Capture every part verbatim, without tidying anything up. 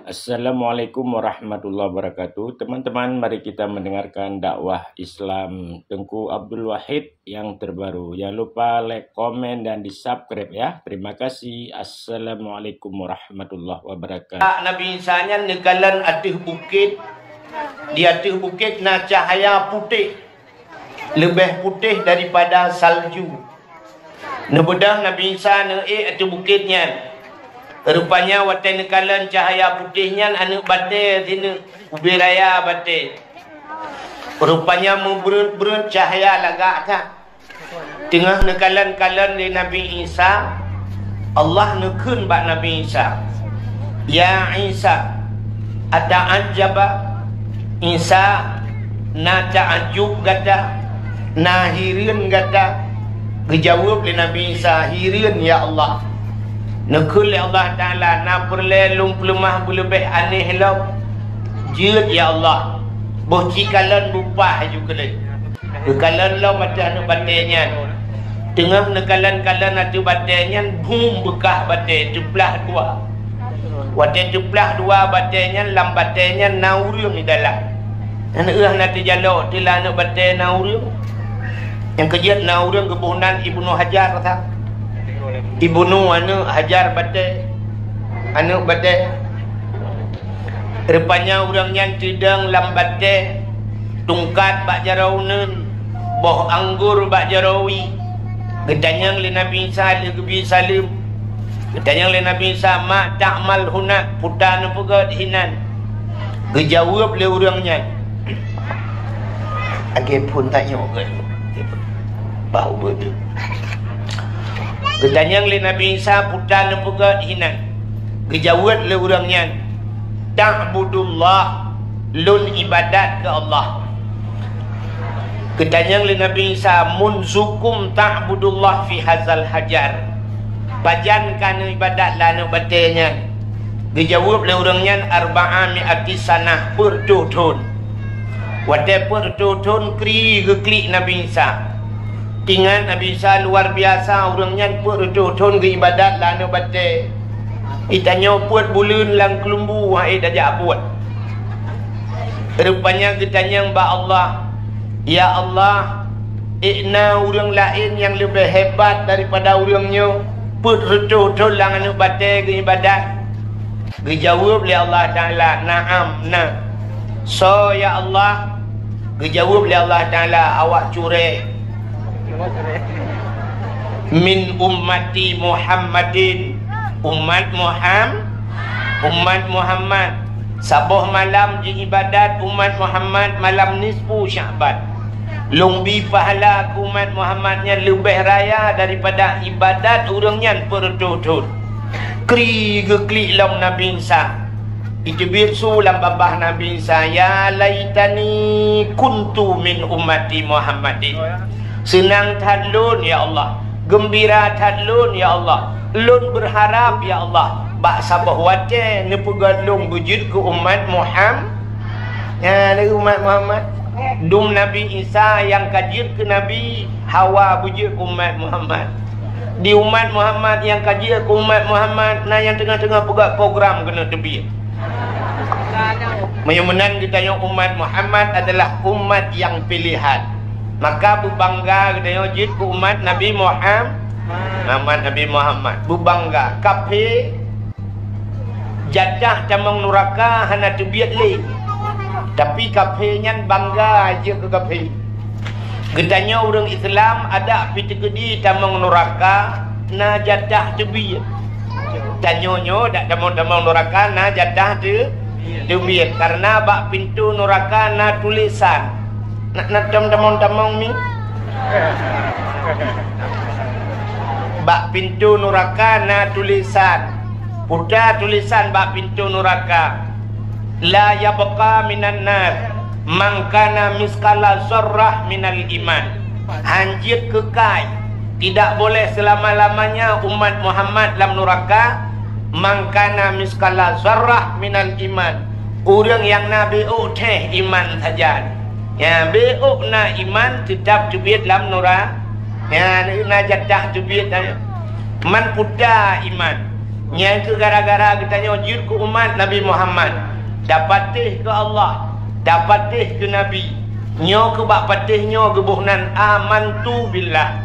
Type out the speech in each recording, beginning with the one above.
Assalamualaikum warahmatullahi wabarakatuh. Teman-teman, mari kita mendengarkan dakwah Islam Teungku Abdul Wahid yang terbaru. Jangan lupa like, komen, dan di-subscribe ya. Terima kasih. Assalamualaikum warahmatullahi wabarakatuh. Nabi Isa nyan neukalon ateueh bukét. Di ateueh bukét na cahya putéh, leubeh putéh daripada salju. Neubeudôh Nabi Isa neuék ateueh bukét nyan. Rupanya watée neukalon cahya putéh nyan, aneuëk batée sineuk, ubé raya batée. Rupanya meubreuet-breuet cahya lagak that. Teungoh neukalon-kalon lé Nabi Isa, Allah neukheun bak Nabi Isa, "Ya Isa, ata'ajjaba?" Isa, na taajub gata, na hireuen gata? Geujaweueb lé Nabi Isa, "Hireuen, ya Allah." Neukheun lé Allah Taala, "Na peureulée lôn peuleumah beuleubeh aneh lom?" "Jeuet, ya Allah." "Boh ci kalon bupah ju keuleh." Geukalon lom ateueh aneuëk batée nyan. Teungoh neukalon-kalon ateueh batée nyan, bum beukah batée teuplah dua. Watée teuplah dua batée nyan, lam batée nyan na ureuëng di dalam. Aneuëk na teujalok teulah aneuëk batée na ureuëng. Nyang keujeuet na ureuëng geuboh nan Ibnu Hajar that. Ibnu aneuëk Hajar batée. Aneuëk batée. Rupanya ureuëng nyan teudong lam batée, tungkat bak jaroe uneuen, boh anggô bak jaroe wie. Geutanyong lé Nabi Isa lheueh geubi saleuem. Geutanyong lé Nabi Isa, "Ma ta'mal huna?" Peue ta neupeugét hinan? Geujaweueb lé ureuëng nyan, "Lagée phon tanyoe gét, bah ubeuet." Geutanyong lé Nabi Isa, "Peue ta neupeugét hinan?" Geujaweueb lé ureuëng nyan, "Ta'budullah, lôn ibadat keu Allah." Geutanyong lé Nabi Isa, "Munzukum ta'budullah fi hazal hajar?" Pajan ka neuibadat lé aneuëk batée nyan? Geujaweueb lé ureuëng nyan, "Arba'a mi'ati sanah," peuet reutôh thon. Watée peuet reutôh thon kri geuklik Nabi Isa. Teuingat Nabi Isa luar biasa, ureuëng nyan peuet reutôh thon geuibadat lé aneuëk batée. Geutanyoe peuet buleuen lam keulumbu han ék tajak buet. Rupanya geutanyong bak Allah, "Ya Allah, ék na ureuëng laén nyang leubeh hebat daripada ureuëng nyoe, peuet reutôh thon lam aneuëk batée geuibadat?" Geujaweueb lé Allah Taala, "Na'am, na." "Soe, ya Allah?" Geujaweueb lé Allah Taala, "Awak curée." "Min ummati Muhammadin," umat Muham-, umat Muhammad. Saboh malam jiibadat umat Muhammad malam nisfu Sya'ban. Lôn bi pahala keu umat Muhammad nyan leubeh raya daripada ibadat ureuëng nyan peuet reutôh thon. Kri geuklik lom Nabi Isa. Iteubiet su lam babah Nabi Isa, "Ya laitani kuntu min ummati Muhammadin." Seunang that lôn, ya Allah. Geumbira that lôn, ya Allah. Lôn beurharab, ya Allah, bak saboh watée neupeugét lôn beujeuet keu umat Muham-, ya, lé umat Muhammad. Dum Nabi Isa nyang ka jeuet keu nabi, hawa beujeuet keu umat Muhammad. Di umat Muhammad nyang ka jeuet keu umat Muhammad, na nyang teungoh-teungoh peugah program keuneuk teubiet. Meunyoe meunan geutanyoe umat Muhammad adalah umat nyang pilihan. Maka beubangga geutanyoe jeuet keu umat Nabi Muham-, Muhammad, Nabi Muhammad. Beubangga. Kafé jatah tamong nuraka hana teubiet lé. Tapi kafé nyan bangga jeuet keu kafé. Geutanyoe ureuëng Islam adak pih teukeudi tamong nuraka na jatah teubiet. Tanyoe nyoe dak tamong-tamong nuraka na jatah teu-, teubiet, karena bak pintoe nuraka na tulésan. Na, na tam-, tamong-tamong mi. Bak pintoe nuraka na tulésan. Peue ta tulésan bak pintoe nuraka, "La yabqa minan nar man kana miskala zarrah minal iman." Han jeuet keukai, tidak boleh selama-lamanya umat Muhammad lam nuraka, "Man kana miskala zarrah minal iman." Ureuëng nyang na beuôk theh iman sajan. Ya, beuôk na iman teutap teubiet lam nura-, ya, na jatah teubiet, ya. Man peue ta iman. Nyan keuh gara-gara geutanyoe jeuet keu umat Nabi Muhammad, tapatéh keu Allah, tapatéh keu Nabi. Nyoe keuh bak patéh nyoe geuboh nan amantu billah,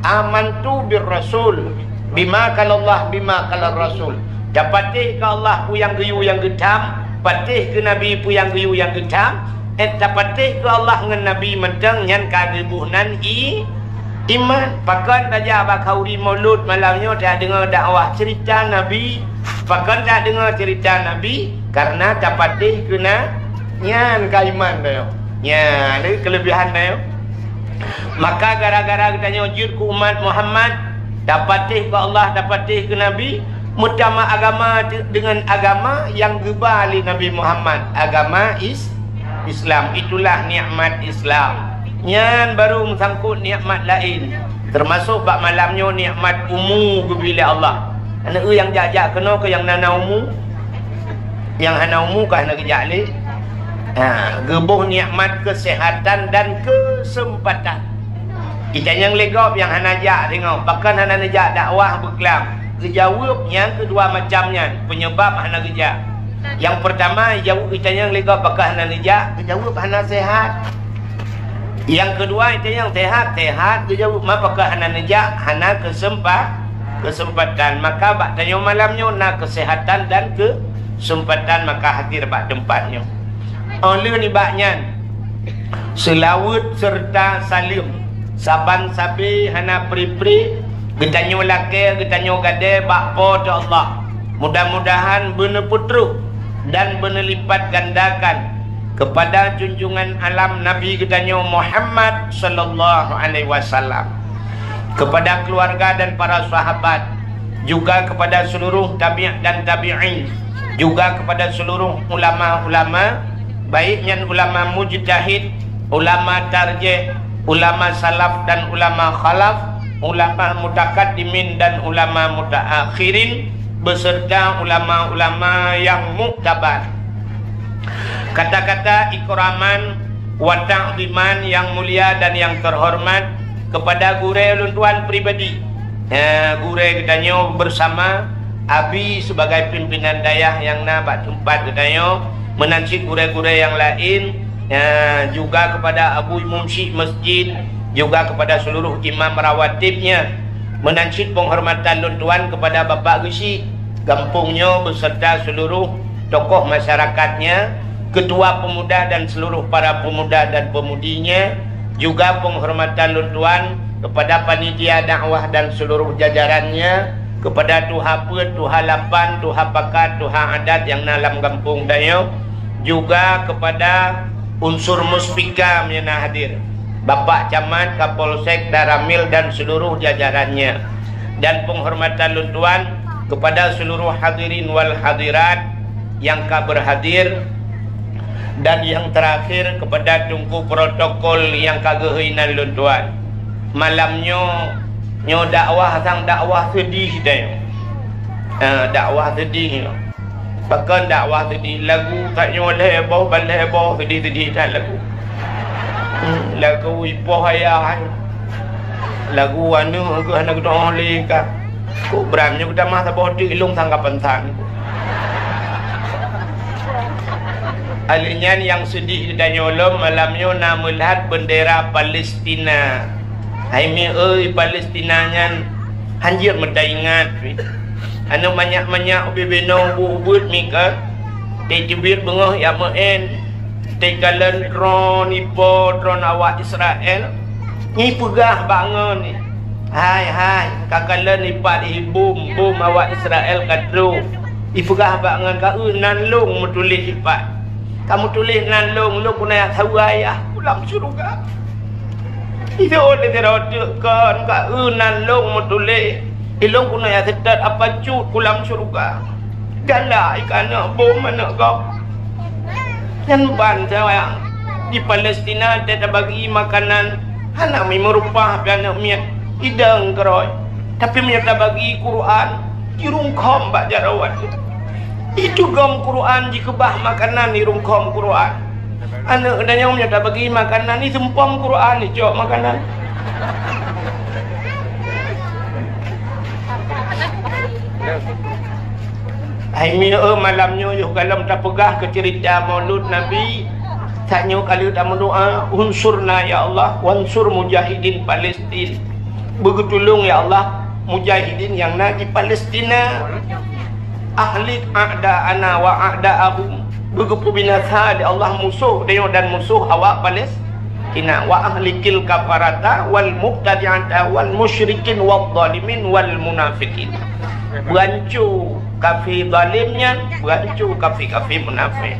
amantu bir rasul, bima qalallah, bima qalar rasul. Tapatéh keu Allah peue nyang geuyue nyang geutham, patéh keu Nabi peue nyang geuyue nyang geutham, eh, tapatéh keu Allah ngon Nabi mantong nyan ka geuboh nan i-, iman. Pakon tajak bak khanduri Maulud malam nyoe tadeungoe dakwah cerita Nabi? Pakon tadeungoe cerita Nabi? Karena tapatéh keu na-, nyan ka iman tanyoe. Nyan keulebihan tanyoe. Maka gara-gara geutanyoe jeuet keu umat Muhammad, tapatéh keu Allah, tapatéh keu Nabi, meutamah agama te-, deungon agama nyang geuba lé Nabi Muhammad, agama Is-, Islam. Itulah nikmat Islam. Nyan baru meusangkot nikmat laén, teumasok bak malam nyoe nikmat umu geubri lé Allah. Aneuk nyang jak-jak keunoe keu nyang na-na umu, nyang hana umu ka hana geujak lé. Ha, geuboh nikmat keuseuhatan dan keuseumpatan. Itanyong lé gob nyang hana jak singoh, pakon hana neujak dakwah beuklam? Geujaweueb nyang keudua macam nyan, peunyeubab hana geujak. Nyang peurtama, ijaweueb itanyong lé gob pakon hana neujak, geujaweueb hana sehat. Nyang keudua, itanyong sehat, sehat, geujaweueb ma pakon hana neujak, hana keuseumpa-, keuseumpatan. Maka bak tanyoe malam nyoe na keuseuhatan dan keuseumpatan, maka hadir bak teumpat nyoe. Óh lheueh nibak nyan, seulaweuet seureuta saleuem saban sabe hana pri-pri geutanyoe lakée, geutanyoe gadée bak Po teu Allah. Mudah-mudahan beuneupeutrok dan beuneulipatgandakan keupada junjungan alam Nabi geutanyoe Muhammad sallallahu alaihi wasallam, keupada keuluwarga dan para sahabat, juga keupada seuluruh tabi' dan tabi'in, juga keupada seuluruh ulama-ulama, baik nyan ulama mujtahid, ulama tarjih, ulama salaf dan ulama khalaf, ulama mutakaddimin dan ulama mutaakhirin, beserta ulama-ulama nyang muktabar. Kata-kata ikraman wa ta'ziman nyang mulia dan nyang teuhoreumat keupada gurée lôn tuan pribadi. Eh, gurée geutanyoe beusama Abi sibagai pimpinan dayah nyang na bak teumpat geutanyoe, meunan cit gurée-gurée nyang laén, eh, juga keupada Abu Imum Syik Masjid, juga keupada seuluruh imam rawatibnya. Meunan cit peunghormatan lôn tuan keupada Bapak Geuchik gampông nyoe beserta seuluruh tokoh masyarakatnya, ketua pemuda dan seluruh para pemuda dan pemudinya, juga penghormatan lôn tuan kepada panitia dakwah dan seluruh jajarannya, kepada tuha peuet, tuha lapan, tuha pakat, tuha adat nyang na lam gampông tanyoe, juga kepada unsur muspika nyang na hadir, Bapak Camat, Kapolsek, Danramil dan seluruh jajarannya, dan penghormatan lôn tuan kepada seluruh hadirin wal hadirat nyang ka berhadir, dan nyang terakhir kepada teungku protokol nyang ka geuhôi nan lôn tuan. Malam nyoe, nyoe dakwah sang dakwah seudih deh. Ha, dakwah seudih nyoe. Pakon dakwah seudih? Lagu kat nyoe lhée boh, ban lhée boh, seudih-seudih that lagu. Hmm, lagu ipoh ayah. Lagu aneuk geuh hana geutu'oh lé ka. Kok bram nyoe geutamah saboh teuk ilong sanggapan san. Aleuh nyan nyang seudih geutanyoe lom malam nyoe na meulihat bendera Palestina. Hai mi euy, Palestina nyan hanjeuet meutaingat. Aneuk manyak-manyak ubé-ubé nong bu ubeuet mi ka. Teubiet beungoh jak meu'en. Teukalon droe ipo droe awak Israel, ipeugah bak ngon, "Hai, hai, ka kalon ipat ié bom, bom awak Israel ka trok." Ipeugah bak ngon, "Ka eu nan lông meutuléh ipat. Ka meutuléh nan lông, lông keuneuk jak saweue ayah u lam syeuruga." Iseutôt lé sidroe teuk kon, "Ka eu nan lông meutuléh, ilông keuneuk jak seutôt apa cut u lam syeuruga." Galak ié keu aneuk bom aneuk gob. Nyan ban sawa di Palestina teutabagi makanan hana meurupah pih aneuk miet idong keurôi. Tapi meunyoe tabagi Quran, jirungkhom bak jaroe. Itugom Quran jikeubah makanan irungkhom Quran. Aneuk geutanyoe meunyoe tabagi makanan, iseumpom Quran icok makanan. Hai mi, eh, malam nyoe yoh galom tapeugah keu ceurita Maulud Nabi. Tanyoe ka lheueh tameudoa, "Unsurna ya Allah, wansur mujahidin Palestin." Beugeutulông ya Allah mujahidin nyang na di Palestina. "Ahlik a'da'ana wa a'da'ahum." Beugeupeu binasa lé Allah musoh tanyoe dan musoh awak Palestina. "Wa ahlikil kafarata wal mubtadi'ata wal musyrikin wal zalimin wal munafiqin." Beuanco kafé zalim nyan, beuanco kafé-kafé munafék.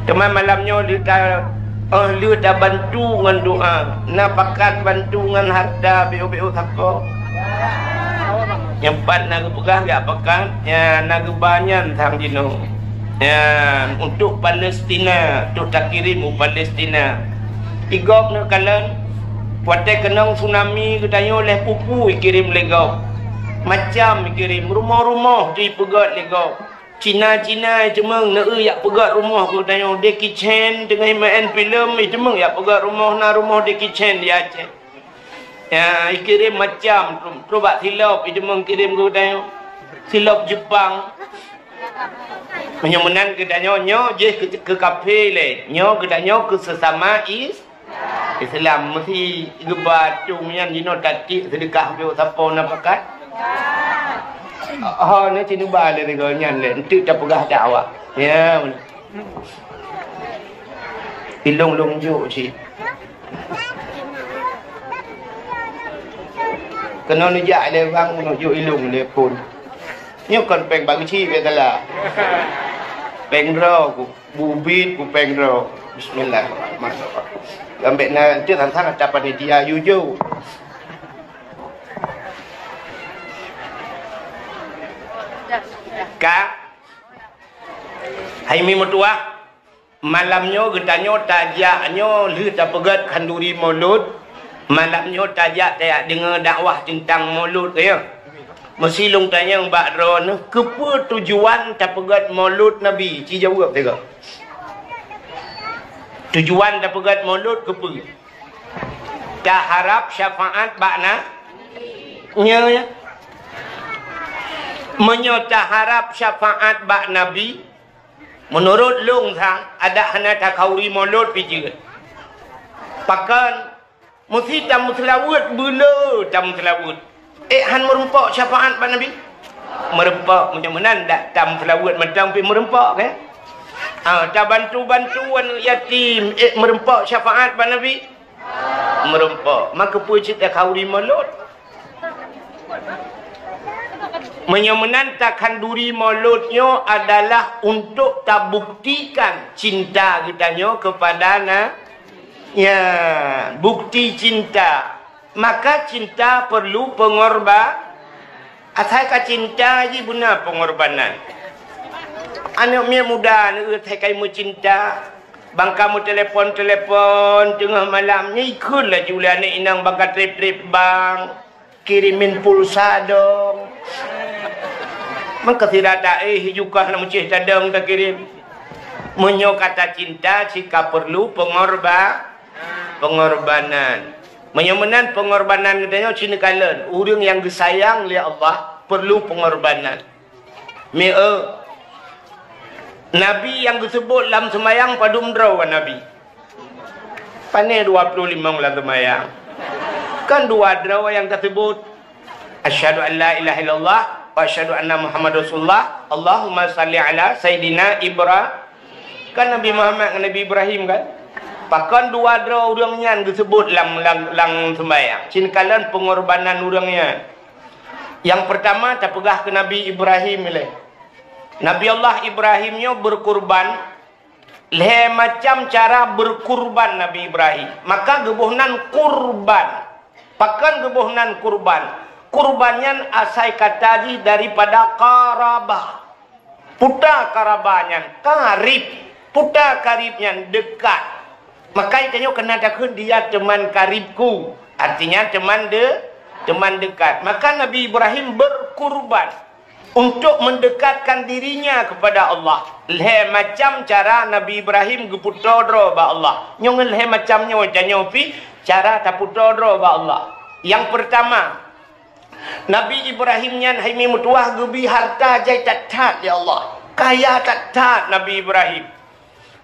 Teuma malam nyoe lheueh ta-, eh, lheueh tabantu ngon doa, na pakat bantu ngon harta biôh-biôh sakoe. Nyang pat na geupeugah gak pakat, ya, na geuba nyan sang jinoe. Ya, untuk Palestina, untuk takirém u Palestina. Di gob neukalon, watée keunong tsunami geutanyoe lhée peue-peue ikirém lé gob. Macam ikirém, rumoh-rumoh teuh ipeugét lé gob. Cina-Cina iteumeung neu-eu jak peugét rumoh geutanyoe. Jackie Chan teungoh imeu'en filem, iteumeung jak peugét rumoh, na rumoh Jackie Chan di Aceh. Ya, ikirém macam, trok bak silop, iteumeung kirém geutanyoe. Silop Jepang. Meunyoe meunan geutanyoe, nyoe jih keu, keu kafé lé. Nyoe geutanyoe keu seusama is-, Islam. Meusi geuba tueng nyan jinoe tatiek seudeukah pih sapo na pakat. Ho, nyoe cit neuba lé sigoe nyan lé, enteuk tapeugah dakwah. Ya, ilông lôn jok cit. Keunoe neujak lé bang, neujok ilông lé phon. Nyoe kon péng bang cit biasalah. Péng droe ku, bubit ku péng droe. Bismillahirrahmanirrahim. Ambek na, nanti sang-sang ata panitia yujo. Ka, hai mi meutuah. Malam nyoe geutanyoe tajak nyoe lheueh tapeugét khanduri Maulud. Malam nyoe tajak tajak deungoe dakwah teuntang Maulud, ka ya. Meusi lôn tanyong bak droeneuh, keupeue tujuan tapeugét Maulud Nabi? Ci jaweueb sigoe. Tujuan tapeugét Maulud keupeue? Taharab syafaat bak na-, nyoe ya. Meunyoe taharab syafaat bak Nabi, Meunurot lôn sang, adak hana takhanduri Maulud pih jeuet. Pakon? Meusi tameuseulaweuet, beu le tameuseulaweuet. Ék han meurumpok syafaat bak Nabi? Meurumpok, meunyoe meunan dak tameuseulaweuet mantong pih meurumpok, kan? Ah, tabantu-bantu aneuk yatim, ék meurumpok syafaat bak Nabi? Meurumpok. Maka peue cit takhanduri Maulud? Meunyoe meunan, takhanduri Maulud nyoe adalah untuk tabuktikan cinta geutanyoe kepada na-, ya, bukti cinta. Maka cinta perlu pengorba-, asai ka cinta jih beuna pengorbanan. Aneuk miet muda, aneuk, asai ka meucinta, bang ka meutelepon-telepon teungoh malam, nyan ikheun laju lé aneuk inong bang ka trép-trép bank. Kirimin pulsa dong. Meukeusira ta-, eh, jukah lam cih tadong takirim. Meunyoe ka tacinta, cit ka perlu pengorba-, pengorbanan. Meunyoe meunan pengorbanan geutanyoe cit neukalon, ureuëng nyang geusayang lé Allah perlu pengorbanan. Mi, eh, Nabi nyang geuseubut lam seumayang padum droe Nabi? Pane dua ploh limong lam seumayang? Kan dua droe nyang taseubut, "Asyhadu an la ilaha illallah wa asyhadu anna Muhammad Rasulullah. Allahumma salli ala Sayyidina Ibra-," kan Nabi Muhammad ngon Nabi Ibrahim kan? Pakon dua droe ureuëng nyan geuseubut lam, lam, lam seumayang? Cit neukalon pengorbanan ureuëng nyan. Nyang peurtama tapeugah keu Nabi Ibrahim ilée. Nabi Allah Ibrahim nyoe beukurban, lhée macam cara beukurban Nabi Ibrahim. Maka geuboh nan kurban. Pakon geuboh nan kurban? Kurban nyan asai kata jih daripada qarabah. Peue ta qarabah nyan? Karib. Peue ta karib nyan? Dekat. Maka tanyoe keunan takheun, "Dia teman karibku." Artinya teman de-, teman dekat. Maka Nabi Ibrahim berkurban untuk mendekatkan dirinya kepada Allah. Lhée macam cara Nabi Ibrahim geupeutoe droe bak Allah. Nyoe ngon lhée macam nyoe tanyoe pih cara tapeutoe droe bak Allah. Nyang peurtama, Nabi Ibrahim nyan hai mi meutuwah geubi harta jai that-that lé Allah. Kaya that-that Nabi Ibrahim.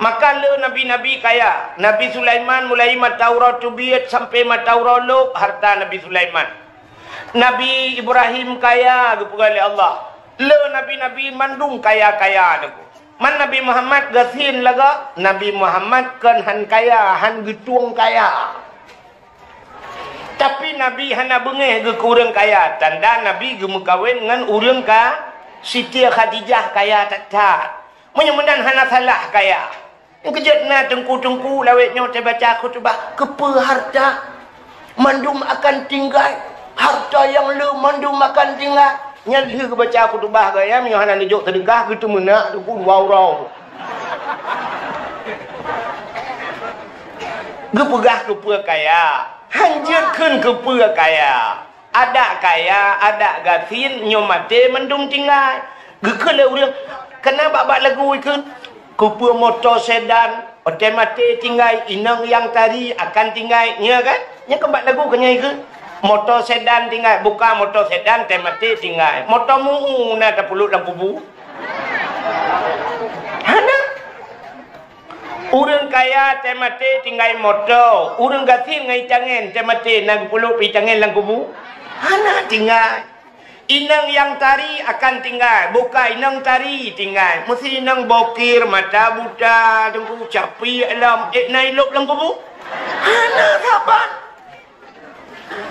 Maka le nabi-nabi kaya. Nabi Sulaiman mulai mata uroe teubiet sampai mata uroe lhok harta Nabi Sulaiman. Nabi Ibrahim kaya geupeugah lé Allah. Le nabi-nabi mandum kaya-kaya teungku. Man Nabi Muhammad gasien lagak, Nabi Muhammad kon han kaya, han geutueng kaya. Tapi Nabi hana beungéh geuh keu ureuëng kaya, tanda Nabi geumeukawen ngon ureuëng ka, Siti Khadijah kaya that-that. Meunyoe meunan hana salah kaya. Keujeuet na teungku-teungku lawét nyoe teubaca khutubah, keupeue harta mandum akan tinggai, harta nyang le mandum akan tinggai. Nyan lheueh geubaca khutubah gaya meunyoe hana neujok seudeukah geuteumeunak teungku dua uroe. Geupeugah keupeue kaya, hanjeuet kheun keupeue kaya. Adak kaya, adak gasien, nyoe maté mandum tinggai. Geukheun lé ureuëng, kana bak-bak lagu ikheun, keupeue moto sedan, watée maté tinggai, inong nyang tari akan tinggai, nyoe kan? Nyoe kan bak lagu keunyan ikheun. Moto sedan tinggai, buka moto sedan, watée maté tinggai. Moto mu'u na tapeulut lam kubu. Hana. Ureuëng kaya watée maté tinggai moto, ureuëng gasien ngon itangen watée maté na geupeulut itangen lam kubu? Hana tinggai. Inong nyang tari akan tinggai, buka inong tari tinggai. Meusi inong bokir, mata buta, teungku capi alam, ék na ilop lam kubu? Hana saban.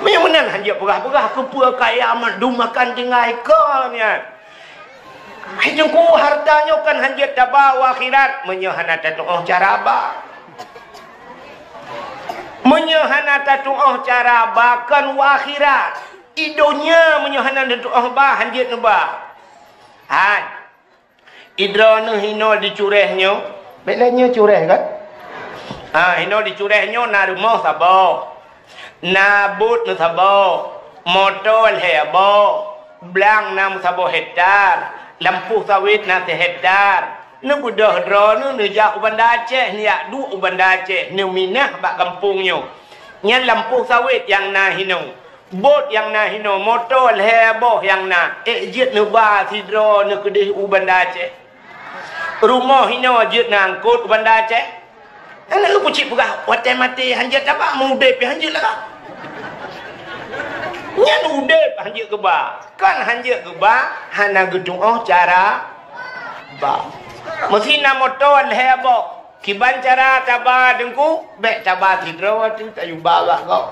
Meunyoe meunan hanjeuet peugah-peugah keupeue kaya mandum akan tinggai kon nyan. Hai teungku, harta nyoe kan hanjeuet taba u akhirat meunyoe hana tatuoh cara ba. Meunyoe hana tatuoh cara ba kon u akhirat. I donya meunyoe hana tatuoh ba hanjeuet neuba. Hai. Idroeneuh hinoe di Cureh nyoe, bék lé nyoe Cureh kan? Ha, hinoe di Cureh nyoe na rumoh saboh, na bot nyoe saboh, moto lhée boh, blang na meusaboh hektar, lampôh sawét na sihektar. Neubeudôh droeneuh neujak u Banda Aceh, neujak duek u Banda Aceh, neuminah bak gampông nyoe. Nyan lampôh sawét nyang na hinoe. Bot nyang na hinoe, moto lhée boh nyang na, ék jeuet neuba sidroe neukeudeh u Banda Aceh. Rumoh hinoe jeuet neuangkot u Banda Aceh. Hana lôn peucit peugah, watée maté hanjeuet taba, meu udeb pih hanjeuet lagak. Nyan udeb hanjeuet geuba, kan hanjeuet geuba hana geutuoh cara ba. Meusi na moto lhée boh, kiban cara taba teungku, bék taba sidroe teuh tayue ba bak gob.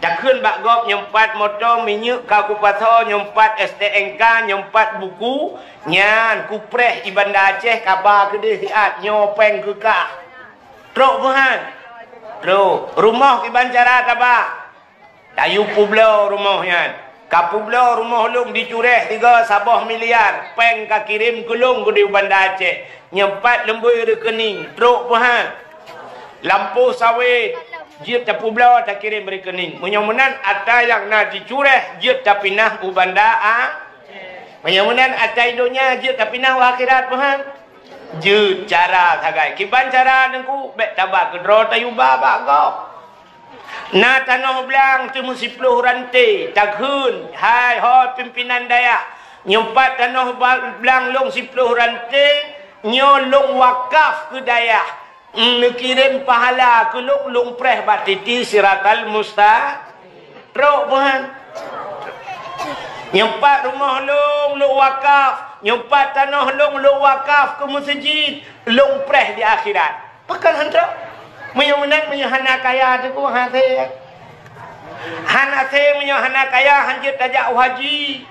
Takheun bak gob nyoe pat moto, minyeuk ka kupasoe nyoe pat, S T N K nyoe pat, buku nyan kupreh i Banda Aceh, kaba keudeh siat nyoe péng keu kah. Trok meuhan. Trok. Rumoh kiban cara taba. Tayue peubloe rumoh nyan. Ka peubloe rumoh lôn di Cureh tiga saboh miliar, péng ka kirém keu lôn keudeh u Banda Aceh. Nyoe pat leumbôi rekening, trok peuhan. Lampôh sawét, jeuet tapeubloe takirém rekening. Meunyoe meunan atra nyang na di Cureh jeuet tapinah u Banda A. Meunyoe meunan atra i donya jeuet tapinah u akhirat peuhan. Jeuet cara sagai. Kiban cara teungku, bék taba keudroe tayue ba bak gob. Na tanoh blang teuh meusiploh ranté, takheun, hai ho pimpinan dayah, nyoe pat tanoh ba-, blang lôn siploh ranté, nyoe lôn wakaf keu dayah. Neukirém pahala keu lôn, lôn preh bak titi siratal musta-, trok meuhan. Nyoe pat rumoh lôn, lôn wakaf, nyoe pat tanoh lôn, lôn wakaf keu meuseujid, lôn preh di akhirat. Pakon han trok? Meunyoe meunan, meunyoe hana kaya teungku, hase. Hana se, meunyoe hana kaya, hanjeuet tajak u haji.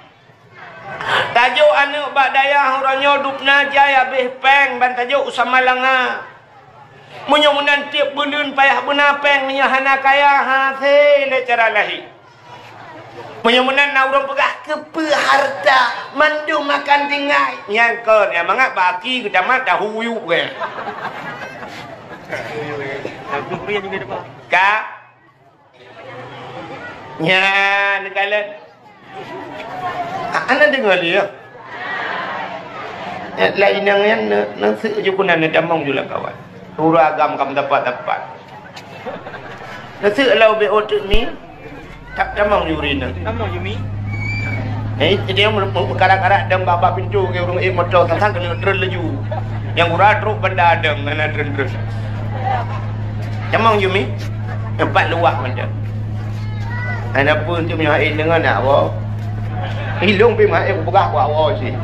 Tajok aneuëk bak dayah uroe nyoe dubna jai habéh péng ban tajok u Samalanga. Meunyoe meunan tieb buleuen payah beuna péng, meunyoe hana kaya, hase lé cara lahé. Meunyoe meunan na ureuëng peugah, "Keupeue hareuta mandum akan tinggai?" Nyan kon nyang mangat bak aki geutamat tahu yub ke. Ka? Nyan, neukalon. Hana deungoe lé, ya? Eh, laén nyang nyan, ne-, neuseuek ju keunan, neutamong ju lam kawan. Ureuëng agam ka meudapat-dapat. Neuseuek lau B O teuk mi, tap tamong ju rineueng. Tamong ju mi. Eh, jadi yang meukarat-karat dan bak-bak pintu ke ureuëng, eh, moto sang-sang keuneuk treun laju. Nyang gura trok banda dong, hana treun-treun. Camong Yumi, tempat luwah macam. Hana pun tu meuhain dengan nak wo. Ilong pi meuhain peugah kuat wo si.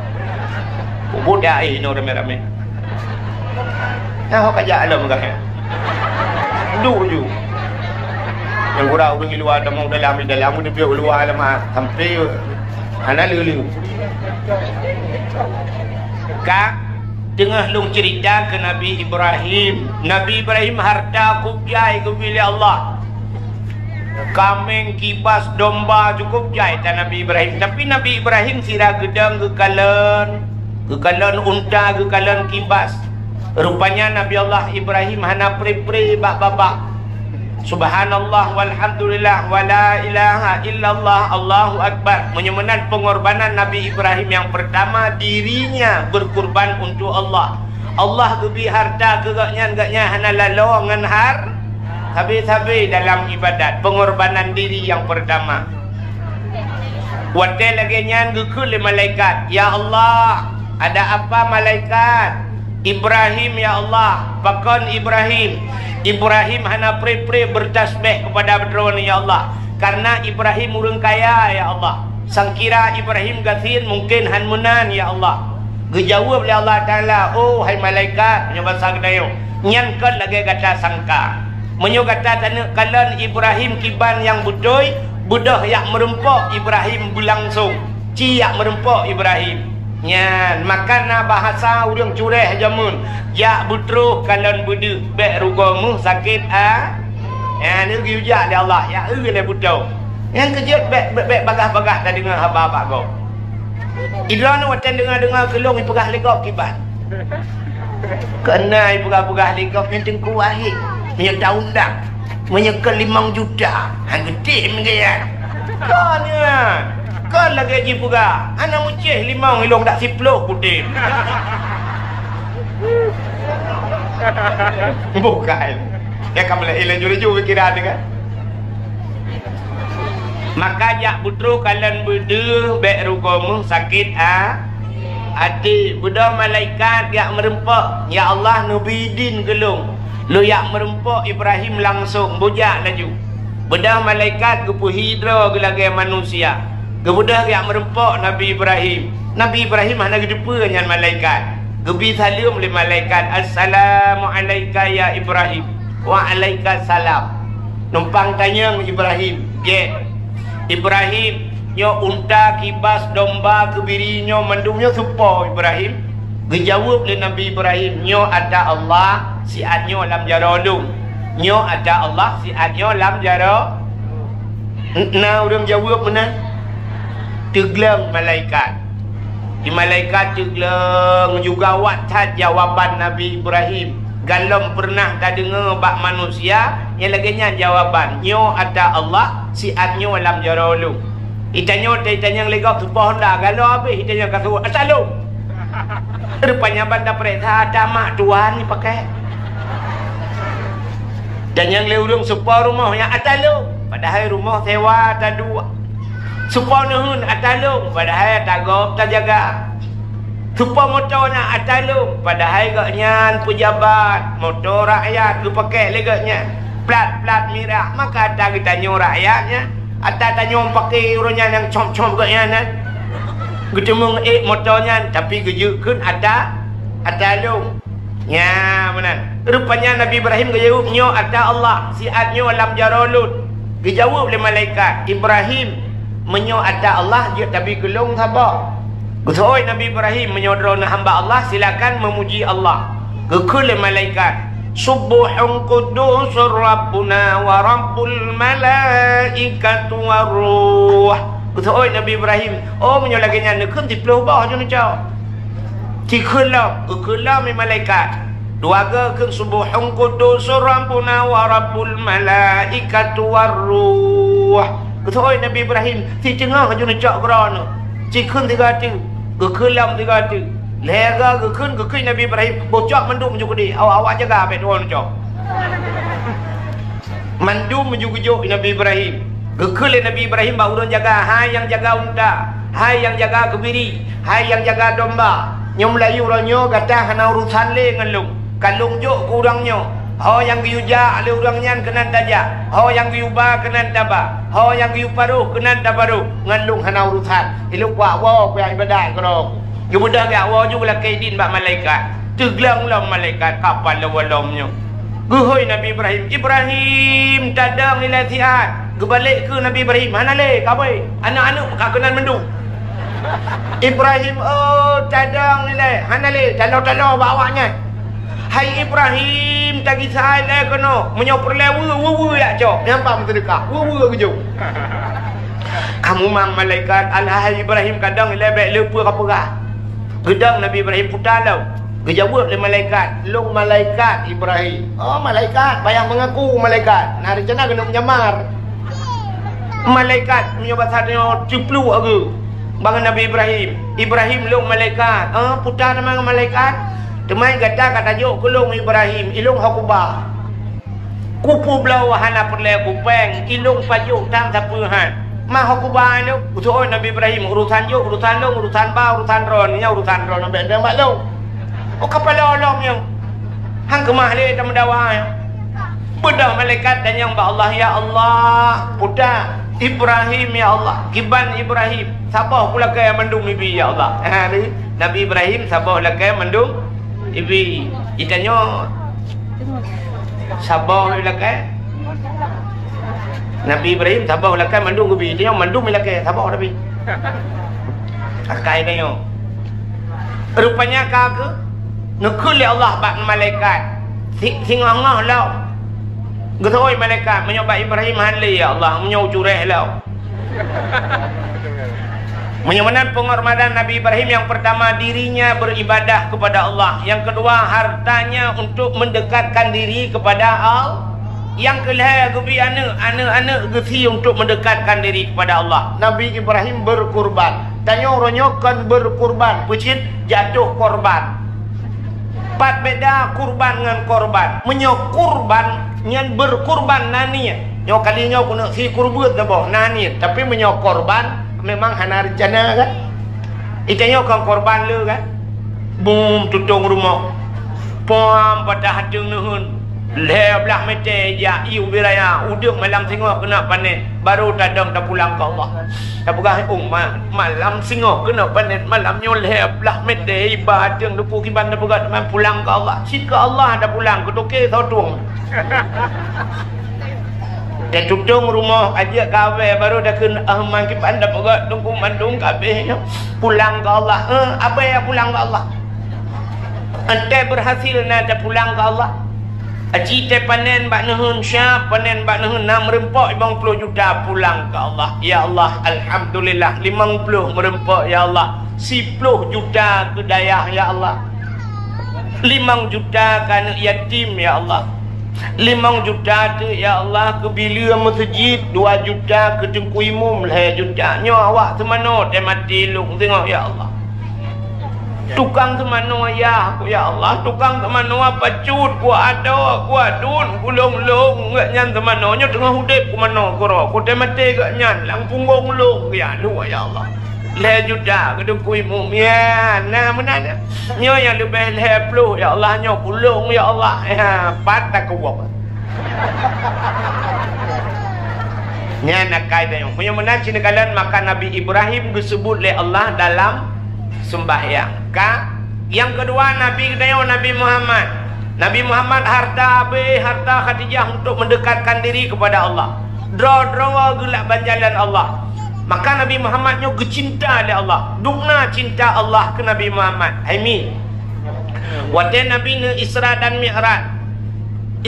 Budak eh, ino ramai-ramai. Nah, ho kajak alam gah. Duek ju. Nyang gura ureuëng di luwa tamong dalam, di dalam, di pihak luwa lama sampai hana lulu. Ka teungoh lôn cerita ke Nabi Ibrahim. Nabi Ibrahim harta kujai geubri lé Allah. Kaméng, kibas, domba, cukup jai tan Nabi Ibrahim. Tapi Nabi Ibrahim sira geudong geukalon, geukalon unta, geukalon kibas. Rupanya Nabi Allah Ibrahim hana pre-pre bak babah. Subhanallah, walhamdulillah, wala ilaha illallah, Allahu Akbar. Meunyoe meunan pengorbanan Nabi Ibrahim yang pertama, dirinya berkurban untuk Allah. Allah geubri harta keu gobnyan, gobnyan hana lalo ngon har-, sabe-sabe dalam ibadat, pengorbanan diri yang pertama. Watée lagée nyan geukheun lé malaikat, "Ya Allah, ada apa malaikat? Ibrahim, ya Allah, pakon Ibrahim? Ibrahim hana pre-pre bertasbih kepada Droeneuh, ya Allah, karena Ibrahim ureuëng kaya, ya Allah. Sangkira Ibrahim gasien mungkin hán meunan, ya Allah." Geujaweueb lé Allah Taala, "Oh, hai malaikat," meunyoe basa geutanyoe, "nyan kon lagée gata sangka. Meunyoe gata taneuk kalon Ibrahim kiban nyang beutôi, beudôh jak meurumpok Ibrahim beulangsong, ci jak meurumpok Ibrahim." Nyan, maka na bahasa ureuëng cureh jameun, "Jak beutroh kalon beudeuh, bék rugoe meuh sakét a." Nyan, geuyue jak lé Allah, jak eu lé beutoe. Nyang keujeuet bék, bék, bék bagaih-bagaih tadeungoe haba bak gob. Idroeneuh watée deungoe-deungoe keu lôn ipeugah lé gob kiban. Keunan ipeugah-peugah lé gob nyan Teungku Wahid. Meunyoe taundang, meunyoe keu limong juta, han geutem gaya. Kon nyan. Kon lagée jipeugah, hana meucéh limong ilong dak siploh putem. Bukan. Ya kamu lagi laju-laju pikiran dia kan? Maka jak beutroh kalon beudeuh bék rugoe meuh sakét a-, até. Beudôh malaikat jak meurumpok, "Ya Allah, neubi idin keu lôn, lôn jak meurumpok Ibrahim langsong, beujak laju." Beudôh malaikat geupeuhi droe geulagée manusia. Geubeudôh jak meurumpok Nabi Ibrahim. Nabi Ibrahim hana geuteupeue nyan malaikat. Geubi saleuem lé malaikat, "Assalamu alaika ya Ibrahim." "Wa alaika salam." Numpang tanyong Ibrahim, "Gét Ibrahim, nyoe unta, kibas, domba, keubiri nyoe mandum nyoe soe po Ibrahim?" Geujaweueb lé Nabi Ibrahim, "Nyoe ata Allah, siat nyoe lam jaroe lôn. Nyoe ata Allah, siat nyoe lam jaroe." Na ureuëng jaweueb meunan? Teugleng malaikat. Di malaikat teugleng juga awak that jawaban Nabi Ibrahim. Galom peureunah tadeungoe bak manusia nyang lagée nyan jawaban, "Nyoe ata Allah, siat nyoe lam jaroe lôn." Itanyoe, itanyong lé gob soe po honda, galoe habéh itanyong ka seuôt, "Ata lôn?" Rupanya ban tapeuriksa ata mak tuan ipakai. Tanyong lé ureuëng soe po rumoh nyan, "Ata lôn?" Padahai rumoh sewa taduek. Soe po neuheun, "Ata lôn?" Padahai ata gob tajaga. Soe po moto nyan, "Ata lôn?" Padahai gobnyan peujabat, moto rakyat geupakai lé gobnyan. Plat-plat mirah, maka ata geutanyoe rakyat nyan. Ata tanyoe pakai uroe nyan nyang com-com gobnyan nyan. Geuteumeung ék moto nyan, tapi geujeuet kheun ata, ata lôn. Nya meunan. Rupanya Nabi Ibrahim geujaweueb, "Nyoe ata Allah, siat nyoe lam jaroe lôn." Geujaweueb lé malaikat, "Ibrahim, meunyoe ata Allah, jeuet tabi keu lôn saboh." Geuseuôt Nabi Ibrahim, "Meunyoe droeneuh hamba Allah, silakan meumuji Allah." Geukheun lé malaikat, "Subbuhun quddusur Rabbuna wa Rabbul malaikatu war ruh." Geuseuôt Nabi Ibrahim, "Oh, meunyoe lagée nyan neukheun siploh boh ju neucok." Cikheun lom, geukheun lom lé malaikat. Dua goe kheun, "Subbuhun quddusur Rabbuna wa Rabbul malaikatu war ruh." Geuseuôt Nabi Ibrahim, "Siteungoh ju neucok droeneuh." Cikheun sigoe teuk, geukheun lom sigoe teuk. Lhée goe geukheun, geukheun Nabi Ibrahim, "Boh cok mandum ju keudeh, awak-awak jaga bék droeneuh cok." Mandum ju geujok Nabi Ibrahim. Geukheun lé Nabi Ibrahim bak ureuëng jaga, "Hai nyang jaga unta, Hai nyang jaga keubiri, hai nyang jaga domba, nyoe meulayeue uroe nyoe gata hana urosan lé ngon lôn. Ka lôn jok keu ureuëng nyoe, ho nyang geuyue jak lé ureuëng nyan keunan tajak, ho nyang geuyue ba keunan taba, ho nyang geuyue paroh keunan taparoh, ngon lôn hana urosan. Ilôn kuak woe kujak iébadat keudroe. Geubeudôh geujak woe ju geulakée idin bak malaikat. Teugleng lom malaikat kapal lom-lom nyoe. Geuhôi Nabi Ibrahim, "Ibrahim, tadong ilée siat." Geubalek keu Nabi Ibrahim, "Hana lé, kabée. Aneuëk-aneuëk ka keunan mandum." "Ibrahim, oh, tadong ilée. Hana lé, taloe-taloe bak awaknyan." "Hai Ibrahim, tagisa ilée keunoe. Meunyoe peureulée weue, weue-weue jak cok. Nyan pat meuseudeukah. Weue-weue geujok." Ka mumang malaikat, "Alah hai Ibrahim, kadang ilée bék le peue ka peugah." Geudong Nabi Ibrahim puta lom. Geujaweueb lé malaikat, "Lôn malaikat Ibrahim." "Oh, malaikat, payah meungaku malaikat. Na reuncana keuneuk meujamar." Malaikat meunyoe basa tanyoe cipluek geuh bak Nabi Ibrahim. "Ibrahim, lôn malaikat." "Oh, puta teuma ngon malaikat. Teuma gata ka tajok keu lôn Ibrahim, ilôn ho kuba. Kupeubloe hana peureulée kupéng, ilôn pajoh tam sapeue han. Ma ho kuba ilôn, useuôt Nabi Ibrahim, urosan jok, urosan lôn, urosan ba, urosan droeneuh, nyan urosan droeneuh bék bak lôn. Oh, kapala lom nyoe. Han keumah lé tameudawa nyoe." Beudôh malaikat tanyong bak Allah, "Ya Allah, puta Ibrahim, ya Allah, kiban Ibrahim, saboh kulakée mandum ibi, ya Allah." Ha, ni, Nabi Ibrahim saboh lakée mandum ibi. Itanyoe saboh ilakée. Nabi Ibrahim saboh lakée mandum geubi, tanyoe mandum ilakée saboh Nabi. Akai tanyoe. Rupanya ka keu neukheun lé Allah bak malaikat. Si-, singoh-ngoh lom. Geutôi malaikat, "Meunyoe bak Ibrahim han lé, ya Allah, meunyoe cureh lom." Meunyoe meunan penghormatan Nabi Ibrahim, yang pertama dirinya beribadah kepada Allah, yang kedua hartanya untuk mendekatkan diri kepada Allah, yang kelhée geubi aneuëk, aneuëk-aneuëk geusie untuk mendekatkan diri kepada Allah. Nabi Ibrahim berkurban. Tanyoe uroe nyoe kon berkurban, peucit jatuh korban. Pat beda kurban ngon korban. Meunyoe kurban, nyan berkurban na niet. Nyoe kali nyoe keuneuk si kurban saboh na niet, tapi meunyoe korban memang hana reuncana kan? Itanyoe kon korban le kan? Bum tutong rumoh. Pom patah ateueng neuheun. Lhée blaih mètè jak ié ubé raya, udeueng malam singoh keuneuk panen, barô tadong tapulang keu Allah. Tapeugah, "Oh, ma-, malam singoh keuneuk panen, malam nyoe lhée blaih mètè iba ateueng deungon kiban tapeugah teuma pulang keu Allah." Cit keu Allah tapulang, keu toke soe tueng. Tatutong rumoh, ajak kawé, barô takheun, "Ah, ma kiban tapeugah deungon mandum kabeh nyoe, pulang keu Allah." Eh, abée pulang keu Allah. Entée berhasil na tapulang keu Allah. Aci tée panen bak neuheun, siap panen bak neuheun, na meureumpok limong ploh juta pulang keu Allah. Ya Allah, alhamdulillah, limong ploh meureumpok, ya Allah. Siploh juta keu dayah, ya Allah. Limong juta keu aneuëk yatim, ya Allah. Limong juta teuk, ya Allah, keu bileue meuseujid, dua juta keu teungku imum, lhée juta. Nyoe awak seumanoe teuh maté lôn singoh, ya Allah. Tukang seumanoe yah, ku ya Allah, tukang seumanoe pacut, ku adoe, ku adun, ku lông-lông, geuh nyan seumanoe nyoe teungoh udeb ku manoe keudroe, ku teumaté geuh nyan lam punggong lông, ya Allah, ya Allah. Lhée juta keu teungku imum, ya, na meunan. Nyoe nyang leubeh lhée ploh, ya Allah, nyoe ku lông, ya Allah, ya, pat takeuwok. Nyan akai tanyoe. Meunyoe meunan cit neukalon, maka Nabi Ibrahim geuseubut lé Allah dalam seumbahyang. Ka, nyang keudua Nabi geutanyoe Nabi Muhammad. Nabi Muhammad harta habéh, harta Khadijah untuk mendekatkan diri kepada Allah. Droe-droe geulak ban jalan Allah. Maka Nabi Muhammad nyoe geucinta lé Allah. Dubna cinta Allah keu Nabi Muhammad. Hai mi. Watée Nabi neu Isra dan Mi'raj.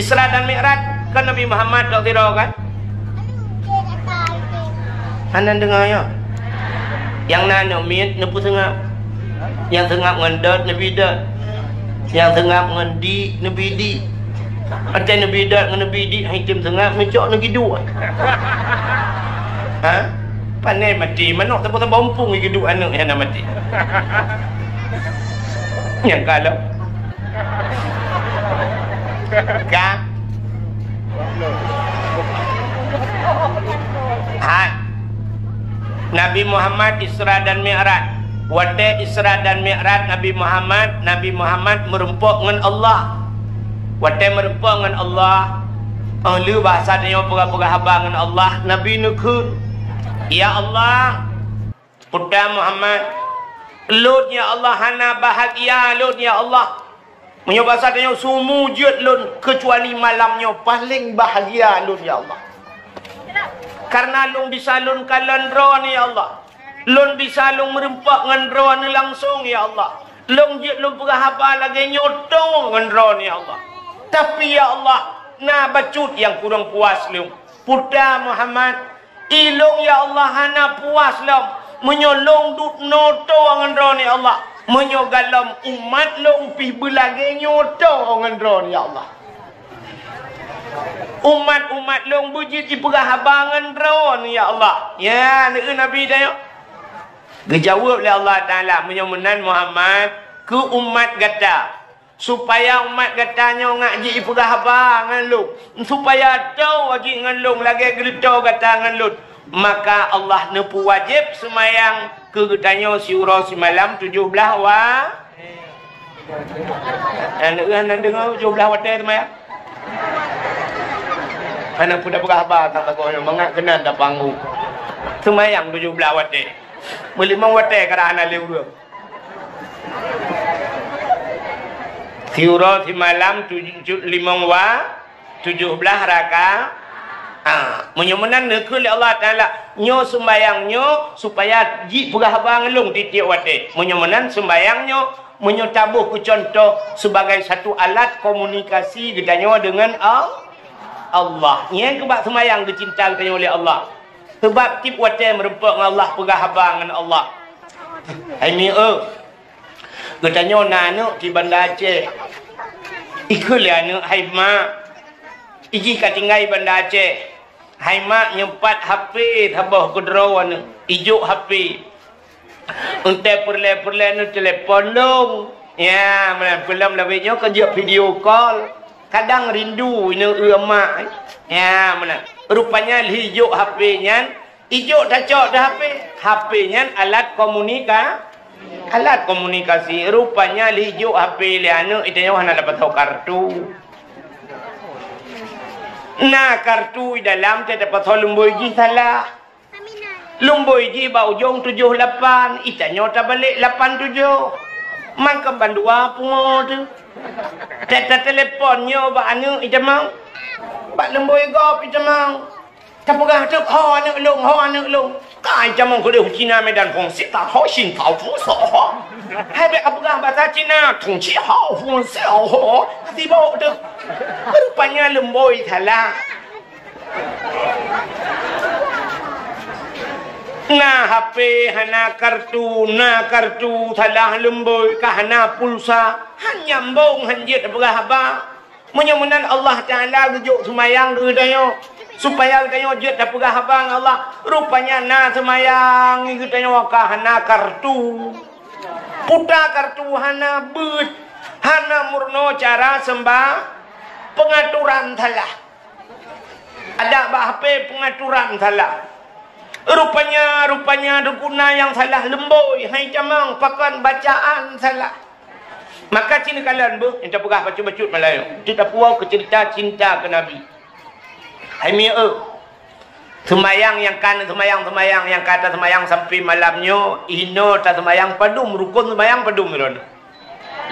Isra dan Mi'raj kan Nabi Muhammad dok sidroe kan? Hana deungoe nyoe. Nyang na aneuk miet neupeuseungab. Nyang seungab ngon dot neubi dot. Nyang seungab ngon di neubi di. Watée neubi dot ngon neubi di, hai tem seungab neucok neugiduek. Ha? Pané maté, manok saboh-saboh umpung giduek aneuk nyang na maté. Nyang ka lom. Ka. Hai. Nabi Muhammad Isra dan Mi'raj. Watée Isra dan Mi'raj Nabi Muhammad, Nabi Muhammad meureumpok ngon Allah. Watée meureumpok ngon Allah, óh lheueh bahasa tanyoe peugah-peugah haba ngon Allah, Nabi neukheun, "Ya Allah, Puta Muhammad, lôn ya Allah hana bahagia lôn ya Allah. Meunyoe basa tanyoe, sumu jeuet lôn, keucuali malam nyoe paleng bahagia lôn ya Allah. Kareuna lôn bisa lôn kalon Droeneuh ya Allah. Lôn bisa lôn meureumpok ngon Droeneuh langsong ya Allah. Lôn jeuet lôn peugah haba lagée nyoe tô ngon Droeneuh ya Allah. Tapi ya Allah, na bacut nyang kurang puas lôn. Puta Muhammad, ilôn ya Allah hana puas lom meunyoe lôn duek noe tô ngon Droeneuh ya Allah. Meunyoe galom umat lôn pih beulagée nyoe tô ngon Droeneuh ya Allah. Umat-umat lôn beujeuet jipeugah haba ngon Droeneuh ya Allah." Ya, neukheun Nabi tanyoe. Geujaweueb lé Allah Taala, "Meunyoe meunan Muhammad, keu umat gata, supaya umat gata nyoe ngak jipeugah haba ngon lôn, supaya tô jih ngon lôn lagée geutô gata ngon lôn, maka Allah neupeuwajéb seumayang keu geutanyoe siuroe simalam tujoh blaih wa." Aneuk hana deungoe tujoh blaih watée seumayang. Hana peue tapeugah haba ka lagoe nyoe, mangat keunan tapanggu. Seumayang tujoh blaih watée. Meulimong watée kadang hana lé ureuëng. Siuroe simalam tujoh, limong wa, tujoh blaih raka. Ha, meunyoe meunan neukheun lé Allah Taala, nyoe sumbayang nyoe supaya jipeugah haba ngon lôn tieb-tieb watée. Meunyoe meunan sumbayang nyoe, meunyoe taboh keu cuntoh sebagai satu alat komunikasi geutanyoe deungon Al-, Allah. Nyang keubak sumbayang geucinta geutanyoe lé Allah. Sebab tieb watée meureumpok ngon Allah, peugah haba ngon Allah. Hai mi eu, geutanyoe na aneuk di Banda Aceh. Ikheun lé aneuk, "Hai mak, ijih ka tinggai Banda Aceh. Hai mak, nyumpat H P saboh keudroe aneuk, ijok H P. Untée peureulée-peureulée neutelepon lôn." Ya, meunan peulom lawét nyoe keu jeuet video call. Kadang rindu ineuk eu mak. Ya, meunan. Rupanya lheueh ijok H P nyan, ijok tacok teuh H P. H P nyan alat komunika-, alat komunikasi. Rupanya lheueh ijok H P lé aneuk, itanyoe hana dapat tho kartu. Na kartu i dalam teuh dapat tho lumboi jih salah. Lumboi jih bak ujong tujoh lapan, itanyoe tabalek lapan tujoh. Mangkam bandua pungo teuh. Teuh tatelepon nyoe bak aneuk itamong. Bak lumboi gob itamong. Tapeugah teuk, "Ho aneuk lôn, ho aneuk lôn." Ka itamong keudeh u Cina Medan Fungsi, ta ho shin tau fu so ho. Hai bék kapeugah basa Cina, Tungci hao Fungsi ho. Sibok teuh. Rupanya lumboi salah. Na H P hana kartu, na kartu salah lumboi, ka hana pulsa, han nyambong, han jeuet tapeugah haba. Meunyoe meunan Allah Taala geujok seumayang keu geutanyoe, supaya geutanyoe jeuet tapeugah haba ngon Allah. Rupanya na seumayang geutanyoe ka hana kartu. Puta kartu hana beuet, hana meurunoe cara seumba-, peungaturan salah. Ada bak H P peungaturan salah. Rupanya, rupanya guna nyang salah lumboi, hai tamong, pakon bacaan salah. Maka ci neukalon beuh, nyang tapeugah bacut-bacut Meulayu. Ci tapuwoe keu ceurita cinta keu Nabi. Hai mi eu, seumayang nyang ka seumayang, seumayang nyang ka taseumayang sampai malam nyoe, inoe taseumayang padum, rukon seumayang padum droeneuh?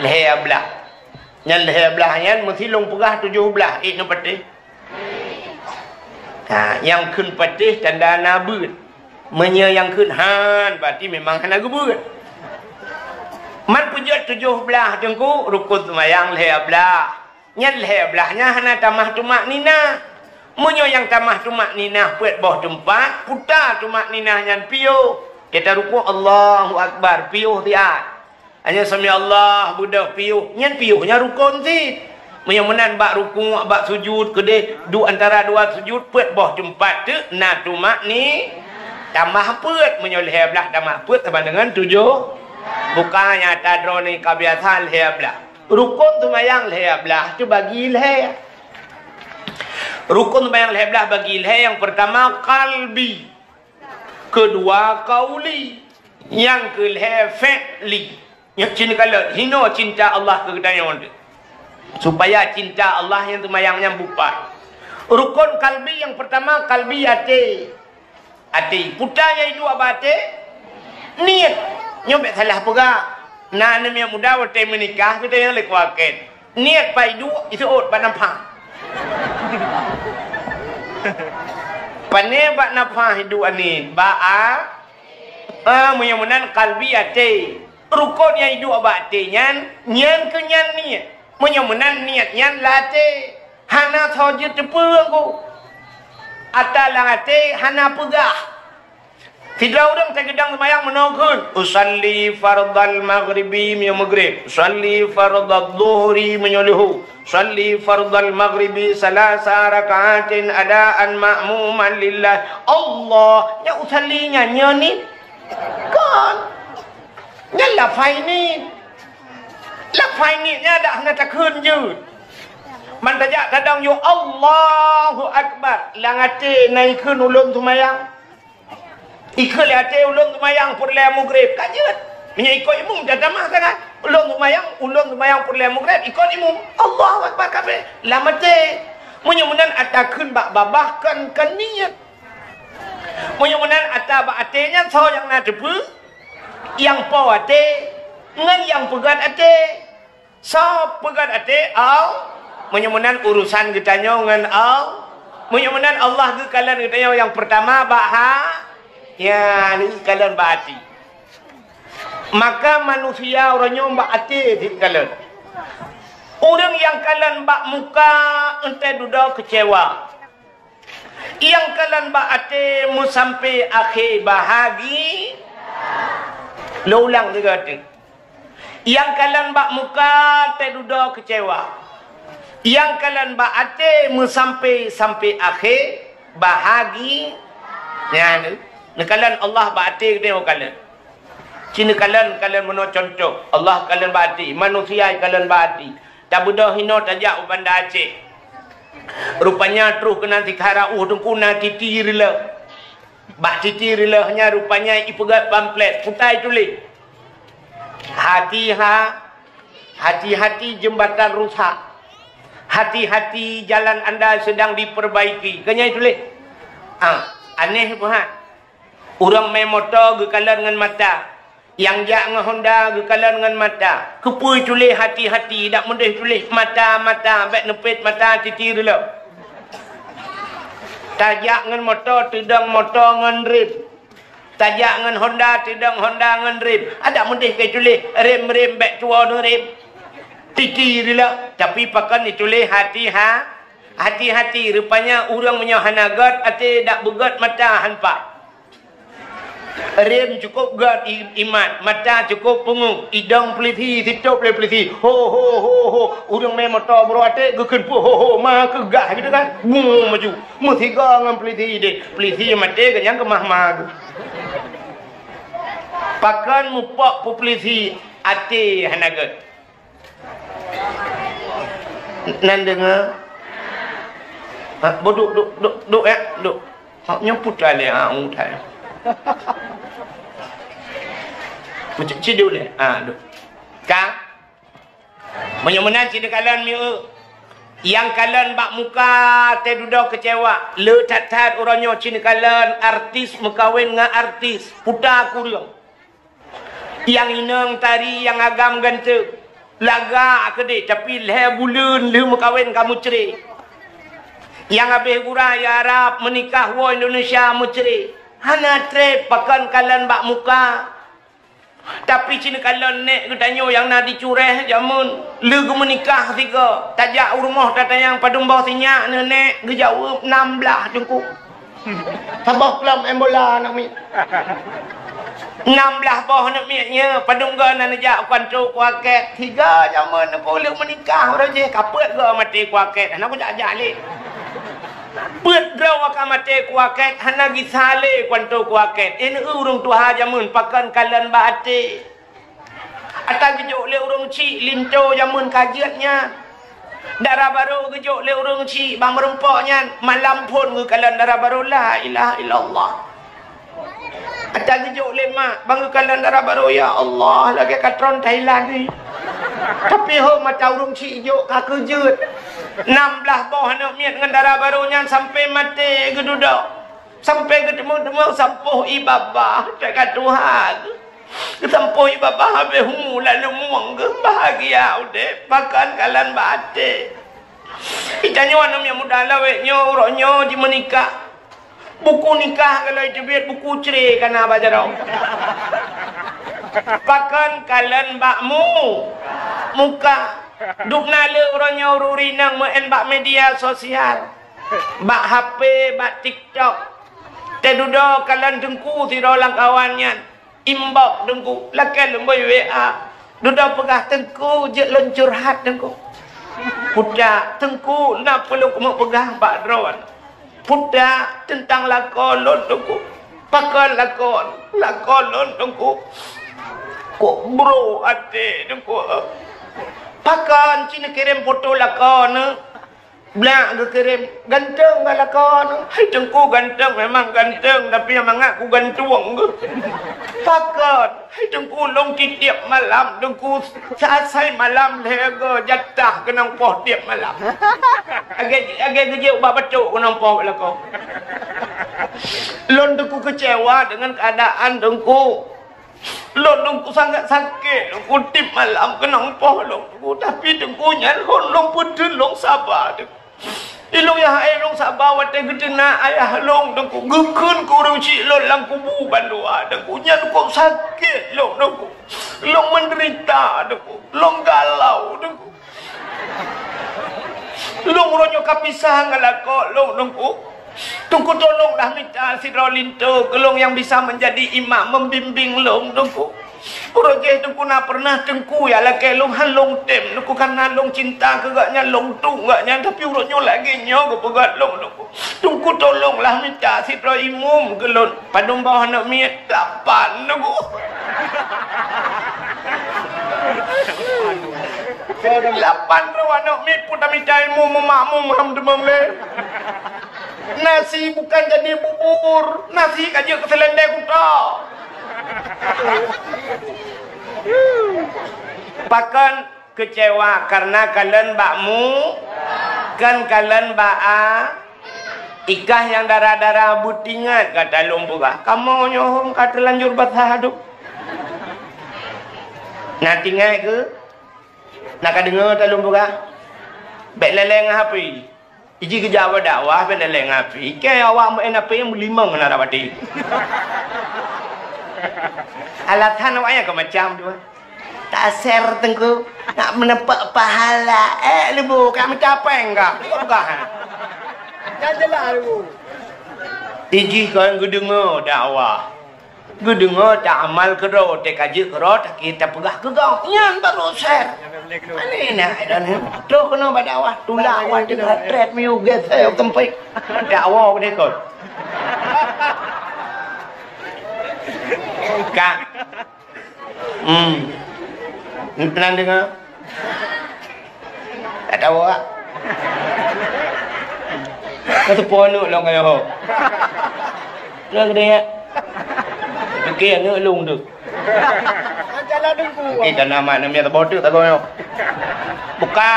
Lhée blaih. Nyan lhée blaih nyan meusilong peugah tujoh blaih, ék neupatéh. Ha, nyang kheun patéh tanda na beuet. Meunyoe nyang kheun han, berarti memang hana geubeuet. Man peujeuet tujoh blaih teungku, rukon seumayang lhée blaih. Nyan lhée blaih nyan hana tamah tumakninah. Meunyoe nyang tamah tumakninah peuet boh teumpat, puta tumakninah nyan piôh. Teutarukon Allahu Akbar, piôh siat. Hanya sami Allah beudôh piôh, nyan piôh nyan rukon cit. Meunyoe meunan bak rukuk, bak sujud, keudeh duek antara dua sujud, peuet boh teumpat teuk na tumakni-, tamah peuet. Meunyoe lhée blaih tamah peuet sama dengan tujoh. Bukan nyata droeneuh ka biasa lhée blaih. Rukon seumayang lhée blaih teubagi lhée. Rukon seumayang lhée blaih bagi lhée, nyang peurtama kalbi. Keudua qauli. Nyang keulhèe fi'li. Nyoe cit neukalon, hinoe cinta Allah keu geutanyoe teuh. Supaya cinta Allah nyang teumayang nyan bupat. Rukon kalbi nyang peurtama, kalbi até. Até. Peue nyang iduek bak até? Niet. Nyoe bèk salah peugah. Na aneuk miet muda watèe meunikah, geutanyoe lé kuakét. Niet pat iduek, iseuôt bak nafah. Pané bak nafah iduek niet, bak a-, ah, meunyoe meunan kalbi até. Rukon nyang iduek bak até nyan, nyan keuh nyan niet. Meunyoe meunan niet nyan lam até. Hana soe jeuet teupeu ku. Ata lam até hana peugah. Sidroe ureueng teugeudong seumayang meunoe kheun, "Usalli fardal maghribi," meunyoe meugreb, "Usalli fardal dhuhri," meunyoe leuhô, "Usalli fardal maghribi salasa rakaatin adaan ma'muman lillah." Allah, nyan usalli nyan, nyoe niet? Kon. Nyan lafai niet. Lafai niet nyan dak hana takheun jeuet. Man tajak tadong yue Allahu Akbar, lam até na ikheun ulôn seumayang. Ikheun lé até ulôn seumayang peureulèe meugreb, ka jeuet. Meunyoe ikot imum, tatamah sangat. Ulôn seumayang, ulôn seumayang peureulèe meugreb, ikot imum. Allahu Akbar kabeh. Lam até. Meunyoe meunan ata kheun bak babah kon, kon niet. Meunyoe meunan ata bak até nyan soe nyang na teupeu? Nyang po até ngon nyang peugöt até. Soe peugöt até? Allah. Meunyoe meunan urusan geutanyoe ngon Allah. Meunyoe meunan Allah geukalon geutanyoe nyang peurtama bak ha-, ya, geukalon bak até. Maka manusia uroe nyoe bak até geukalon. Ureueng nyang kalon bak muka, enteuk dudoe keucewa. Nyang kalon bak até meusampé akhé bahagi-, lôn ulang sigoe teuk. Nyang kalon bak muka teududoe keucewa. Nyang kalon bak até meusampé-sampé akhé bahagi-, nyan, neukalon Allah bak até geutanyoe kalon. Ci neukalon, kalon meunoe contoh, Allah kalon bak até, manusia kalon bak até. Tabeudôh inoe tajak u Banda Aceh. Rupanya troh keunan sikhala ueh teungku na titi reulôh. Bak titi reulôh nyan rupanya ipeugöt pamflet, peue tuléh, "Hati-ha-, hati-hati jembatan rusak. Hati-hati jalan anda sedang diperbaiki." Kan nyan tuléh. Ah, aneh peuhat. Ureueng mé moto geukalon ngon mata. Nyang jak ngon Honda geukalon ngon mata. Keupeue tuléh hati-hati, dak meudeh tuléh mata-mata, bèk neupet mata titi reulôh. Tajak ngon moto, teudong moto ngon rem. Tajak ngon Honda, teudong Honda ngon rem. Adak meudeh keu tuléh rem-rem, bèk tuwoe neurem. Titi reulôh, tapi pakon dituléh hati-ha-, hati-hati. Rupanya ureueng meunyoe hana göt até, dak beugöt mata han pat. Rem cukôp göt i-, imat, mata cukôp peungeuh, idong peulisi, sitôp lé peulisi. Ho, ho, ho, ho. Ureueng mé moto bro até geukheun peue ho, ho, ma keugah gitu kan. Bung maju. Meusigoe ngon peulisi deh. Peulisi maté, geuh nyan keumah ma geuh. Pakon mupok peue peulisi até hana göt. Nan deungoe? Ha, bo duek, duek, duek, duek, ya, duek. Ha, nyoe putra lé, ha, muda. Macam ci duek lé. Ha, duek. Ka? Meunyoe meunan ci neukalon mieu. Nyang kalon bak muka teududoe keucewa. Le that-that uroe nyoe ci neukalon artis meukawen ngon artis. Puta kureueng. Nyang inong tari nyang agam ganteng, lagak keudeh, tapi lhèe buleuen lheueh meukawen ka meucre. Nyang habéh gura i Arab meunikah woe Indonesia meucre. Hana trép pakon kalon bak muka. Tapi ci neukalon nèk geutanyoe nyang na di Cureh jameun, lheueh geumeunikah sigoe, tajak u rumoh tatanyong padum boh sinyak neuh nèk, geujaweueb nam blaih teungku. Saboh klub em bola aneuk miet. Nam blaih boh aneuk miet nyoe, padum goe na neujak u kanto kuakét. Tiga jameun neupeuleuk meunikah uroe jih, ka peuet goe maté kuakét. Hana kujak-jak lé. Peuet droe ka maté kuakét, hana gisa lé u kanto kuakét. Nyan ureueng tuha jameun pakon kalon bak até. Ata geujok lé ureueng chik linto jameun ka jeuet nyan. Dara barô geujok lé ureueng chik bak meurumpok nyan, malam phon geukalon dara barô, la ilaha illallah. Tageujok lé mak, ban geukalon dara barô, ya Allah, lagèe katron Thailand ni. Tapi ho mata ureueng chik jok ka keujeuet. Nam blah boh aneuk miet ngon dara barô nyan sampoe maté geududoe. Sampoe geuteumèe-teumèe sampoh ie babah, teuka tuha geuh. Geusampoh ie babah habéh umu lalu mueng geuh, bahagia udép, pakon kalon bak até. Geutanyoe aneuk miet muda lawét nyoe, uroe nyoe jimeunikah. Buku nikah kalau jiteubiet, buku cre kana bak jaroe. Pakon kalon bak mu-, muka. Dubna le uroe nyoe ureueng inong meu'en bak media sosial. Bak H P, bak TikTok. Teududoe kalon teungku sidroe lam kawan nyan. Inbox teungku, lakèe lôn bri W A. Dudoe peugah, "Teungku, jeuet lôn curhat, Teungku." "Putak, Teungku, na peue lôn keumeung peugah bak droeneuh." "Putak, teuntang lakoe lôn, Teungku." "Pakon lakoe?" "Lakoe lôn, Teungku, kok brok até, Teungku." "Pakon, ci neukirém foto lakoe neuh?" Blah geukirém, "Ganteng ka lakoe neuh." "Hai Teungku, ganteng memang ganteng, tapi nyang mangat kugantung geuh." "Pakon?" "Hai Teungku, lôn tiep-tiep malam, Teungku, sa-, asai malam lhèe go jatah keunong poh tiep malam. Lagèe, lagèe geujok bak batok keunong poh lakoe." "Lôn, Teungku, keucewa deungon keuadaan, Teungku." "Lôn, Teungku, sangat sakét, Teungku, tiep malam keunong poh lôn, Teungku. Tapi, Teungku, nyan lôn, lôn peuteun lôn saba, Teungku. Ilôn nyang hai lôn saba watèe geuteunak ayah lôn, Teungku. Geukheun keu ureueng chik lôn lam kubu bandua, Teungku. Nyan kok sakét lôn, Teungku. Lôn meudeurita, Teungku. Lôn galau, Teungku. Lôn uroe nyoe ka pisah ngon lakoe lôn, Teungku. Teungku, tolonglah mita sidroe linto keu lôn nyang bisa meunjadi imam meubimbéng lôn, Teungku. Uroe jéh, Teungku, na peureunah Teungku jak lakèe lôn, han lôn tem, Teungku, kareuna lôn cinta keu gobnyan, lôn tueng gobnyan, tapi uroe nyoe lagèe nyoe geupeugah lôn, Teungku. Teungku, tolonglah mita sidroe imum keu lôn." "Padum boh aneuk miet?" "Lapan, Teungku." "Lapan droe aneuk miet pun tamita ilmu meumakmum, alhamdulillah. Nasi bukan jadi bubur, nasi ka jeuet keu seulendeng kuta." Pakon keucewa, kareuna kalon bak mu-, kon kalon bak a-, ikah nyang dara-dara beutingat, ka talôn peugah. Kamoe nyoe hom ka teulanjur basah adub. Na tingat keu? Na ka deungoe talôn peugah? Bèk lé-lé ngon H P. Iji geujak bak dakwah, bèk lé-lé ngon H P. Kèe awak meu'en H P meulimong na dapati. Alasan awak nyan ka macam tu. "Tak share, Teungku, nak meuneupok pahala." Eh, leubeh ka mita péng ka. Peugah. Nyan jeulaih, leubeh. Iji kon geudeungoe dakwah. Geudeungoe, ta amal keudroe, teuka jeuet keudroe, takheun tapeugah keu gob. Nyan baru share. Pane na, dan troh keunoe bak dakwah, tulak awak teuka trép miyueb geuseuh teumpat. Dakwah keu dikon. Ka. Hmm. Peunan deungoe? Ka tawoe, Kak. Ka teupeue aneuk lôn ka yoh. Ka geudeh, Kak. Pike aneuk lôn tu. Jalan dengku. Pike kana mak aneuk miet teuboh teuk tagoe nyoe. Buka.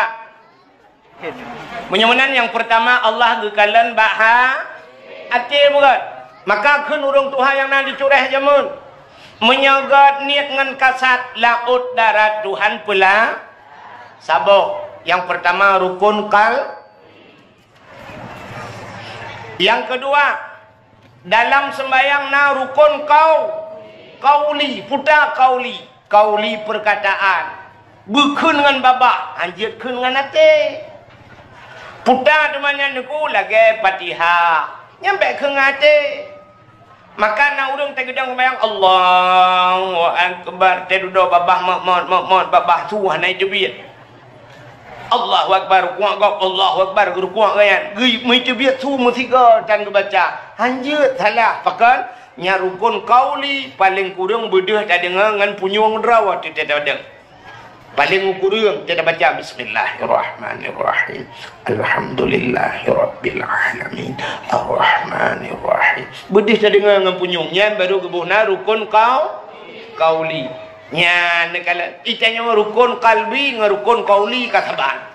Meunyoe meunan nyang peurtama Allah geukalon bak ha-, até bukan? Maka kheun ureuëng tuha nyang na di Cureh jameun, meunyoe gét niet ngon kasat laôt darat Tuhan peula saboh. Nyang peurtama rukun kal-, nyang keudua dalam seumbahyang na rukun kau-, kauli, puta kauli. Kauli peurkataan, beukheun ngon babah, hanjeuet kheun ngon até. Puta teuma nyan Teungku lagée Fatihah, nyan bék kheun ngon até. Maka na ureuëng teugeudong seumayang, Allahu Akbar, teududoe babah mot-mot, mot-mot, babah su hana jiteubiet. Allahu Akbar, rukuk gob, Allahu Akbar, rukuk geuyan. Geu-, meuteubiet su meusigoe tan geubaca. Hanjeuet salah, pakon? Nyan rukun kauli, paleng kureueng beudeuh tadeungoe ngon punyueng droe teuh tadeungoe. Paleng ukureueng, kita baca, "Bismillahirrahmanirrahim. Alhamdulillahirabbil alamin. Arrahmanirrahim." Beudeh tadeungoe ngon punyueng, nyan baru geuboh na rukun qau-, qauli. Nyan neukalon, itanyoe rukun qalbi ngon rukun qauli ka saban.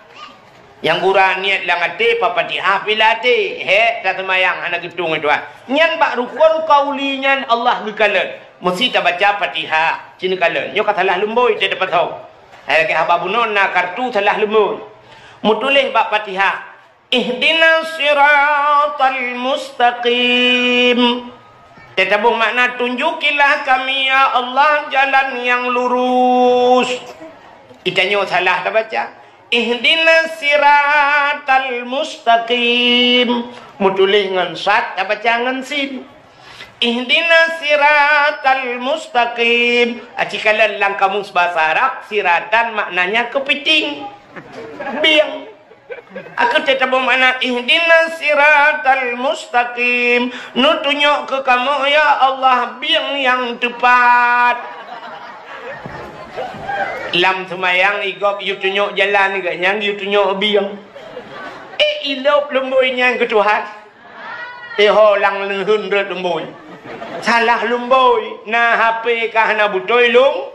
Nyang gura niet lam até, pa Fatihah pih lam até. Hék, taseumayang hana geutueng, Tuhan. Nyan bak rukun qauli nyan Allah geukalon. Meusti tabaca Fatihah. Ci neukalon. Nyoe ka salah lumbôi, teupeutho. Hai lagèe haba bunoe na kartu salah lumbôi. Meutuléh bak Fatihah, "Ihdinas siratal mustaqim." Teutabong makna, "Tunjukilah kami, ya Allah, jalan yang lurus." Itanyoe salah tabaca. "Ihdinas siratal mustaqim." Meutuléh ngon sad, tabaca ngon sin. "Ihdinas siratal mustaqim." Aci kalon lam kamus bahasa Arab, siratan maknanya keupiting. Bieng. Aku teutabong makna, "Ihdinas siratal mustaqim." Neutunyok keu kamoe, ya Allah, bieng nyang teupat. Lam seumayang, i gob yue tunyok jalan, gobnyan yue tunyok bieng. Eh, ilop lumbôi nyan keu Tuhan. Eh, ho lam leuheun rot lumbôi. Salah lumbôi, na H P ka hana beutôi lum-,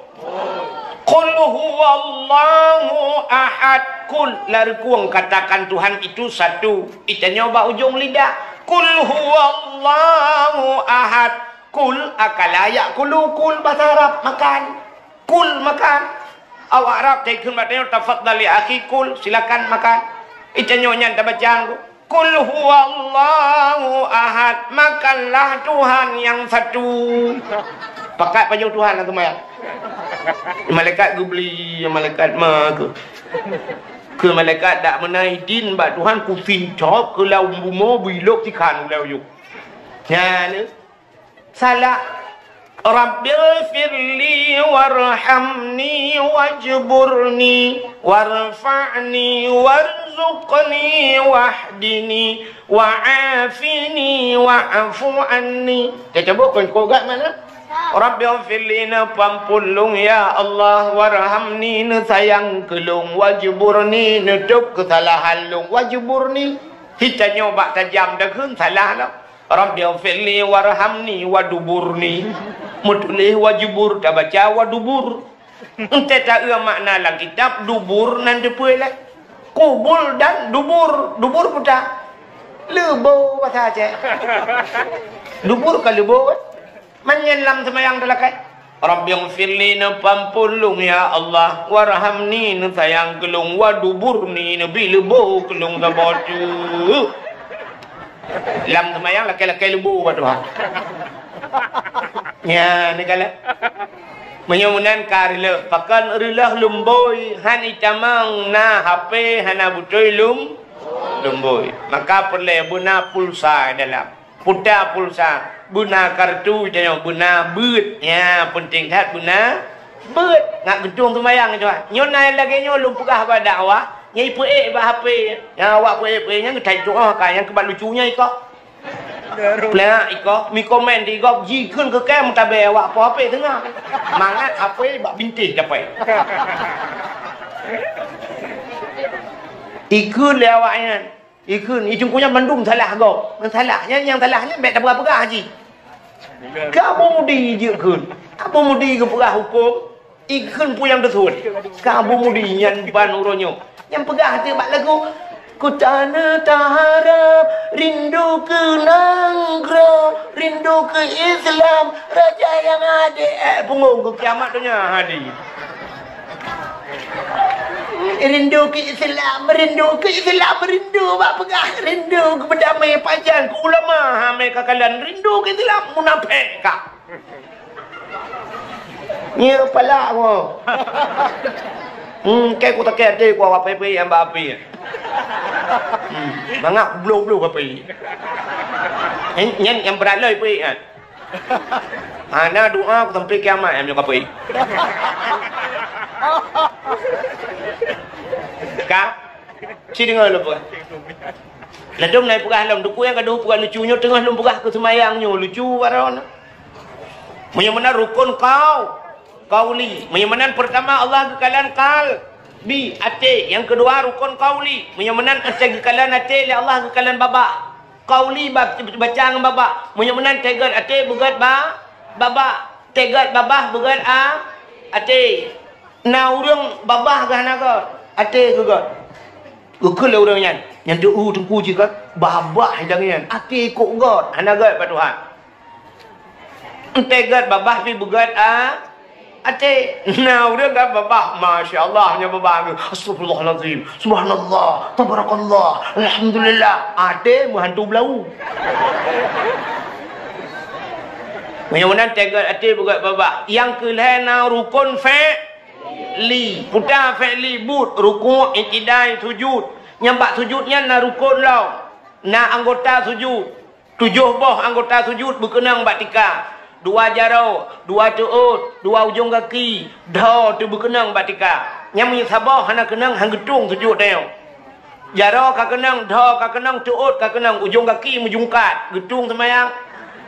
Qul huwallahu ahad. Qul, larikueng katakan Tuhan itu satu. Itanyoe bak ujong lidah. Qul huwallahu ahad. Kul akala ya'kulu, kul bahasa Arab, makan. Kul, makan. Awak Arab taikheun bak tanyoe, "Tafadhal ya akhi, kul, silakan makan." Itanyoe nyan tabaca ngon, "Kul huwallahu ahad, makanlah Tuhan yang satu." Pakat pajoh Tuhan lah teuma. Malaikat geubri, malaikat ma ke. Ke malaikat dak meunai din bak Tuhan, kusincop keu lam bumoe, bilok sikhan ulèe uyuek. Nyan. Salah. Rabbighfirli warhamni wajburni warfa'ni warzuqni wahdini wa'afini wa'fu anni. Teutabong kon kogat mana? Rabbighfirli, neupeuampôn lôn, ya Allah, warhamni, neusayang keu lôn, wajburni, neutôb keusalahan lôn, wajburni. Hitanyoe bak tajam takheun salah lom. Rabbighfirli warhamni waduburni. Meutuléh wajubur, tabaca wadubur. Entée taeu makna lam kitab, dubur nan teupeue lé. Kubul dan dubur. Dubur puta. Leubo basa Aceh. Dubur ka leubo, kan? Manyang lam seumayang teulakai. Rabbighfirli, neupeuampôn lôn, ya Allah, warhamni, neusayang keu lôn, waduburni, neubi leubo keu lôn saboh teuk. Lam seumayang lakée-lakée leubo bak Tuhan. Nyan, neukalon. Meunyoe meunan ka reuloh, pakon reuloh lumbôi, han itamong na H P, hana beutôi lum-, lumbôi. Maka peureulée beuna pulsa dalam. Puta pulsa, beuna kartu tanyoe, beuna beuet. Nya, peunteng that beuna beuet. Ngat geutueng seumayang nyoe. Nyoe na lagée nyoe lôn peugah bak dakwah, nyang ipeuék bak H P. Nyang awak peuék-peuék nyan geutanyoe ka nyang keubat lucu nyan ikoh. Plak ikoh, mi komen di gob, jikheun keu kée meutabée awak po H P teungoh. Mangat H P bak bintéh dapée. Ikheun lé awak nyan. Ikheun, i teungku nyan mandum salah gob. Nyan salah, nyan nyang salah nyan bék tapeugah-peugah jih. Keu Abu Mudi jikheun. Abu Mudi geupeugah huköm, ikheun peue nyang teusuet. Keu Abu Mudi nyan ban uroe nyoe. Nyang peugah teuh bak lagu, "Ku taneuh taharab, rindu keu nanggroe, rindu keu Islam, raja nyang adé, eh, pungo keu kiamat donya hadi." Rindu keu Islam, rindu keu Islam, rindu bak peugah, rindu keu beudamé pajan, keu ulama, ha, mé ka kalon, rindu keu Islam, munafék ka. Nyeuk palak mo. Hmm, kée ku takée até ku awak peuék-peuék nyang bak api. Hmm, mangat bloh-bloh api. Nyan, nyan nyang brat lom peuék nyan. Hana doa ku sampai kiamat, em, nyoe ka peuék. Ka? Ci deungoe lôn peugah. Ladôm na peugah lom, dukue nyang ka deuh peugah lucu nyoe teungoh lôn peugah keu seumayang nyoe lucu baroe na. Meunyoe meunan rukun kau. Qauli. Meunyoe meunan, peurtama Allah geukalon qalbi, até. Nyang keudua rukon qauli. Meunyoe meunan, até geukalon até lé Allah geukalon babah. Qauli ba-, baca ngon babah. Meunyoe meunan, teugot até beugét ba-, babah. Teugot babah beugét a-, até. Na ureuëng babah geuh hana gét, até geugét. Geukheun lé ureuëng nyan, nyan teu-u teungku jih gét, babah nyang nyan, até kok gét, hana gét bak Tuhan. Teugot babah pih beugét a-, até. Na ureuëng kan babah, masya Allah, nyan babah, astagfirullahalazim, subhanallah, tabarakallah, alhamdulillah, até meuhantu beulau. Meunyoe meunan teugot até beugét babah. Nyang keulhée na rukon fi'li. Peue fi'li? Buet, rukuk, i'tidal, sujud. Nyang bak sujud nyan na rukon lom. Na anggota sujud. Tujoh boh anggota sujud beukeunong bak tika. Dua jaroe, dua teuôt, dua ujong gaki, dhoe teuh beukeunong bak tika. Nyang meunyoe saboh hana keunong, han geutueng sujud tanyoe. Jaroe ka keunong, dhoe ka keunong, teuôt ka keunong, ujong gaki meujungkat, geutueng seumayang?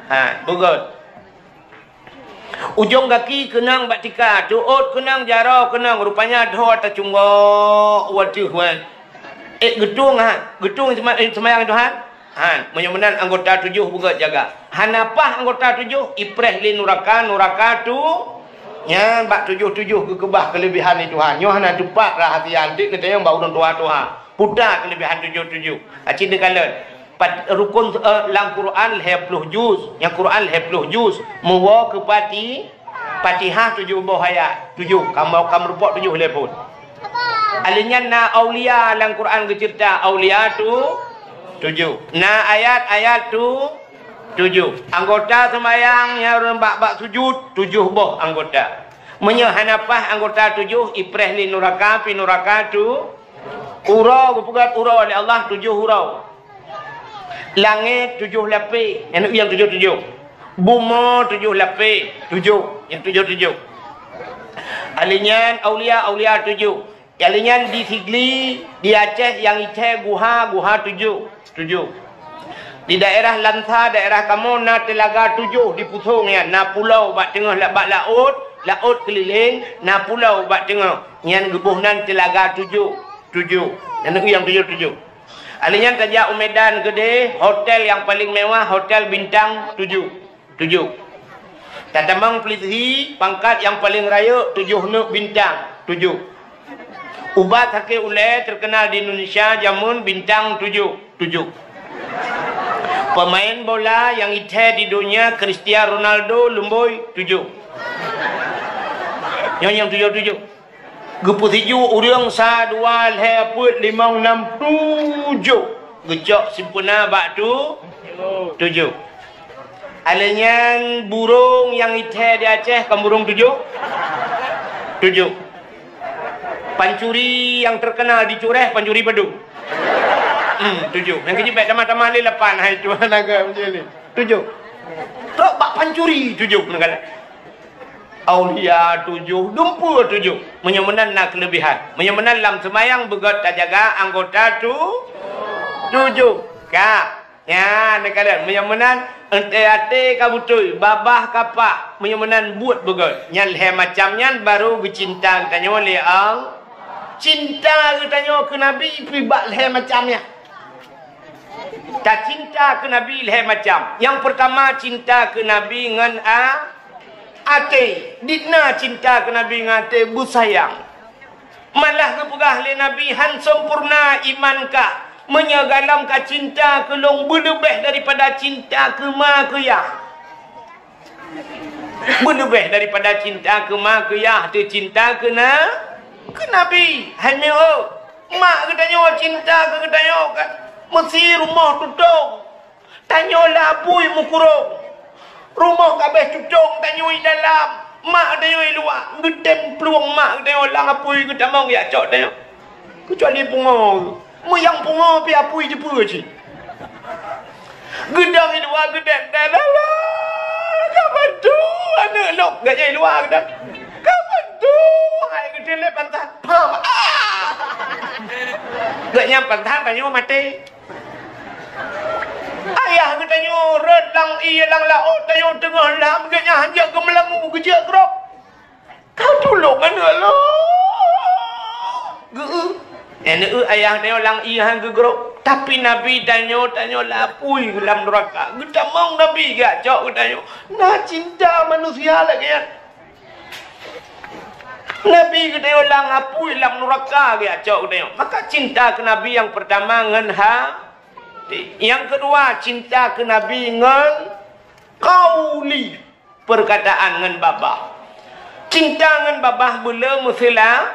Ha, beugét. Ujong gaki keunong bak tika, teuôt keunong, jaroe keunong, rupanya dhoe tacunggok u ateueh wai. Eh, geutueng ha, geutueng seuma-, eh, seumayang Tuhan? Han, meunyoe meunan anggota tujoh beugét jaga. Hana paih anggota tujoh, ipreh lé nuraka, nuraka tu. Nyan bak tujoh-tujoh geukeubah keuleubehan lé Tuhan. Nyoe hana teupat rahsia, anteuk neutanyong bak ureuëng tuha-tuha. Peue keuleubehan tujoh-tujoh? Aci neukalon. Pat-, rukon, eh, lam Quran lhée ploh juz. Nyang Quran lhée ploh juz. Meuwoe keu Fati-, Fatihah tujoh boh ayat. Tujoh. Kamoe ka meurumpok tujoh lhée phon. Alheuh nyan na aulia lam Quran geuceurita, aulia tu tujoh. Na ayat-ayat tu tujoh. Anggota seumayang nyang ureuëng bak-bak sujud, tujoh boh anggota. Meunyoe hana paih anggota tujoh, ipreh lé nuraka, pi nuraka tu uroe, geupeugét uroe lé Allah tujoh uroe. Langét tujoh lapéh, nyan nyang tujoh-tujoh. Bumoe tujoh lapéh, tujoh, nyang tujoh-tujoh. Alheuh nyan aulia, aulia tujoh. Alheuh nyan di Sigli, di Aceh nyang ié guha, guha tujoh, tujoh. Di daerah Lansa, daerah kamoe na teulaga tujoh di pusong nyan, na pulo bak teungoh la-, bak laôt, laôt keulileng, na pulo bak teungoh. Nyan geuboh nan teulaga tujoh, tujoh. Nyan nyang tujoh-tujoh. Alheuh nyan tajak u Medan Keudeh, hotel nyang paleng mewah, hotel bintang tujoh. Tujoh. Tatamong polisi, pangkat nyang paleng rayeuk, tujoh neuk bintang, tujoh. Ubat sakét ulée teukeunal di Indonesia jameun, bintang tujoh, tujoh. Peumaén bola nyang ié di donya, Cristiano Ronaldo, lumbôi, tujoh. Nyoe nyang tujoh-tujoh. Geupeusiju ureuëng sa, dua, lhée, peuet, limong, nam, tujoh. Geucok sempurna bak tu, tujoh. Alheuh nyan burông nyang ié di Aceh kan burông tujoh? Tujoh. Pancuri nyang teukeunal di Cureh, pancuri padum? Hmm, tujoh. Nyang keujeuet bèk tamah-tamah lé lapan, hai tuan agam je lé. Tujoh. Trok bak pancuri tujoh, neukalon. Aulia tujoh, dumpeue tujoh. Meunyoe meunan na keuleubehan. Meunyoe meunan lam seumayang beugét tajaga anggota tu-, tujoh. Ka. Nyan, neukalon. Meunyoe meunan, até-até ka beutôi, babah ka paih. Meunyoe meunan buet beugét. Nyan lhée macam nyan baru geucinta geutanyoe lé Allah. Cinta geutanyoe keu Nabi pih bak lhée macam nyan. Tacinta keu Nabi lhée macam. Nyang peurtama, cinta keu Nabi ngon a-, até. Dikna cinta keu Nabi ngon até beusayang. Malah geupeugah lé Nabi, "Han sempurna iman kah, meunyoe gohlom ka cinta keu lôn beuleubeh daripada cinta keu ma keu yah." Beuleubeh daripada cinta keu ma keu yah, teucinta keu na-, keu Nabi. Hai miho, mak geutanyoe cinta keu geutanyoe ka meusi rumoh tutong. Tanyoe lam apui meukurong. Rumoh ka abéh tutong, tanyoe i dalam. Mak tanyoe i luwa. Geutem plueng mak geutanyoe lam apui geutamong jak cok tanyoe. Keucuali pungo. Meunyoe pungo pih apui jipeue cit. Geudong i luwa geudong, "Ka bantu aneuk lôn." Geuh i luwa geudong. "Ka bantu." Hai geutem lé pantat. Pam. Ah! Geuh nyan pantat tanyoe maté. Ayah geutanyoe rhot lam ié lam laôt, tanyoe teungoh lam, geuh nyan hanjeuet geumeulamu geujeuet grob. Ka tulông aneuk lôn. Geu-, aneuk ayah tanyoe lam ié han geugrok. Tapi Nabi tanyoe, tanyoe lapui lam nuraka. Geutamong Nabi geujak cok geutanyoe. Na cinta manusia lagèe nyan. Nabi geutanyoe lam apui lam nuraka geujak cok geutanyoe. Maka cinta keu Nabi nyang peurtama ngon ha-, nyang keudua cinta keu Nabi ngon qauli. Peurkataan ngon babah. Cinta ngon babah beu le meuseula-,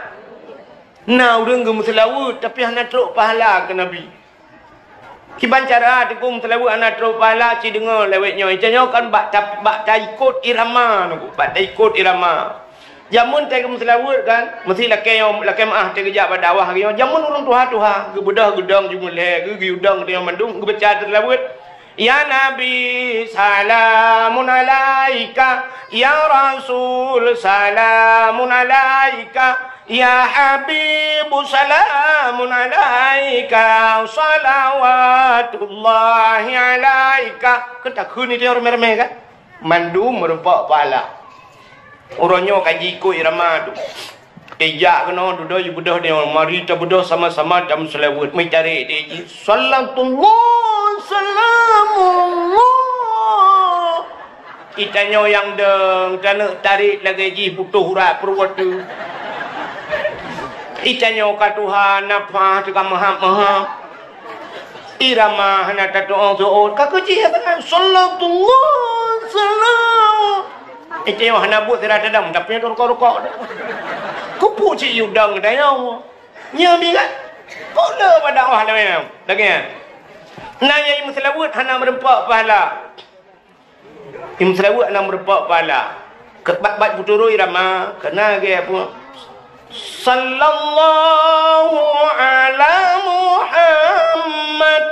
na ureuëng geumeuseulaweuet, tapi hana trok pahala keu Nabi. Kiban cara teungku meuseulaweuet hana trok pahala, ci deungoe lewat nyoe. Tanyoe kan bak ta-, bak taikot irama teungku, bak taikot irama. Jameun teuh geumeuseulaweuet kan, meusti lakée nyoe, lakée meuáh teuh geujak bak dakwah nyoe. Jameun ureuëng tuha-tuha, geubeudôh geudong jumeulee, geu-, geuyue dong teuh nyoe mandum, geubaca teuh seulaweuet. Ya Nabi, salamun alaika. Ya Rasul, salamun alaika. Ya Habibu, salamun alaika. Salawatullahi alaika. Keu takheun itu nyang ramé-ramé kan? Mandum meureumpok pahala. Uroe nyoe ka jikôt irama tu. Ijak keunoe dudoe ibeudôh deungon, mari tabeudôh sama-sama dan meuseulaweuet. Meutarek deh jih. Salatullah, salamullah. Itanyoe nyang dong, taneuk tarek lagèe jih putôh urat peuruwata. Itanyoe ka tuha, nafah teuka meuhab-meuhab. Irama hana tatu'oh-tu'oh. Ka keuh jih ya kan? Salatullah, salam. Itanyoe hana buet sira tadam, tapi rukok-rukok. Kupu cik yudang dayong. Nya bi kan? Kok le pada Allah lawan. Lagi ya. Nah, nyang meuseulaweuet hana meureumpok pahala. Nyang meuseulaweuet hana meureumpok pahala. Keu bat-bat peuturoi rama, keu na ge apa? Sallallahu ala Muhammad.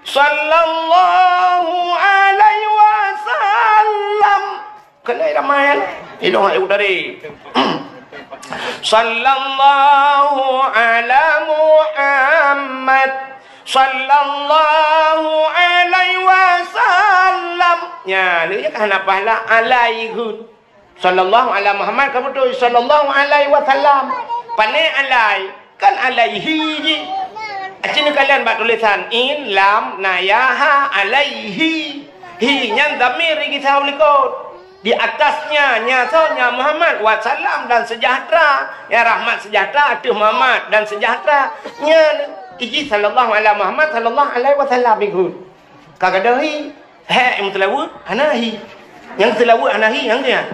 Sallallahu alaihi wasallam. Keuneuk ramai, eh? Ilong ayat dari. Sallallahu ala Muhammad. Sallallahu alaihi wasallam. Nya, lé ka hana pahala alaihi. Sallallahu ala Muhammad, kamu tu sallallahu alaihi wasallam. Pane alai. Kan alaihi jih. Aci neukalon bak tulisan in, lam, na ya, ha, alaihi. Hi nyan dhamir geugisau likot. Di atasnya, nya soe, nya Muhammad, wa salam dan sejahtera. Ya rahmat sejahtera ateueh Muhammad dan sejahtera. Nya iji sallallahu ala Muhammad sallallahu alaihi wasallam ikut. Ka gadôh hi. Hek nyang meuseulaweuet hana hi. Nyang seulaweuet hana hi, nyang nyan.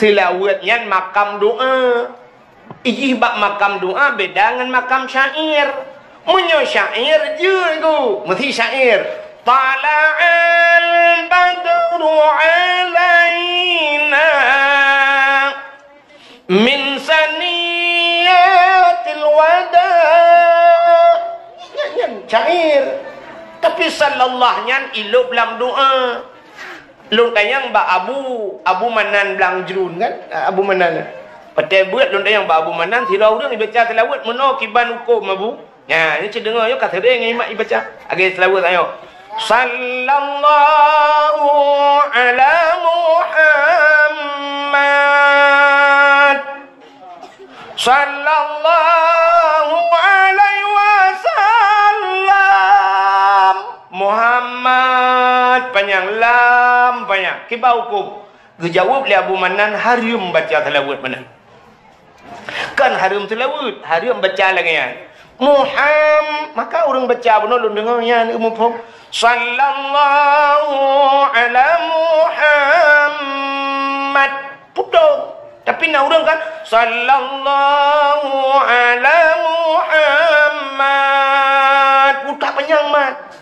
Seulaweuet nyan makam doa. Ijih bak makam doa beda ngon makam syair. Meunyoe syair jeuet ku, meusti syair. Tala'al badru alaina. Min saniyatil wada. Nyan, nyan syair. Tapi sallallahu nyan ilop lam doa. Lôn tanyong bak Abu, Abu Manan Blang Jrun kan? Abu Manan. Watèe beuet lôn tanyong bak Abu Manan, sidroe ureueng ibaca seulaweuet meunoe kiban huköm Abu. Nyan, nyoe cit deungoe, nyoe ka seuréng ngimat ibaca. Lagèe seulaweuet tanyoe. Sallallahu ala Muhammad. Sallallahu alaihi wasallam. Muhammad panyang, lam panyang. Kiban huköm. Geujaweueb lé Abu Manan, hareuem baca seulaweuet meunan. Kan hareuem seulaweuet, hareuem baca lagèe nyan. Muham-, maka ureueng baca bunoe lôn deungoe nyan muphom. Sallallahu ala Muhammad. Putôh. Tapi na ureueng kan, sallallahu ala Muhammad. Putôh panyang mat.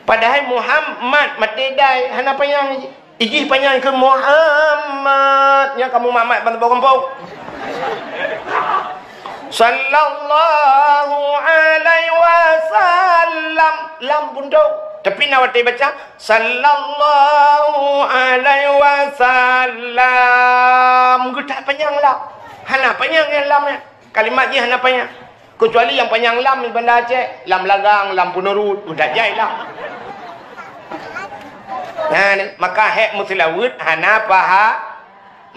Padahai Muhammad maté dai, hana panyang. Ijih panyang keu Muhammad, nyang kamoe mamat ban boh gampông. Sallallahu alaihi wasallam. Lam pun tu. Tapi na watèe baca, sallallahu alaihi wasallam. Geutak panyang lam. Hana panyang nyang lam nyan. Kalimat jih hana panyang. Keucuali nyang panyang lam di Banda Aceh, lam Lagang, lam Peuneurut, udah jai lam. Nah, ni, maka hék meuseulaweuet hana paha.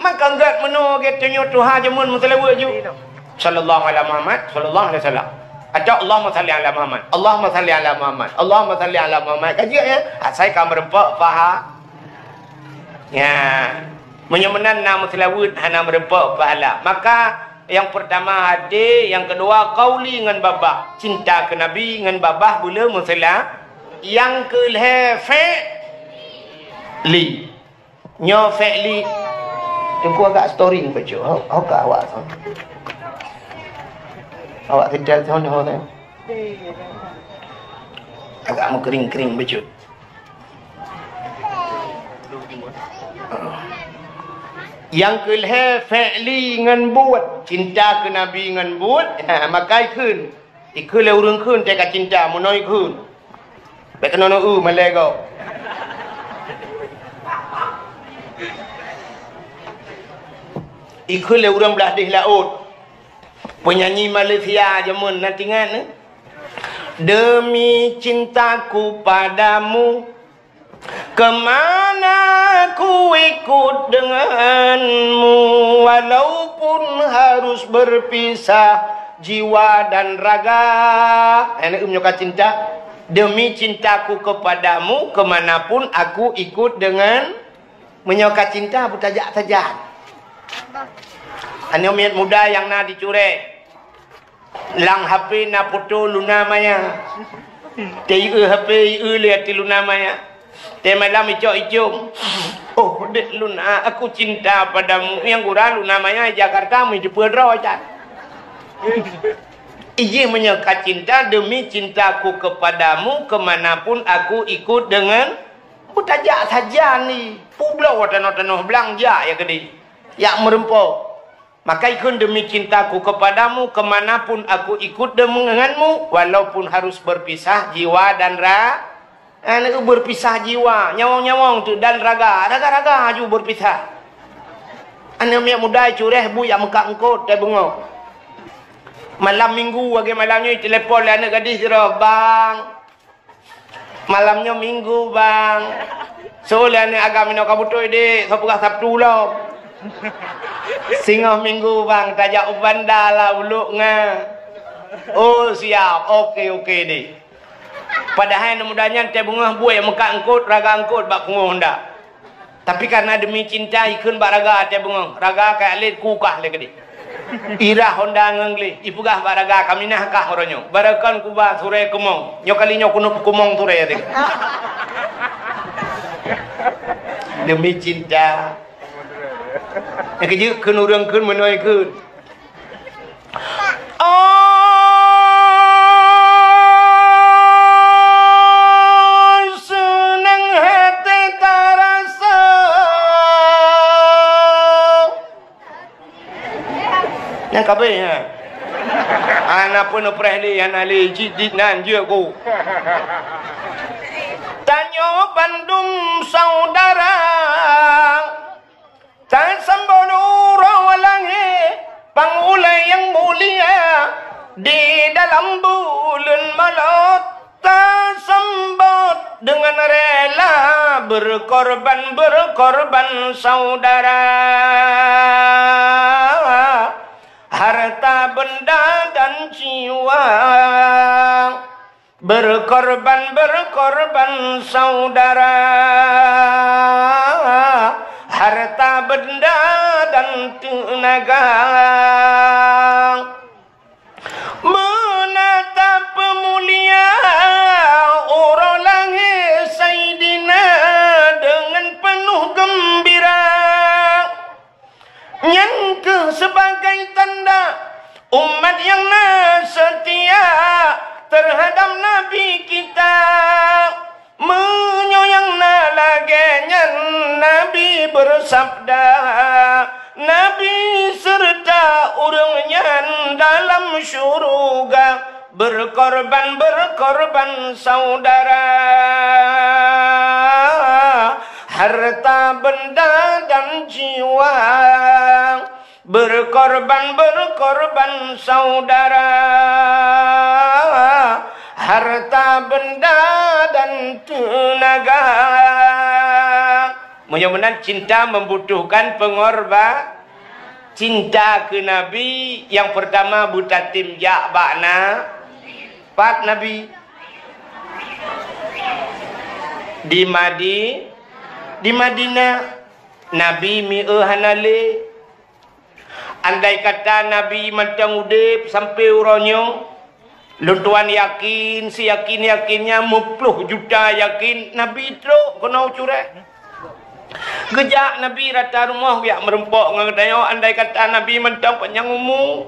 Maka gét meunoe gét tanyoe tuha jameun meuseulaweuet ju. Sallallahu ala Muhammad, sallallahu alaihi wasallam. Atau Allahumma salli ala Muhammad, Allahumma salli ala Muhammad, Allahumma salli ala Muhammad. Ka jeuet, ya? Asai ka meureumpok paha. Ya. Meunyoe meunan na meuseulaweuet hana meureumpok pahala. Maka yang pertama hati, yang kedua qauli ngon babah. Cinta keu Nabi ngon babah beu le meuseula. Yang keulhèe fi'li. Nyoe fi'li. Teungku agak storing bacut. Ho, ho ka awak. Awak tinggal sono, ho, teh. Agak meukering-kering bacut. Nyang keulhèe fi'li ngon buet, cinta keu Nabi ngon buet, ha, maka ikheun. Ikheun lé ureueng kheun teuka cinta, meunoe ikheun. Bèk keunoe neu-eu malèe gob. Ikheun lé ureueng blah deh laôt. Penyanyi Malaysia jameun na teuingat, eh? Demi cintaku padamu, kemana ku ikut denganmu, walaupun harus berpisah jiwa dan raga. Eh, neu-eu meunyoe ka cinta, demi cintaku kepadamu, kemanapun aku ikut dengan, meunyoe ka cinta, beutajak sajan. Aneuk miet muda nyang na di Cureh. Lam H P na foto Luna Maya. Teu-eu H P, eu lé ateueh Luna Maya. Teumalam icok-icok. Oh, dek Luna, aku cinta padamu. Nyang gura Luna Maya Jakarta, meujeupeue droe can. Ijih meunyoe ka cinta, demi cintaku kepadamu, kemanapun aku ikut dengan, beutajak sajan ni. Peubloe tanoh-tanoh blang jak ya keudeh. Jak meureumpok. Maka ikheun, demi cintaku kepadamu, kemanapun aku ikut denganmu, walaupun harus berpisah jiwa dan ra-, eh, berpisah jiwa, nyawöng-nyawöng tu, dan raga, raga-raga aju berpisah. Aneuk miet muda Cureh bu jak meukat eungkôt, teubeungoh. Malam minggu, lagèe malam nyoe, telepon lé aneuk gadih sidroe, "Bang, malam nyoe minggu, Bang." "Soe lé aneuk agam inoe ka beutôi, Dek, soe peugah Sabtu lom?" "Singoh minggu, Bang, tajak u Banda lah, Uluk Nga." "Oh, siap. Oke, oke, Dek." Padahai aneuk muda nyan teubeungoh buet meukat eungkôt, raga eungkôt bak pungoh Honda. Tapi karena demi cinta, ikheun bak raga teubeungoh. Raga ka lét kukah lé keudeh. Irah Honda ngon gleh, ipeugah bak raga, "Kaminah kah uroe nyoe. Barokon kuba surée keumong. Nyoe kali nyoe keuneuk peukeumong surée teuh." Demi cinta. Nyang keujeuet kheun ureueng kheun meunoe kheun. Oh, seunang hati tarasa. Nyang kabeh, ha. Hana peunupreh lé, hana lé, jidit nan jeuet ku. Tanyoe bandum saudara. Tasambot uroe lahé pang ulèe nyang mulia di dalam buleuen Maulud, tasambot deungon rela berkorban, berkorban saudara. Harta benda dan jiwa. Berkorban, berkorban saudara, harta benda dan teunaga. Beuna tapeumulia uroe lahé Saidina deungon peunoh geumbira. Nyan keuh sebagai tanda umat nyang na seutia teuhadab Nabi kita. Meunyoe nyang na lagèe nyan, Nabi beusabda, Nabi seureuta ureueng nyan dalam syeuruga. Berkorban, berkorban saudara, harta benda dan jiwa. Berkorban, berkorban saudara, harta benda dan teunaga. Meunyoe meunan cinta membutuhkan pengorba-, cinta keu Nabi nyang peurtama beutatem jak bak na-, pat Nabi. Di Madi-, di Madinah, Nabi mieu hana lé. Andai kata Nabi mantong udeb sampoe uroe nyoe, lôn tuan yakin, siyakin-yakinnya meuploh juta yakin Nabi trok keunoe u Cureh. Geujak Nabi rata rumoh geujak meurumpok ngon geutanyoe, andai kata Nabi mantong panyang umu.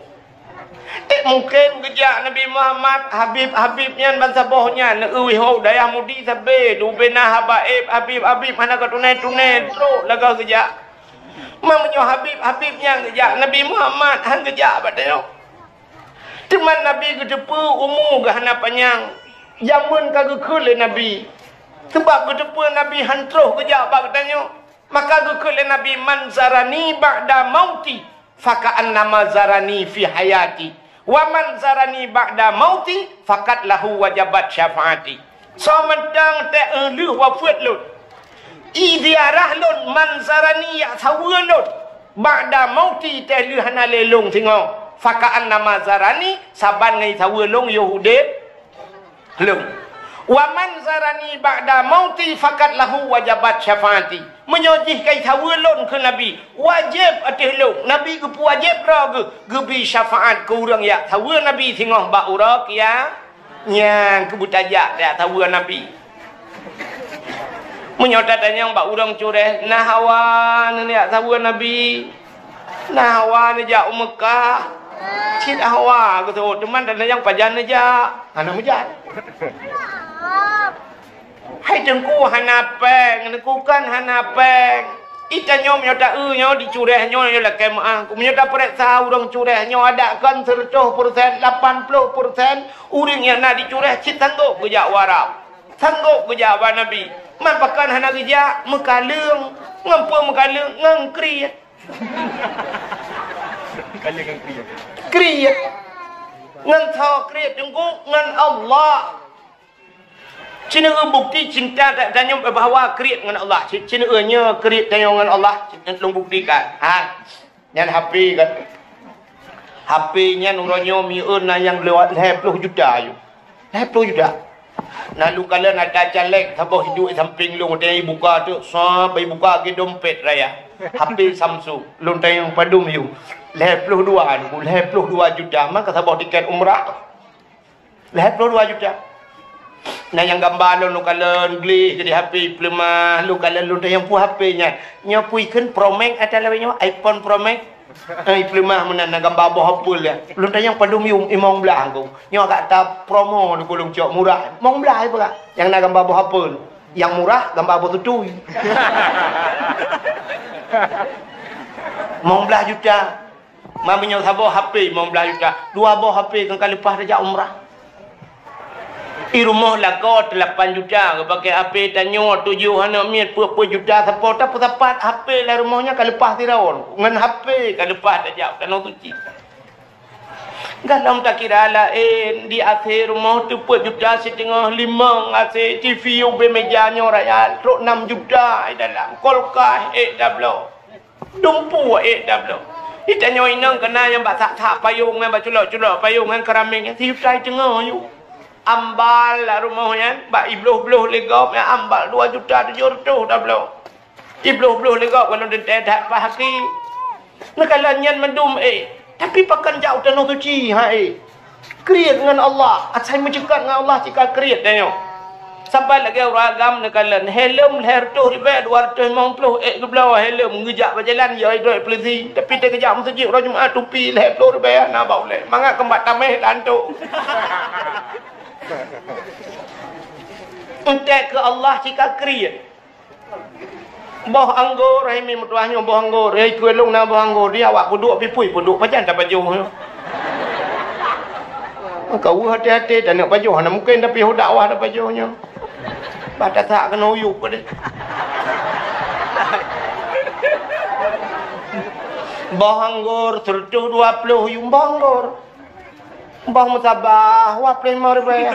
Eh, mungken geujak Nabi Muhammad, Habib-Habib nyan bansaboh nyan, neueu wihou dayah mudi sabe, dubena haba eb, Habib-Habib hana ka tunai-tunai, trok lagak geujak. Meunyoe Habib-Habib nyan geujak, Nabi Muhammad han geujak bak tanyoe. Teuma Nabi geuteupeue umu geuh hana panyang, jameun ka geukheun lé Nabi. Sabab geuteupeue Nabi han troh geujak bak geutanyoe, maka geukheun lé Nabi, "Man zarani ba'da mauti, faka'annama zarani fi hayati. Wa man zarani ba'da mauti, faqad lahu wajabat syafaati." Soe mantong teuh lheueh wafeuet lôn, i ziarah lôn, man zarani, jak saweue lôn, ba'da mauti, teuh lheueh hana lé lôn singoh, faka'annama zarani, saban ngon saweue lôn yoh udeb lôn. Wa man zarani ba'da mauti, faqad lahu wajabat syafaati. Meunyoe jih ka jisaweue lôn keu Nabi, wajéb ateueh lôn, Nabi geupeuwajéb droe geuh, geubri syafaat keu ureuëng jak saweue Nabi singoh bak uroe kia-, nyan keuh beutajak jak saweue Nabi. Meunyoe tatanyong bak ureuëng Cureh, na hawa neujak saweue Nabi? Na hawa neujak u Meukah? Cit hawa geuteuôt, teuma tatanyong pajan neujak? Hana meujan. Hai Teungku hana péng, Teungku kan hana péng. Ita nyoe meunyoe ta-eu nyoe di Cureh nyoe, nyoe lakée meuáh. Meunyoe tapareksa ureuëng Cureh nyoe, adak kon seureutôh persen, lapan ploh persen ureuëng nyang na di Cureh cit sanggôp geujak u Arab. Sanggôp geujak bak Nabi. Man pakon hana geujak? Meukaleueng. Ngon peue meukaleueng? Ngon kriet. Kriet. Ngon soe kriet Teungku? Ngon Allah. Cit neueu bukti cinta ta-, tanyoe bahwa kriet ngon Allah. Cit, cit neueu nyoe kriet tanyoe ngon Allah. Cit lôn buktikan. Ha. Nyan H P kan. H P nyan uroe nyoe mieu na nyang lewat lhée ploh juta aju. Lhée ploh juta. Na lôn kalon ata caleg saboh hiduek sampéng lôn, watée ibuka teuk, sab, ibuka lagée dompet raya. H P Samsung. Lôn tanyong padum yum. Lhée ploh dua, lhée ploh dua juta. Maka saboh tiket umrah. Lhée ploh dua juta. Na nyang gamba lôn, lôn kalon gleh di H P, peuleumah, lôn kalon lôn tanyong peue H P nyan. Nyoe peue ikheun Pro Max ata lawét nyoe, iPhone Pro Max. Eh, peuleumah meunan na gamba boh apel ya. Lôn tanyong padum yum, limong blaih ku. Nyoe agak ta promo lôn, lôn cok murah. Limong blaih peugah. Nyang na gamba boh apel. Nyang murah gamba boh tutui. Limong blaih juta. Ma meunyoe saboh H P limong blaih juta, dua boh H P kon ka leupah tajak umrah. I rumoh lakoe teulapan juta, geupaké H P tanyoe tujoh aneuk miet peuet-peuet juta sapo, tapeusapat H P lam rumoh nyan ka leupah sidroe. Ngon H P ka leupah tajak tanoh suci. Gohlom takira laén, di A C rumoh teupeuet juta siteungoh, limong A C, T V ubé meja nyoe raya, trok nam juta i dalam, kulkas ék tabloe. Dumpeue ék tabloe. Di tanyoe inong keunan nyang bak sak-sak payong nyan, bak culok-culok payong nyan, keurameng nyan, sijuta siteungoh aju. Ambal lam rumoh nyan, bak ibloh-bloh lé gob nyan, ambal dua juta tujoh reutôh tabloe. Ibloh-bloh lé gob, kalau teuntée that pah aki. Neukalon nyan mandum ék. Tapi pakon jak u tanoh suci, ha ék. Kriet ngon Allah, asai meuceukat ngon Allah cit ka kriet tanyoe. Saban lagée ureuëng agam neukalon, helm lhée reutôh ribée dua reutôh limong ploh ék geubloe helm, geujak bak jalan jai droe polisi, tapi teukeujak meuseujid uroe Jumat tupi lhée ploh ribée hana bak ulée. Mangat keumbak tameh lantok. Entek keu Allah cit ka kriet. Boh anggô, hai mi meutuah nyoe boh anggô, hai keu lôn na boh anggô, di awak peuduek pih pui peuduek pajan tapajoh nyoe. Ka weueh até-até taneuk pajoh, hana mungken tapi ho dakwah tapajoh nyoe. Bah tasak keunoe uyuek deh. Boh anggô seureutôh dua ploh yuem boh anggô. Boh meusabah, wah ploh limong ribée.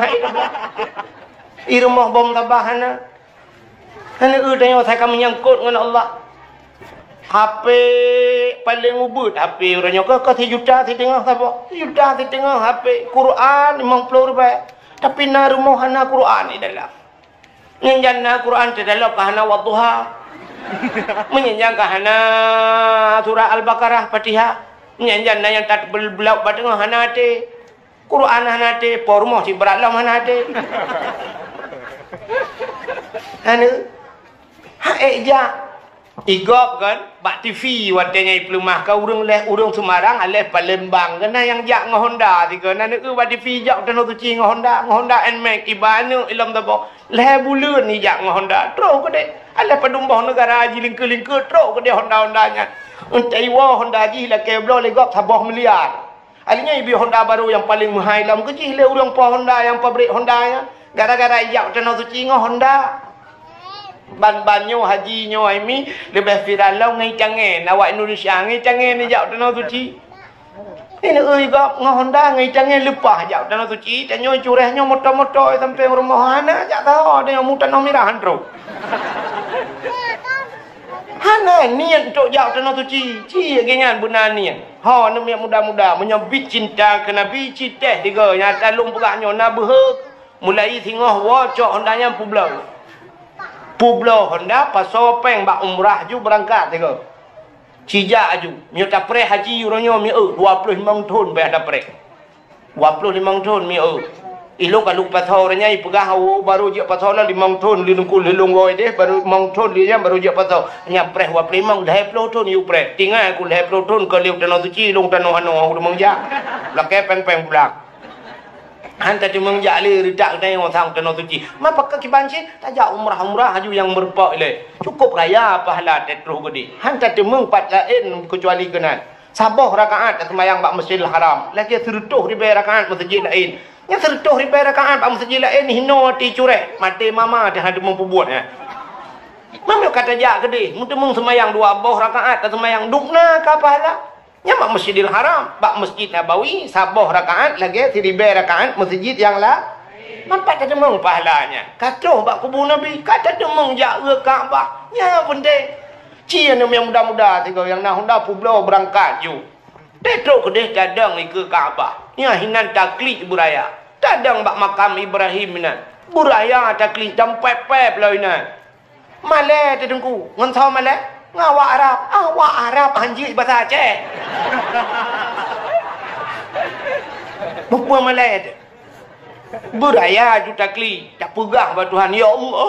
I rumoh boh meusabah hana. Hana eu tanyoe asai ka meunyangkot ngon Allah. H P paleng ubit, H P uroe nyoe keuh, keuh sijuta siteungoh saboh. Sijuta siteungoh H P, Quran limong ploh ribèe. Tapi na rumoh hana Quran di dalam. Nyan jan na Quran di dalam ka hana Wadduha. Meunyan jan ka hana surah Al-Baqarah, Fatihah. Meunyan jan na nyang tat bel-, beulauek bak teungoh hana até. Quran hana até, po rumoh sibrat lom hana até. Hana. Ha ék jak. Igop kan, bak T V watèe nyan ipeuleumah ka ureueng lhèe, ureueng Semarang aléh Palembang keunan nyang jak ngon Honda sigoe. Na neu bak T V jak tanoh suci ngon Honda, ngon Honda Nmax, iba aneuk ilom saboh. Lhèe buleuen ijak ngon Honda, troh keudéh. Aléh padum boh neugara jilingkeu-lingkeu, troh keudéh Honda-Honda nyan. Eunteuk iwoe Honda jih lakèe bloe lé gob saboh miliar. Akhirnya ibi Honda barô nyang paleng meuhai lom keu jih lé ureueng po Honda nyang pabrik Honda nyan. Gara-gara ijak tanoh suci ngon Honda. Ban-ban nyoe haji nyoe hai mi leubeh viral lom ngon icangèn. Awak Indonesia ngon icangèn ijak tanoh suci. Ini ui gob ngon Honda ngon icangèn leupah jak tanoh suci. Tanyoe cureh nyoe moto-moto sampai rumoh hana jak taho tanyoe mu tanoh mirah han troh. Hana niet untuk jak tanoh suci. Ci lagèe nyan beuna niet. Ho, aneuk miet muda-muda, meunyoe bit cinta keu Nabi, ci teh tiga nyang ata lôn peugah nyoe na beuhe. Mulai singoh woe cok Honda nyan peubloe. Peubloe Honda, pasoe pèng bak umrah ju beurangkat tiga. Ci jak aju. Meunyoe tapreh haji uroe nyoe mieu dua ploh limong thon payah tapreh. Dua ploh limong thon mieu. Ilôn ka lôn pasoe uroe nyan ipeugah, "Oh, barô jeuet pasoe lom limong thon lé nungku lé lôn woe deh, barô limong thon lé nyan barô jeuet pasoe." Nyan preh dua ploh limong, lhèe ploh thon yue preh. Tinggai ku lhèe ploh thon ka lheueh tanoh suci, lôn tanoh anoe, ureueng jak. Lakèe pèng-pèng pulang. Han tateumeung jak lé reutak geutanyoe sang tanoh suci. Ma pakon kiban cit tajak umrah-umrah aju nyang meureumpok ilèe. Cukup raya pahala teutroh geudeh. Han tateumeung pat laén keucuali keunan. Saboh rakaat taseumayang bak Masjidil Haram, lagèe sireutôh ribèe rakaat meuseujid laén. Nyang sireutôh ribèe rakaat bak meuseujid laén hinoe ati cureh, maté mama teuh hana teumeung peubuet nyan. Meunyoe ka tajak keudeh, meuteumeung seumayang dua boh rakaat taseumayang dubna ka pahala. Nyan bak Masjidil Haram, bak Masjid Nabawi saboh rakaat lagèe siribèe rakaat meuseujid nyang la. Nampak tateumeung pahala nyan. Ka troh bak kubu Nabi, ka tateumeung jak reueh Ka'bah. Nyan peunteng. Ci aneuk nyang muda-muda sigoe nyang na Honda peubloe beurangkat ju. Teutrok keudeh tadong ikeue Ka'bah. Nyan hinan taklik beuraya. Tadong bak makam Ibrahim inan. Beuraya taklik tampép-pép lom inan. Malèe teuh Teungku, ngon soe malèe? Ngon awak Arab. Awak Arab hanjeuet basa Aceh. Peue malèe teuh? Beuraya ju takli, tapeugah bak Tuhan, "Ya Allah,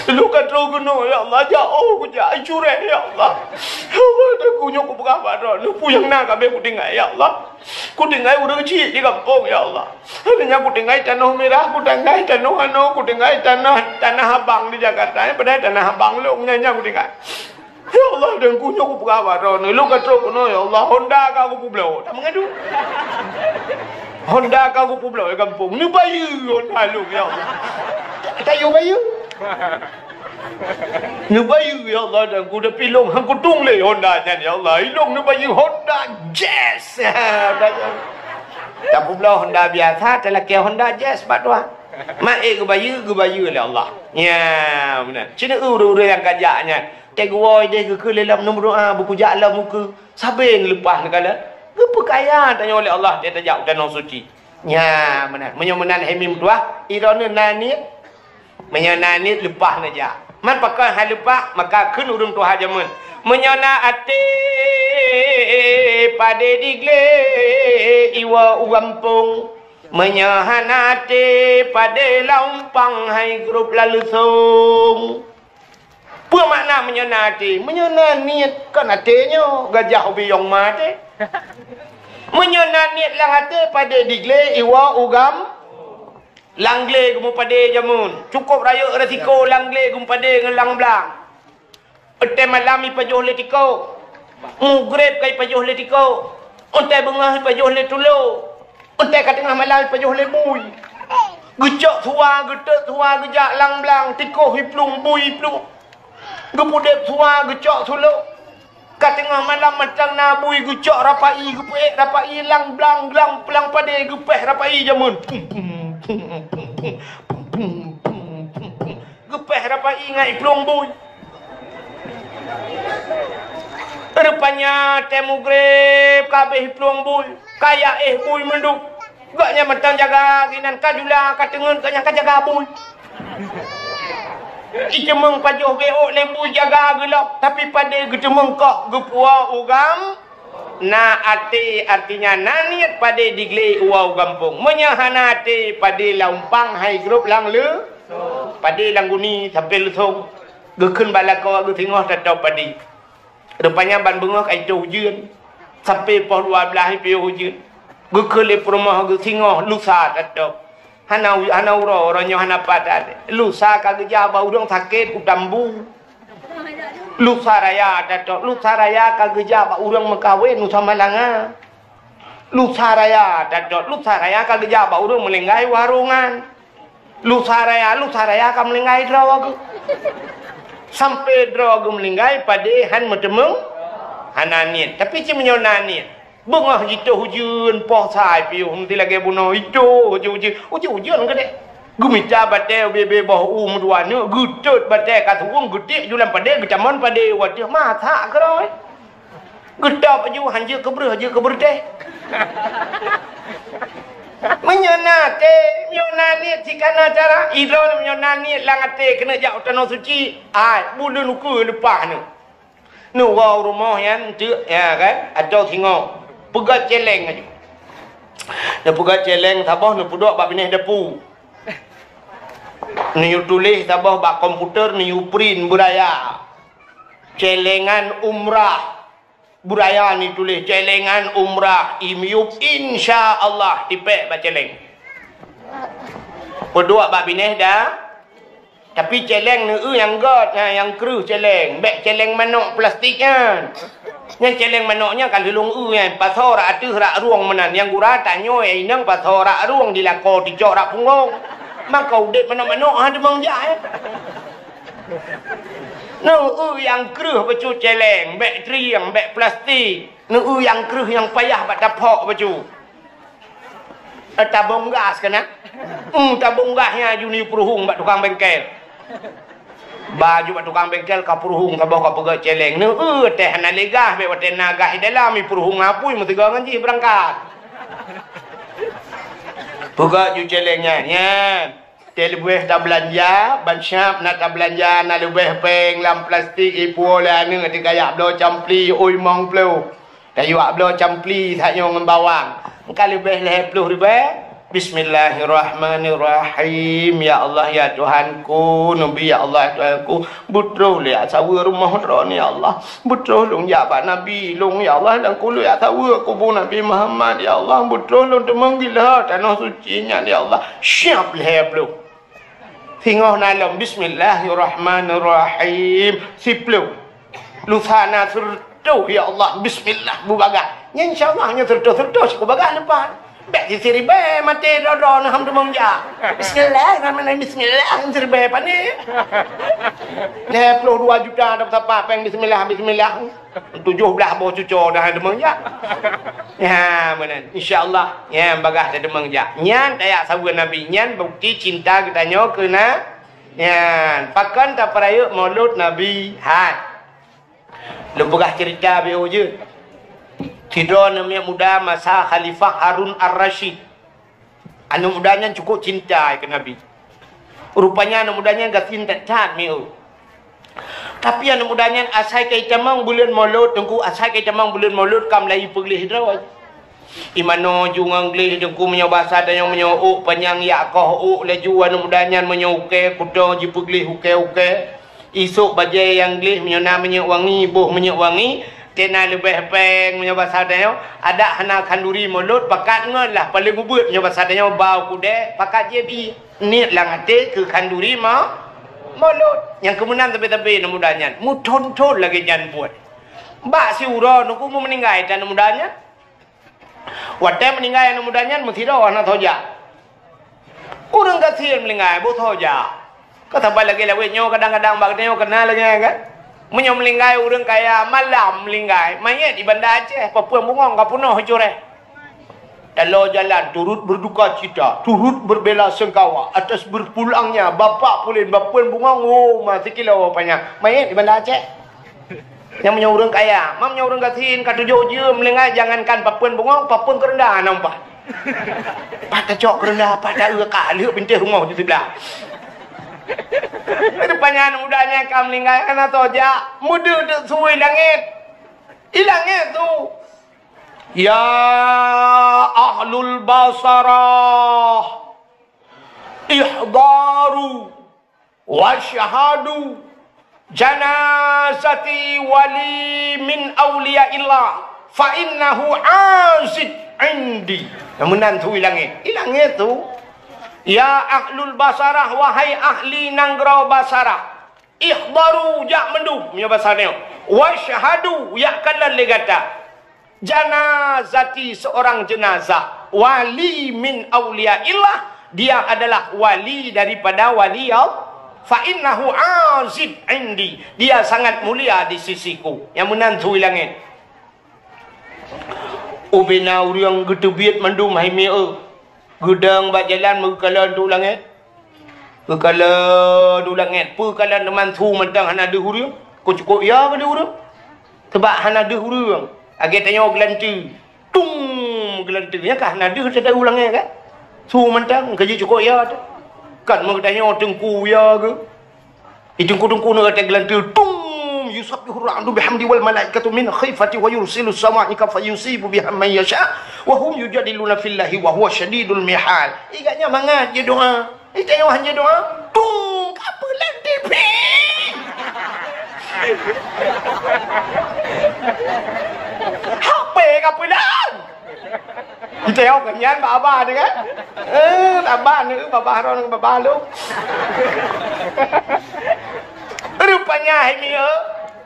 lôn ka troh keunoe, ya Allah, jak oh kujak cureh, ya Allah. Ya Allah, Teungku nyoe kupeugah bak droeneuh, peue nyang na ka abéh kutinggai, ya Allah. Kutinggai ureueng chik di gampông, ya Allah. Hana nyan kutinggai tanoh mirah, kutinggai tanoh anoe, kutinggai tanoh, tanah abang di Jakarta, padahai tanah abang lôn nyan, nyan kutinggai." Ya Allah, Teungku nyoe kupeugah bak droeneuh, lôn ka troh keunoe, ya Allah, Honda ka kupeubloe. Tameungadu. Honda ka kupeubloe di gampông. Neubayeue Honda lôn, ya Allah. Tayue bayeue. Neubayeue, ya Allah, Teungku, tapi lôn han kutueng lé Honda nyan, ya Allah. Ilôn neubayeue Honda Jazz. Tapeubloe Honda biasa, talakèe Honda Jazz bak Tuhan. Mak ék geubayeue, geubayeue lé Allah. Nya, meunan. Ci neu ureueng-ureueng nyang ka jak nyan. Teuh geuwoe ideh geukheun lé lom, neumeudoa, beukujak lom ukeue. Sabe neuleupah neukalon. Geupeukaya tanyoe lé Allah, teuh tajak u Tanoh Suci. Nya, meunan. Meunyoe meunan hai mi meutuah, droeneuh na niet. Meunyoe na niet, leupah neujak. Man pakon hai leupah, maka kheun ureueng tuha jameun. Meunyoe na até padé diglé iwoe u gampông. Meunyoe hana até padé lam umpang hai grup laleusông. Peue makna meunyoe na até? Meunyoe na niet kon até nyoe, gajah ubiyong ma até. Meunyoe na niet lam até padé diglé iwoe u gam-, lam glé geumeupadé jameun. Cukôp rayeuk resiko lam glé geumeupadé ngon lam blang. Watèe malam ipajoh lé tiko. Mugreb ka ipajoh lé tiko. Watèe beungoh ipajoh lé tulo. Watèe ka teungoh malam ipajoh lé bui. Geucok suwa, geutot suwa, geujak lam blang, tiko iplueng, bui iplueng. Geupeudeb suwa, geucok sulok. Ka teungoh malam mantong na bui, geucok rapai, geupeuék rapai lam blang, lam padé geupéh rapai jameun. Geupéh Apa ingat iplueng bui? Rupanya temu greb kabeh iplueng bui. Kayak eh bui menduk. Gobnyan mantong jaga ginan ka jula ka teungeut gobnyan ka jaga bui. Iteumeng pajoh geuok lé bui jaga geulok, tapi padé geuteumeng kok geupuwoe u gam na até, artinya na niet padé diglé uwa u gampông. Meunyoe hana até padé lam umpang hai grôp lam le, padé lam guni sampoe leusông. Geukheun bak lakoe geusingoh tatôb padé. Rupanya ban beungoh ka itoe ujeuen. Sampoe poh dua blaih piôh ujeuen. Geukheun lé peurumoh geusingoh lusa tatôb. Hana u-, hana uroe, uroe nyoe hana padat. Lusa ka geujak bak ureuëng sakét u Tambu. Lusa raya tatôb, lusa raya ka geujak bak ureuëng meukawen u Samalanga. Lusa raya tatôb, lusa raya ka geujak bak ureuëng meulinggai warongan. Lusa raya, lusa raya ka meulinggai droe geuh. Sampoe droe geuh meulinggai padé han meuteumong, hana niet. Tapi cit meunyoe na niet, beungoh jitoe ujeuen poh sai piôh meusti lagée bunoe itoe ujeuen-ujeuen, ujeuen-ujeuen keudeh. Geumita batée ubé-bé boh u meudua neuk, geutot batée ka suwueng, geutiek ju lam padé, geutamon padé u ateueh, masak keudroe. Geutôb aju han jeuet keu breueh, jeuet keu beureutéh. Meunyoe na até, meunyoe na niet sikana cara, idroe meunyoe na niet lam até keuneuk jak u tanoh suci, ai, buleuen ukeue leupah neuh. Neuwoe u rumoh nyan teuk, ya kan, atau singoh. Peugah céléng aju. Neupeugah céléng saboh neupeuduek bak binéh dapu. Neuyue tuléh saboh bak komputer neuyue print beuraya. Céléngan umrah. Beuraya ni tuléh céléngan umrah i miyueb insya Allah tipék bak céléng. Peuduek bak binéh da, tapi céléng neu-eu nyang gét nyan nyang kreueh céléng, bék céléng manok plastik nyan. Nyan céléng manok nyan ka lheueh lôn eu nyan, pasoe rak ateueh rak rueng meunan, nyang gura tanyoe inong pasoe rak rueng di lakoe ticok rak punggong. Maka udeb manok-manok ha teumong jak eh. Neu-eu nyang kreueh bacut céléng, bék trieng, bék plastik. Neu-eu nyang kreueh nyang payah bak taphok bacut. Eh, tabong gas keunan. Hmm, tabong gas nyan aju neuyue peuruhueng bak tukang bengkel. Ba aju bak tukang bengkel ka peuruhueng saboh ka peugét céléng. Neu-eu teuh hana lé gas, bék watée na gas di dalam, i peuruhueng apui meusigoe ngon jih beurangkat. Peugét ju céléng nyan, nyan. Teuleubeh tabeulanja, ban siab na tabeulanja, na leubeh péng lam plastik ipuwoe lé aneuëk teuka jak bloe campli, ui mong ploh. Tayue jak bloe campli that nyoe ngon bawang. Ka leubeh lhée ploh ribée. Bismillahirrahmanirrahim. Ya Allah, ya Tuhanku, Nabi, ya Allah, ya Tuhanku. Beutroh lé jak saweue rumoh droeneuh, ya Allah. Beutroh lôn jak bak Nabi lôn, ya Allah, dan kulét jak saweue kubu Nabi Muhammad, ya Allah. Beutroh lôn teumong gila tanoh suci nyan, ya Allah. Siab lhée ploh. Singoh na lom, bismillahirrahmanirrahim. Siploh. Lusa na seureutoh, ya Allah, bismillah, beubagaih. Nyan insya Allah nyoe seureutoh-seureutoh siku bagaih leupah. Bék siribée maté droe-droe na ham teumong jak. Bismillahirrahmanirrahim, bismillah, siribée pané. Lhée ploh dua juta dah sapat péng bismillah, bismillah. Tujoh blaih boh cuco dah teumong jak. Ya, meunan. Insya Allah, ya, bagaih dah teumong jak. Nyan tajak saweue Nabi. Nyan bukti cinta geutanyoe keu na-, nyan. Pakon tapeurayeuk Maulud Nabi? Hai. Lôn peugah ceurita beu jeuet. Sidroe aneuk muda masa Khalifah Harun Ar-Rasyid. Aneuk muda nyan cukup cinta keu Nabi. Rupanya aneuk muda nyan gasien that-that mieu. Tapi aneuk muda nyan asai ka itamong buleuen Maulud, Teungku, asai ka itamong buleuen Maulud ka mulai ipeugleh droe. Imanoe ju ngon gleh, Teungku, meunyoe basa tanyoe meunyoe ôk panyang yak koh ôk laju aneuk muda nyan meunyoe ukée kuto jipeugleh ukée-ukée. Isôk bajée nyang gleh meunyoe na minyeuk wangi, boh minyeuk wangi, tena leubeh péng meunyoe basa tanyoe, adak hana khanduri Maulud, pakat ngon lah paleng ubeuet meunyoe basa tanyoe bau kudée, pakat jieb ié. Niet lam até keu khanduri ma-, Maulud. Nyang keu meunan sabe-sabe aneuk muda nyan, meuthon-thon lagée nyan buet. Bak siuroe Teungku meuninggai that aneuk muda nyan. Watée meuninggai aneuk muda nyan meusidroe hana soe jak. Ureuëng gasien meuninggai boh soe jak. Ka saban lagée lawét nyoe kadang-kadang bak geutanyoe keunal lagée nyan kan. Meunyoe meuninggai ureuëng kaya malam meuninggai, manyét di Banda Aceh, peue-peue bungong ka peunoh curée. Taloe jalan turut berduka cita, turut berbela sungkawa atas berpulangnya Bapak Pulen Bapeuen Bungong, oh, ma sikilo panyang. Manyét di Banda Aceh. Nyang meunyoe ureuëng kaya, ma meunyoe ureuëng gasien ka tujoh jeuem, meuninggai jangankan Bapeuen Bungong, Bapeuen Keureunda na umpat. Pat tacok Keureunda, pat ta-eu ka lheueh pintoe rumoh di siblah. Rupanya aneuk muda nyan ka meuninggai, hana soe jak, meudeuh-deuh su i langét. I langét su. Ya ahlul Basarah, ihdaru wasyhadu janazati wali min auliyaillah, fa innahu azid indi. Nyang meunan su i langét. I langét su. Ya ahlul Basarah, wahai ahli nanggroe Basarah. Ihdaru, jak mandum, meunyoe basa nyoe. Wasyhadu, jak kalon lé gata. Janazati, seorang jenazah. Wali min auliyaillah, dia adalah wali daripada wali Allah. Fa innahu azid indi, dia sangat mulia di sisiku. Nyang meunan su i langét. Ubena ureuëng geuteubiet mandum hai mieu. Geudong bak jalan meukalon su i langét. Geukalon su i langét. Peu kalon teuma su mantong hana deuh ureuëng. Kok cukôp ya keu deuh ureuëng. Teubak hana deuh ureuëng. Lagée tanyoe geulanteue. Tung geulanteue. Nyan ka hana deuh teuh u langét kan? Su mantong ka jicukôp ya teuh. Kan meugeutanyoe teungku ya geuh. Di teungku-teungku na gata geulanteue, tum, yusabbihu ar-ra'du bihamdi wal malaikatu min khifati wa yursilu sawa'iqa fa yusibu biha man yasha wa hum yujadiluna fillahi wa huwa syadidul mihal. Igat nyan mangat jeuet doa. Igat nyan han jeuet doa. Tum, ka peulan T V. H P ka peulan. Entah awak nyan bak abah tu kan? Eh, abah ni, babah ron, babah lu. Rupanya hai mieu,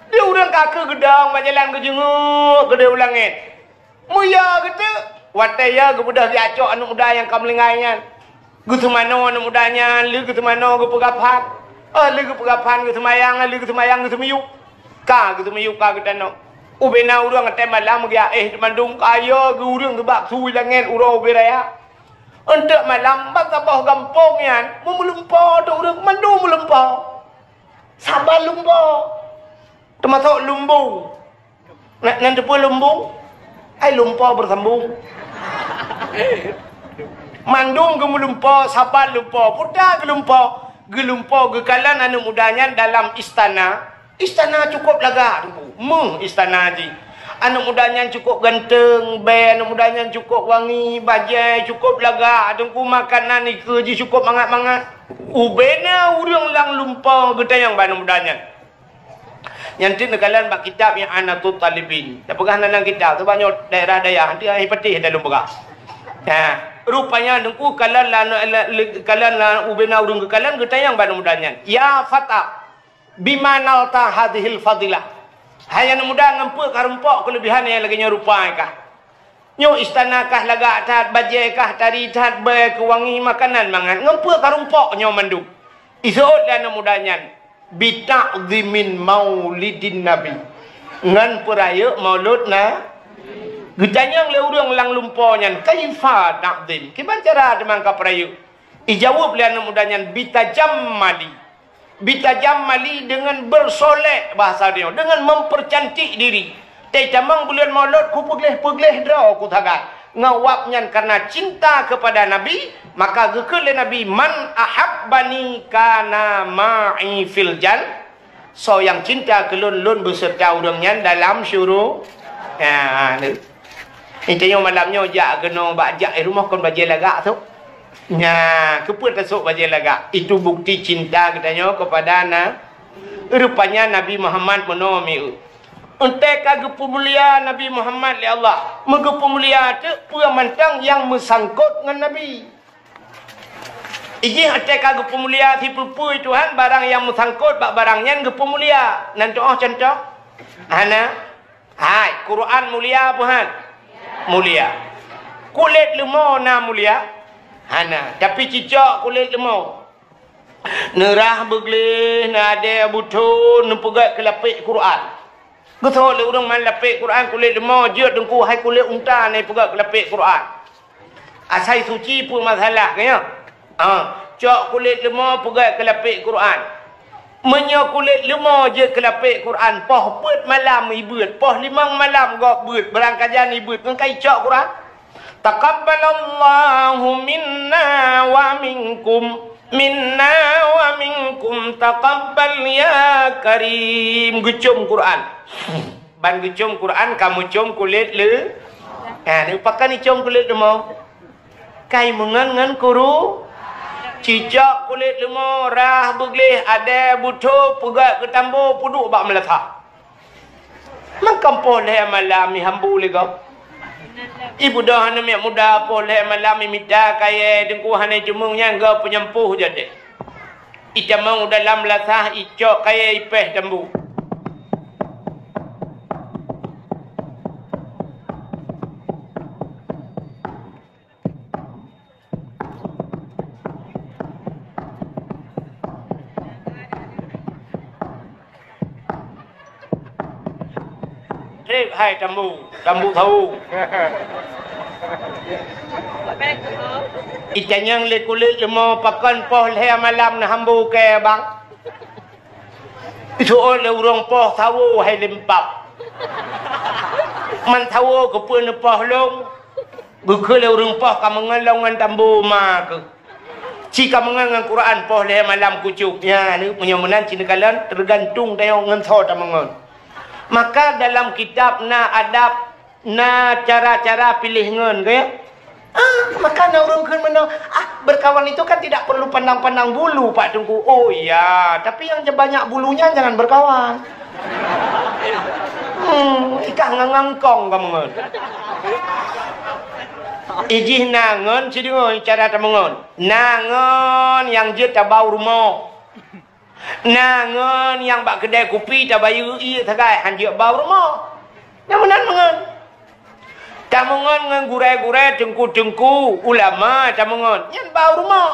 di ureuëng ka keu geudong bak jalan geujeunguk keudeh u langét. Meuya geuteuk, watée ya geubeudôh jiacok aneuk muda nyang ka meulinggai nyan. Geuseumanoe aneuk muda nyan, lheueh geuseumanoe geupeugah phan. Oh, lheueh geupeugah phan geuseumayang, lheueh geuseumayang geuseumiyueb. Ka geuseumiyueb ka geutanoe. Ubena ureuëng watée malam geuéh teumandum kaya geu ureuëng teubak su i langét uroe ubé raya. Eunteuk malam bak saboh gampông nyan meulumpo teuh ureuëng mandum meulumpo. Saban lumpo. Teumasok lumbung. Na, nan teupeue lumbung? Ai lumpo beusambung. Mandum geumeulumpo, saban lumpo, puta geulumpo. Geulumpo geukalon aneuk muda nyan dalam istana. Istana cukôp lagak teungku. Meuh istana jih. Aneuk muda nyan cukôp ganteng, bée aneuk muda nyan cukôp wangi, bajée cukôp lagak teungku, makanan ikeue jih cukôp mangat-mangat. Ubena ureuëng lam lumpo geutanyong bak aneuk muda nyan. Nyan teuk neukalon bak kitab I'anatut Talibin. Tapeugah nan kitab, sabab nyoe daerah dayah, nanti ai patéh dalam peugah. Nah, rupanya teungku kalon la, la, la, kalon la ubena ureuëng geukalon geutanyong bak aneuk muda nyan. Ya fata, bima nalta hadhil fadilah. Hai aneuk muda, ngon peue karumpok keulebihan nyang lagée nyoe rupa kah? Nyoe istana kah lagak that, bajée kah tari that, bée keuh wangi, makanan mangat. Ngon peue karumpok nyoe mandum? Iseuôt lé aneuk muda nyan, "Bita'zimin maulidin Nabi." Ngon peurayeuk maulud na. Geutanyong lé ureuëng lam lumpo nyan, "Kaifa ta'zim?" Kiban cara teuma ka peurayeuk? Ijaweueb lé aneuk muda nyan, "Bitajammali." Bitajammali deungon bersolek, bahasa dia, deungon mempercantik diri. Teutamong buleuen Maulud kupeugleh-peugleh droe kusagai. Ngon wab nyan karena cinta kepada Nabi, maka geukheun lé Nabi, "Man ahabbani kana ma'i fil jan." Soe nyang cinta keu lôn, lôn beuseurta ureuëng nyan dalam syuru-, ya, ni. Inti nyoe malam nyoe jak keunoe bak jak i rumoh kon bajée lagak tu. Nya, keupeue tasok bajée lagak? Itu bukti cinta geutanyoe kepada na. Rupanya Nabi Muhammad meunoe mieu. Entée ka geupeumulia Nabi Muhammad lé Allah, meugeupeumulia teuk peue mantong nyang meusangkot ngon Nabi. Ijih watée ka geupeumulia sipeue-peue Tuhan, barang nyang meusangkot bak barang nyan geupeumulia. Nan tuoh contoh? Hana. Hai, Quran mulia peue han? Mulia. Kulét leumo na mulia? Hana. Tapi cicok kulét leumo. Neurah beugleh, neudée beuthon, neupeugét keu lapék Quran. Geutho lé ureuëng man lapék Quran kulét leumo, jeuet teungku hai kulét unta neupeugét keu lapék Quran. Asai suci peue masalah, ka nyo? Ha, cok kulét leumo peugét keu lapék Quran. Meunyoe kulét leumo jeuet keu lapék Quran, poh beuet malam ibeuet, poh limong malam gob beuet, beurangkajan ibeuet, ngon ka icok Quran. Taqabbalallahu minna wa minkum, minna wa minkum, taqabbal ya Karim. Geucom Quran. Ban geucom Quran, ka meucom kulét le-, ha, pakon icom kulét leumo? Kai meungon ngon kuru, cicok kulét leumo, rhah, beugleh, adèe, beuthô, peugét keu tambo, peuduek bak meulasah. Mangkam poh lhèe malam ihambu lé gob. Ibeudôh aneuk miet muda poh lhèe malam imita kayèe, Teungku, hana iteumeung nyan gob peunyampôh jadèe. Itamong u dalam lasah, icok kayèe ipèh tambu. Trép hai tambu, tambu sawu. Itanyong lé kulét leumo, pakon poh lhèe malam neuhambu kèe, Bang? Iseuôt lé ureueng poh sawo hai leumpap. Man sawo keupeue neupoh lôn? Geukheun lé ureueng poh ka meungon lom ngon tambu ma keuh. Ci ka meungon ngon Quran poh lhèe malam kucok. Nyan, meunyoe meunan ci neukalon, teugantung tanyoe ngon soe tameungon. Maka dalam kitab na adab, na cara-cara piléh ngon, ka ya? Ah, maka na ureueng kheun meunoe, "Ah, berkawan itu kan tidak perlu pandang-pandang bulu, Pak Teungku." Oh iya, tapi yang banyak bulunya jangan berkawan. Hmm, ikah ngang-ngang kong kameungon. Ijih na ngon, sideungoe cara tameungon. Na ngon nyang jeuet tabau rumoh. Na ngon nyang bak keudè kupi tabayeue ié sagai, hanjeuet bau rumoh. Nyang meunan meungon. Tameungon ngon gurèe-gurèe, teungku-teungku, ulama tameungon. Nyan bau rumoh.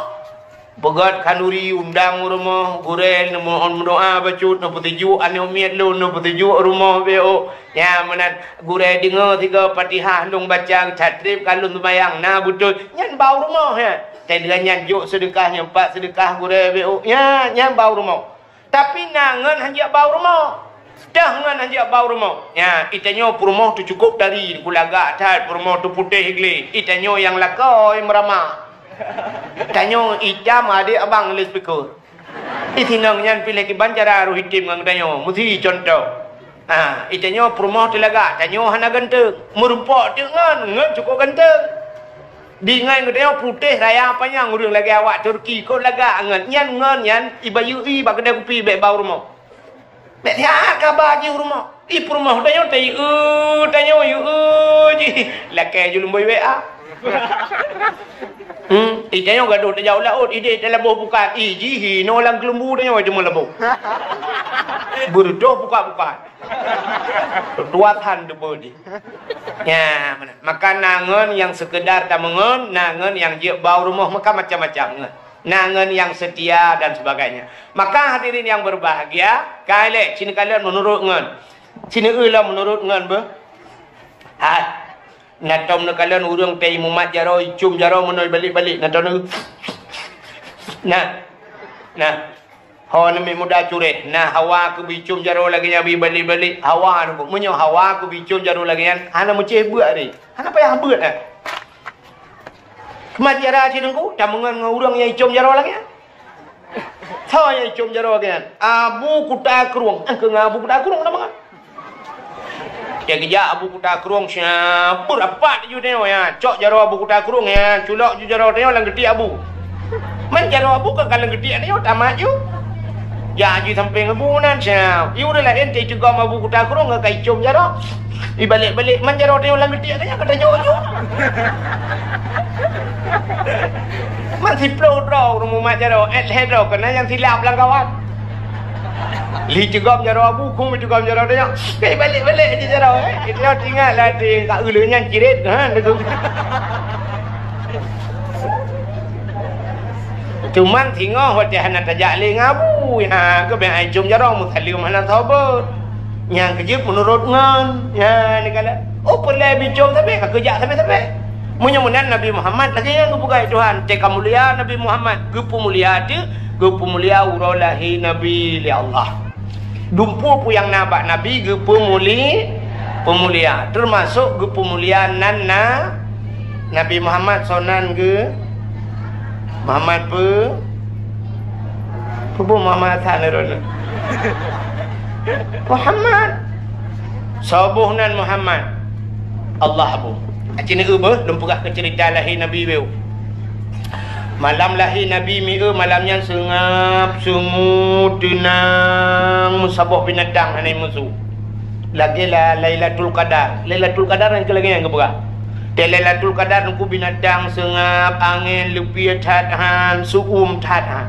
Peugöt khanduri undang u rumoh, gurèe neumohon meudoa bacut, neupeutuju aneuk miet lôn, neupeutuju rumoh B O. Nyan meunan gurèe deungoe sigoe Fatihah lôn baca, that trép ka lôn seumayang, na beutôi. Nyan bau rumoh nyan. Teudeungon nyan jok seudeukah, nyan pat seudeukah gurèe B O. Nyan, nyan bau rumoh. Tapi na ngon hanjeuet bau rumoh. Teuh ngon hanjeuet bau rumoh. Nyan, itanyoe peurumoh teuh cukôp tari, kulagak that peurumoh teuh putéh glé. Itanyoe nyang lakoe meuramah. Tanyoe itam adék abang lé speaker. Di sinong nyan piléh kiban cara roh item ngon geutanyoe. Meusi contoh. Ha, itanyoe peurumoh teuh lagak, tanyoe hana ganteng. Meurumpok teuk ngon, ngon cukôp ganteng. Di ngon geutanyoe putéh raya panyang ureueng lagèe awak Turki, kon lagak ngon. Nyan ngon nyan, ibayeue i bak keudè kupi bèk bau rumoh. Bèk siat kaba jih u rumoh. Di peurumoh tanyoe tayue, tanyoe yue jih. Lakèe ju lumbôi W A. Hmm, itanyoe gadôh tajak u laôt, idéh talaboh bukan. Ih, jih inoe lam keulumbu tanyoe teuma laboh. Beureudoh buka-buka. Tuat han teupeu di. Ya, meunan. Maka na ngon nyang seukeudar tameungon, na ngon nyang jeuet bau rumoh, maka macam-macam ngon. Na ngon nyang seutia dan sebagainya. Maka hadirin yang berbahagia, ka lé, ci neukalon meunurot ngon. Ci neueu lom meunurot ngon beuh. Hai. Na tom neukalon ureueng teuh imumat jaroe, icom jaroe meunoe ibalek-balek. Na tom neu-, na. Na. Ho aneuk miet muda cureh, na hawa keu bicom jaroe lagèe nyan beuibalek-balek, hawa nyoe. Meunyoe hawa keu bicom jaroe lagèe nyan, hana meucéh beuet deh. Hana payah beuet, eh. Mat jaroe ci Teungku, tameungon ngon ureueng nyang icom jaroe lagèe nyan. Soe nyang icom jaroe lagèe nyan? Abu Kuta Krueng. Eh, keu ngon Abu Kuta Krueng tameungon. Dia geujak Abu Kuta Krueng siap, beurapat ju tanyoe, ya. Cok jaroe Abu Kuta Krueng, ya. Culok ju jaroe tanyoe lam geutiek Abu. Man jaroe Abu ka lam geutiek tanyoe, tamat ju. Jak ju sampéng Abu nan siap. Yue ureueng laén teuh icugom Abu Kuta Krueng ka icom jaroe. Ibalek-balek, man jaroe tanyoe lam geutiek tanyoe ka tanyoe ju. Man siplôh droe ureueng mumat jaroe, eh, lhèe droe, keunan nyang silap lam kawan. Lheuh cugom jaroe Abu, kung cugom jaroe tanyoe. Kai balek-balek ji jaroe, eh. Kita tinggal lah di ka ulèe nyan ciret, ha, tu. Cuman singoh watèe hana tajak lé ngon Abu, ha, keu bèk ai com jaroe meusaleuem hana sabar. Nyang keujeuet meunurot ngon, ha, ni kala. Oh, peureulèe bicom sabe, ka keujak sabe-sabe. Meunyoe meunan Nabi Muhammad lagée nyan geupeugah Tuhan, teuka mulia Nabi Muhammad, geupeumulia teuk, geupeumulia uroe lahé Nabi lé Allah. Dumpeue peue nyang na bak Nabi geupeumuli-, peumulia, teumasok geupeumulia nan na Nabi Muhammad, soe nan geu-, Muhammad peu-, peue Muhammad Hasan Harun. Muhammad. Soe boh nan Muhammad? Allah boh. Aci neu beuh, lôn peugah keu ceurita lahé Nabi beu. Malam lahé Nabi mieu malam nyan seungab, sungu, teunang, meusaboh binatang hana musoh. Lagée la-, Lailatul Qadar. Lailatul Qadar nyang keu lagée nyan geupeugah. Tée Lailatul Qadar nungku binatang seungab, angén leupie that han, su'um that han.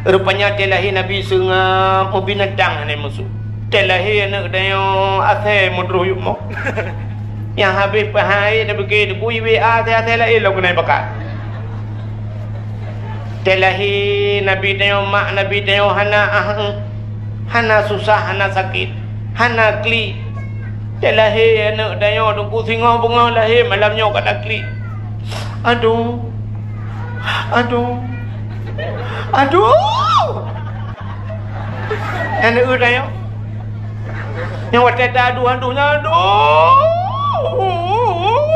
Rupanya tée lahé Nabi seungab, binatang hana musoh. Tée lahé aneuëk tanyoe asée meutroh yup mo. Nyang habéh peuhai tabeuke teupui W A asée-asée laén lom keunoe bakat. Tée lahé Nabi tanyoe, mak Nabi tanyoe hana aheueng, hana susah, hana sakét, hana klik. Tée lahé aneuëk tanyoe teungku singoh beungoh lahé malam nyoe ka taklik. Aduh. Aduh. Aduh. Aneuëk tanyoe. Nyang watée ta aduh-aduh nyan, aduh,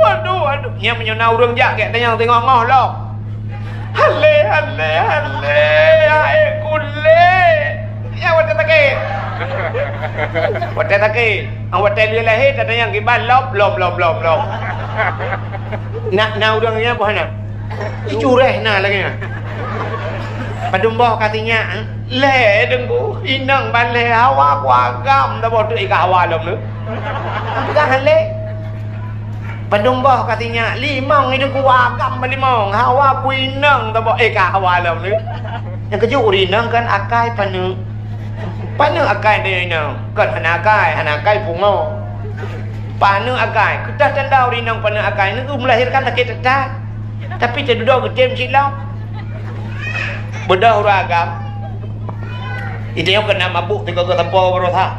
aduh, aduh. Nyang meunyoe na ureuëng jak gét tanyong teungoh-ngoh lom. Hale, hale, hale, hai kulé. Nyang watée sakét. Watée sakét. Nyang watée lheueh lahé tatanyong kiban lom, lom, lom, lom, lom. Na, na ureuëng nyan boh na. Icureh na lagée nyan. Padum boh ka sinyak, eh? Lhée teungku, inong ban lhée hawa ku agam saboh teuk i ka hawa lom tu. Peugah lé. Padum boh ka sinyak, limong i teungku agam ban limong, hawa ku inong saboh i ka hawa lom tu. Nyang keujeuet ureuëng inong kan akai paneuk. Paneuk akai tanyoe inong, kon hana akai, hana akai pungo. Paneuk akai, keutah tanda ureuëng inong paneuk akai, neu melahirkan sakét that-that. Tapi teududoe geutem cit lom. Beudôh ureuëng agam. Idéh nyoe keunan mabuk tiga ke sapo barosa.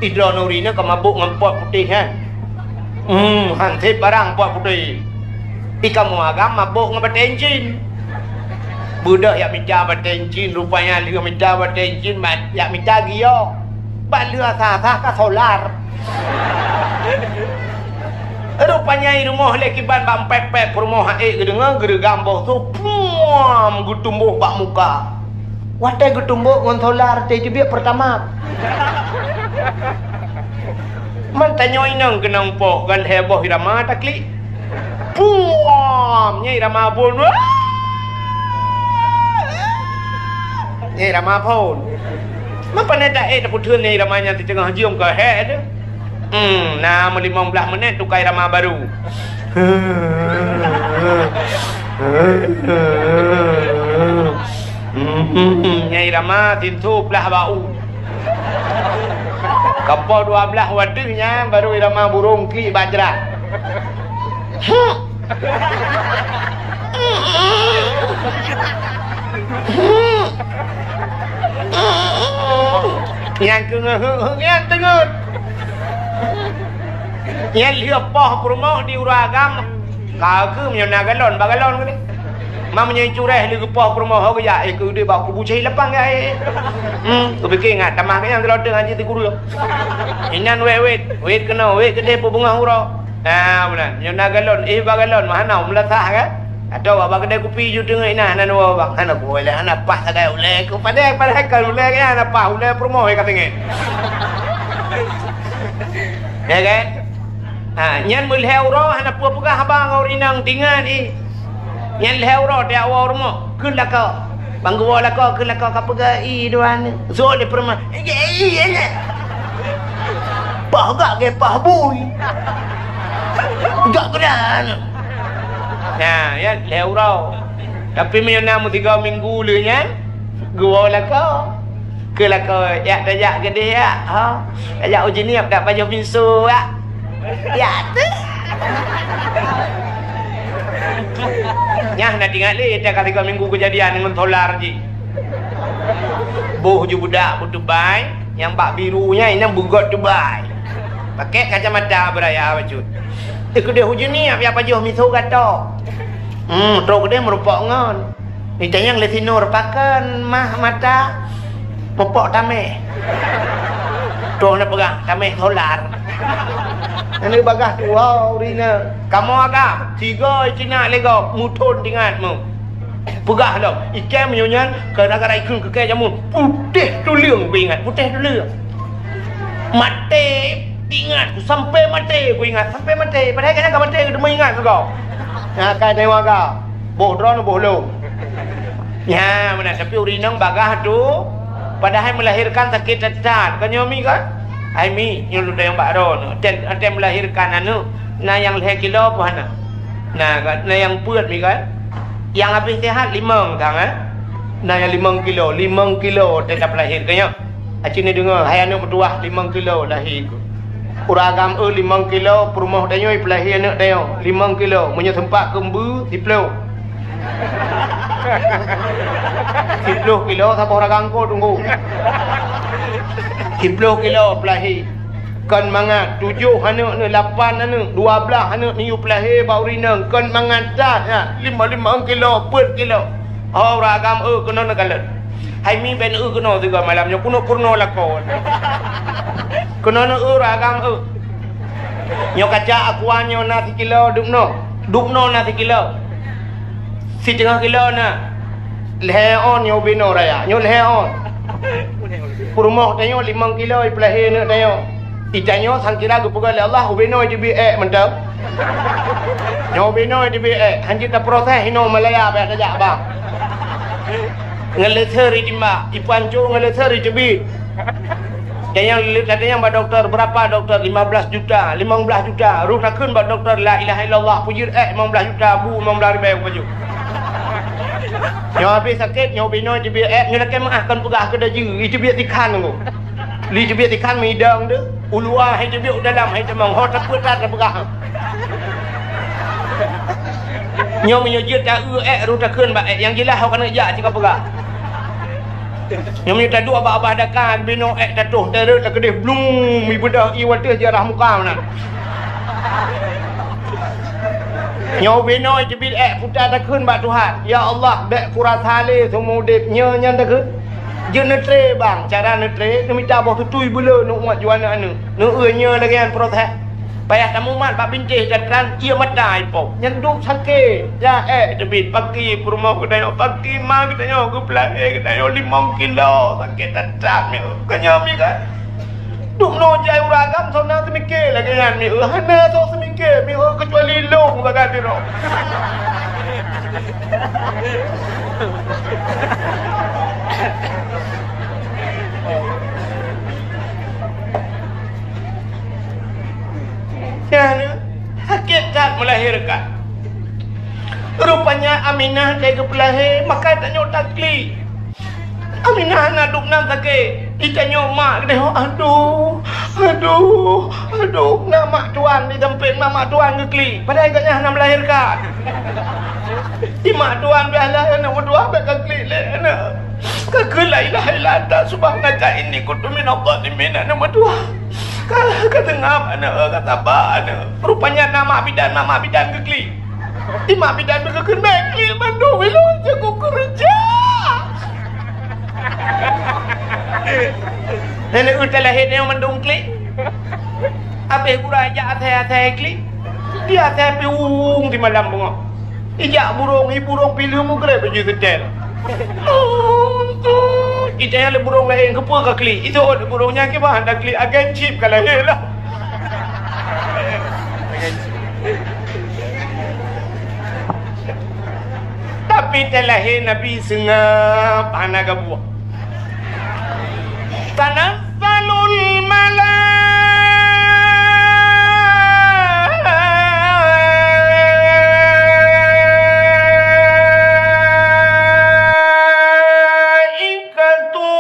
Idroe nuri nyoe ka mabuk ngon pot putéh nyan. Hmm, hansép barang pot putéh. Ikamoe agam mabuk ngon batée encin. Beudôh jak mita batée encin, rupanya lheueh mita batée encin, yak mita giok. Bak lheueh asah-asah ka solar. Rupanya i rumoh lé kiban bak pép-pép peurumoh aék geudeungoe geureugam boh su, puam, geutumbôh bak muka. Watée geutumbôh ngon solar teubiet peurtama. Man tanyoe inong keunong poh gan lhée boh irama taklik. Puam, nyang irama phon. Nyang irama phon. Man pane taék tapeutheun nyang irama nyan teuteungoh jeuem keu hék teuh. Hmm, na meulimong blaih menit tukai rama baru. Hmm, nyang irama sintoe blaih bak u. Kapoh dua blaih wateuh nyan baru irama burông klik bak jrat. Nyan keuh ngeuk-ngeuk nyan teungeut. Nyan lheueh poh peurumoh di ureueng agam. Ka keuh meunyoe na galon, ba galon keuh. Ma meunyoe cureh lheueh geupoh peurumoh ho geujak, eh, keu udeb bak kubu cai lapang ya, eh. Hmm, kupiké ngat tamah keu nyang keuloteng haji teukureueng. Inan wét-wét, wét keunoe, wét keudeh peubeungoh uroe. Nah, meunan. Nyoe na galon, eh, ba galon, mah hana meulasah kan? Atau bak keudè kupi ju teungeut inan, hana dua bang, hana kuwoe lé, hana paih sagai ulèe ku. Padahai, padahai kan ulèe nyan hana paih, ulèe peurumoh ka teungeut. Ya kan? Ha, nyan meulhèe uroe hana peue peugah haba ngon ureueng inong, tingat, eh. Nyan lhèe uroe tiep woe u rumoh, kheun lakoe. Ban geuwoe lakoe, keu lakoe ka peugah, "Ih, dua aneuk." Sôk lé peurumoh, "Ih, ih, ih, ih." Paih gak geupaih bui. Gak geudan. Nah, ya, lhèe uroe. Tapi meunyoe na meusigoe minggu lheueh nyan, geuwoe lakoe. Keu lakoe, "Yak tajak keudeh, yak, ha? Tajak uji niep dak pajoh pinso, yak?" Yak tu. Nyang na tingat lé, tiep ka tiga minggu keujadian ngon solar jih. Boh ju budak beutubai, nyang bak biru nyan, inong beugot tubai. Pakai kacamata beuraya bacut. Di keudeh ujeuen ni, biar pajoh miso gato. Hmm, trok keudeh meurupok ngon. Ditanyong lé si Nur, pakon mah mata meupok tameh. Trok na peugah, tameh solar. Nyan bagah tuha ureueng inong. Kamoe agam, sigoe Cina lé gob, muthon tingat mu. Peugah lom, ikem meunyoe nyan, gara-gara ikheun keu kèe jameun, putéh tuleueng kuingat, putéh tuleueng. Maté ingat ku, sampai maté kuingat, sampai maté. Padahai kadang ka maté, teuma ingat keu gob. Nah, ka dewa gob. Boh droeneuh, boh lôn. Nya, meunan, tapi ureueng inong bagah tu, padahai melahirkan sakét that-that. Kan nyoe mi kan? Hai mi, nyoe lôn tanyong bak droeneuh. Tem, tem melahirkan aneuk, na nyang lhèe kilo peue hana? Na, na nyang peuet mi kan? Nyang habéh sehat limong sang, eh? Na nyang limong kilo, limong kilo teutab lahé keu nyoe. Aci neudeungoe, hai aneuk meutuwah limong kilo lahé keu. Ureueng agam eu limong kilo, peurumoh tanyoe peulahé aneuk tanyoe limong kilo, meunyoe seumpat keu mbeue, siploh. Siploh kilo saboh ragam ko tunggu. Siploh kilo peulahé. Kon mangat, tujoh aneuk neuh, lapan aneuk, dua blaih aneuk neuyue peulahé bak ureueng inong, kon mangat that, ha, limong, limong kilo, peuet kilo. Ho, ureueng agam eu keunoe neukalon. Hai mi, bèk eu keunoe sigoe malam nyoe, keunoe peurunoe lakoe. Keunoe eu ureueng agam eu. Nyoe kaca aqua nyoe na sikilo dubnoe. Dubnoe na sikilo. Siteungoh kilo na. Lhèe ôn nyoe ubé noe raya. Nyoe lhèe ôn. Peurumoh tanyoe limong kilo ipeulahé aneuk tanyoe. Itanyoe sangkira geupeugah lé Allah ubé noe teubiet èk mantong. Nyoe ubé noe teubiet èk. Hanjeuet taproses inoe Malaya bèk tajak bang. Ngon leuseu itimbak, ipancô ngon leuseu iteubiet. Dan nyang le-, tanyong bak dokto, berapa dokto? Lima belas juta, limong blaih juta. Roh takheun bak dokto, la ilaha illallah, peujeuet èk limong blaih juta, bu limong blaih ribèe peujeuet. Nyoe habéh sakét, nyoe ubé noe teubiet èk, nyoe lakèe meu'ah kon peugah keu dajeu, iteubiet tikhan ngon. Li teubiet tikhan meudong deuh, u luwa hai teubiet, u dalam hai tamong, ho tapeuet that tapeugah. Nyoe meunyoe jeuet ta-eu èk, roh takheun bak èk, nyang jeulaih ho keuneuk jak cit kapeugah. Nyoe meunyoe taduek bak babah daka, binoe èk tatoh, tareuet, takeudeh, blung, mi beudoh ié watèe jarah muka meunan. Nyoe binoe teubiet èk, puta takheun bak Tuhan, "Ya Allah, bèk kurasa lé seumeu udép." Nyoe nyan takheun. Jeuet neutré bang, cara neutré, neumita boh tutui beuleu, neuuet ju aneuk-aneuk. Neueu nyoe lagèe nyan proses. Payah tamumat bak bintéh dan tran ié mata ipoh. Nyan dum sakét. Ya, eh, teubiet paki peurumoh geutanyoe, paki ma geutanyoe, geupeulahé geutanyoe limong kilo. Sakét that-that mi. Keu nyoe mi kan? Dum noe jai ureueng agam, soe na seumiké lagèe nyan mi. Hana soe seumiké mi, keucuali lôn sagai sidroe. Nyan, sakét that melahirkan. Rupanya Aminah lheuh geupeulahé, maka tanyoe taklik. Aminah hana duek nan sakét. Itanyoe mak geutanyoe, aduh, aduh, aduh, na mak tuan di sampéng, na mak tuan geuklik. Padahai gobnyan hana melahirkan. Di mak tuan biasa aneuk meutuah bèk ka klik lé aneuk. Ka kheun la ilaha illa anta subhanaka inni kuntu minadh dhalimin aneuk meutuah. Ka, ka seungab aneuk, ka saba aneuk. Rupanya na mak bidan, na mak bidan geuklik. Di mak bidan geukheun bèk klik mandum ilôn jago keureuja. Nenek utai lahé nyoe mandum klik. Abéh gura jak asai-asai klik. Di asai piwueng di malam beungoh. Ijak burông, i burông pileue meugreb baju seutèl. Ita nyang lé burông laén keupeue ka klik. Iseuôt lé burông nyan kiban hana klik, agen chip ka lahé lah. Tapi talahé Nabi seungab hana gabuah. Tanazzalul malaikatu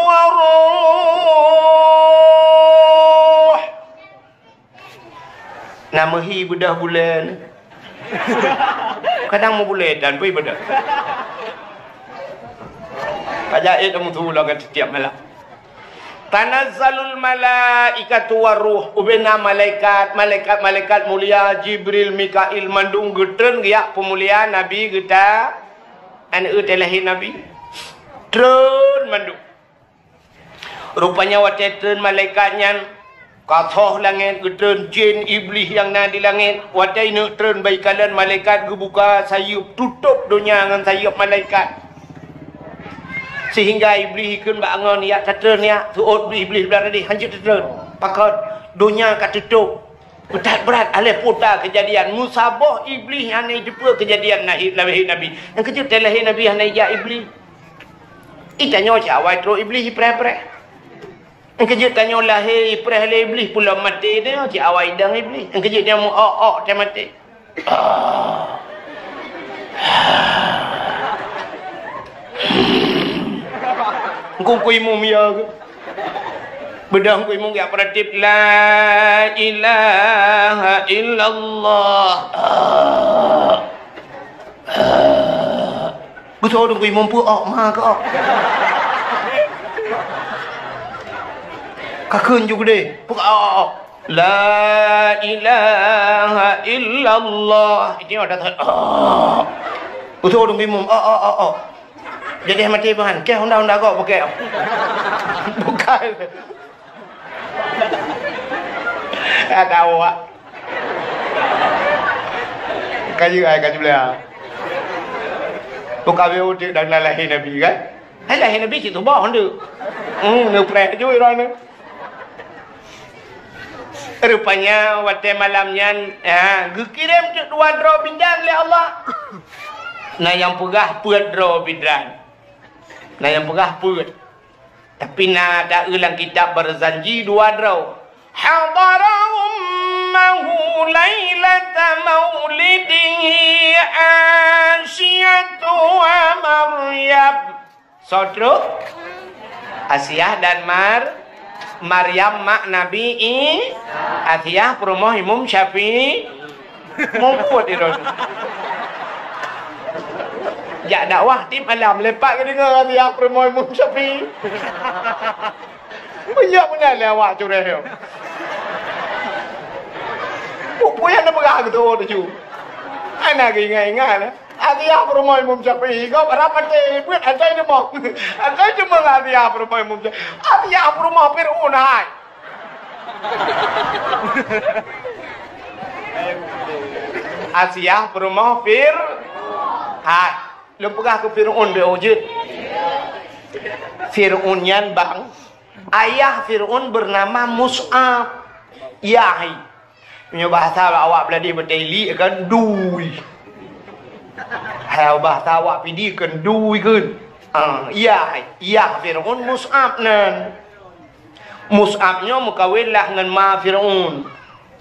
warruh. Na meuhi beudoh buleuen. Kadang meubulée dan bui beudoh. Ka jai kamoe tuloe ka setiap malam. "Tanazzalul malaikatu war ruh." Ubena malaikat, malaikat-malaikat mulia, Jibril, Mikail, mandum geutreun geujak peumulia Nabi geuta, aneuëk teuh lahé Nabi. Treun mandum. Rupanya watée treun malaikat nyan, ka thoh langét, geutreun jén Iblih nyang na di langét. Watée neuk treun, bak ikalon malaikat geubuka sayeuep, tutôp donya ngon sayeuep malaikat. Sehingga Iblih ikheun bak angon, "Yak tatreun yak." Seuôt Iblih blah tadi, "Hanjeuet tatreun." Pakon? Donya ka tutôp. That brat, alah puta keujadian. Meusaboh Iblih hana jiteupeue keujadian lahé, lahé Nabi. Nyang keujeuet teuh lahé Nabi hana ijak Iblih. Itanyoe cit awai trok Iblih ipreh-preh. Nyang keujeuet tanyoe lahé ipreh lé Iblih, pulom maté tanyoe cit awai idong Iblih. Nyang keujeuet tanyoe meu-ok-ok teuh maté. Engkong ku imum ya ke? Beudôh ku imum geujak peuratéb, "La ilaha illallah." Beutôi dong ku imum peu-ok ma keu-ok. Ka kheun ju geudeh, peu-ok-ok. "La ilaha illallah." Itu ada tak? Beutôi dong ku imum, "Ok, ok, ok, ok." Jadi maté bahan, keh honda-honda gok pakai. Bukan. Ada awak. Kayu ai kayu belah. Bukan biar udik dan lahé Nabi kan? Hai lahé Nabi cit tuboh tu. Hmm, neupreh ju irong ni. Rupanya watée malam nyan, ha, geukirém teuk dua droe bidan lé Allah. Na nyang peugah peuet droe bidan. Na nyang peugah peuet. Tapi na taeu lam kitab Barzanji dua droe. Hadara ummahu lailata maulidihi Asiyatu wa Maryam. Soe trok? Asiah dan Mar-, Maryam mak Nabi I-, Asiah peurumoh Imum Syafi'i. Mumput di roh. Jak dakwah tiep malam, lepak geudeungoe Asiah peurumoh Imum Syafi'i. Meunyoe meunan lé awak cureh nyoe. Peue-peue nyang neupeugah keu tuwoe teuh ju. Hana geuingat-ingat. Asiah peurumoh Imum Syafi'i gob rab maté, buet asai teumoh. Asai teumoh Asiah peurumoh Imum Syafi'i. Asiah peurumoh Fir'aun hai. Asiah peurumoh Fir-, hai. Lôn peugah keu Fir'aun beu jeuet. Fir'aun nyan bang, ayah Fir'aun bernama Mus'ab. Yah hai. Meunyoe bahasa awak Beuladeue beutôi li kan dui. Hai bahasa awak Pidie kan dui kan. Ah, yah hai. Yah Fir'aun Mus'ab nan. Mus'ab nyoe meukawen lah ngon ma Fir'aun.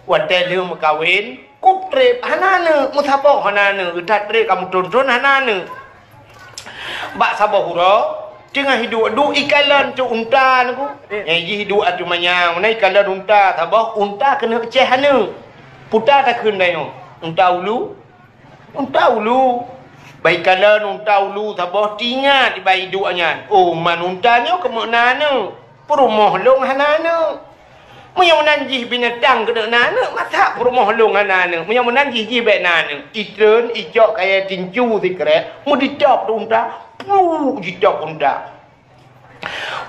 Watée lheueh meukawen, kup treb hana aneuk, meusaboh hana aneuk, that treb ka meuthon-thon hana aneuk. Bak saboh uroe, teungoh hiduek duek ikalon cok unta nyoe ku. Nyang jih duek ateueh manyang, na ikalon unta saboh, unta keuneuk ceh aneuk. Puta takheun tanyoe, unta ulu, unta ulu. Bak ikalon unta ulu saboh, teuingat bak iduek nyan. Oh, man unta nyoe keumeuna aneuk. Peurumoh lôn hana aneuk. Meunyoe meunan jih binatang keuneuk na aneuk, masa peurumoh lôn hana aneuk? Meunyoe meunan jih, jih bék na aneuk. Itreun, icok kayée tincu sikrek, meuditop di unta, puk jitop unta.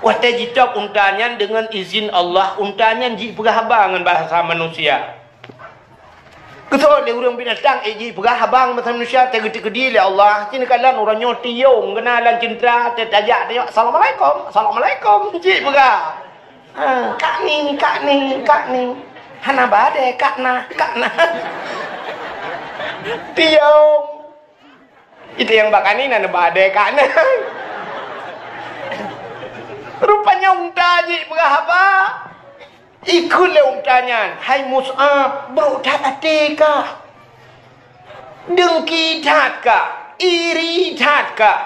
Watée jitop unta nyan deungon izin Allah, unta nyan jipeugah haba ngon bahasa manusia. Geuseuôt lé ureuëng binatang, eh, jipeugah haba ngon bahasa manusia, teugeutikeudi lé Allah. Cit neukalon uroe nyoe tiong, geuna lam ceuntra, teutajak, tajak, "Assalamualaikum, assalamualaikum," jipeugah. Ha, "Kak ni, kak ni, kak ni." Hana badée, kak na, kak na. Tiong. Itu nyang bak kani na neuba adée kak na. Rupanya unta jih peugah haba. Ikheun lé unta nyan, "Hai Mus'ab, brok that até kah? Deungki that kah? Iri that kah?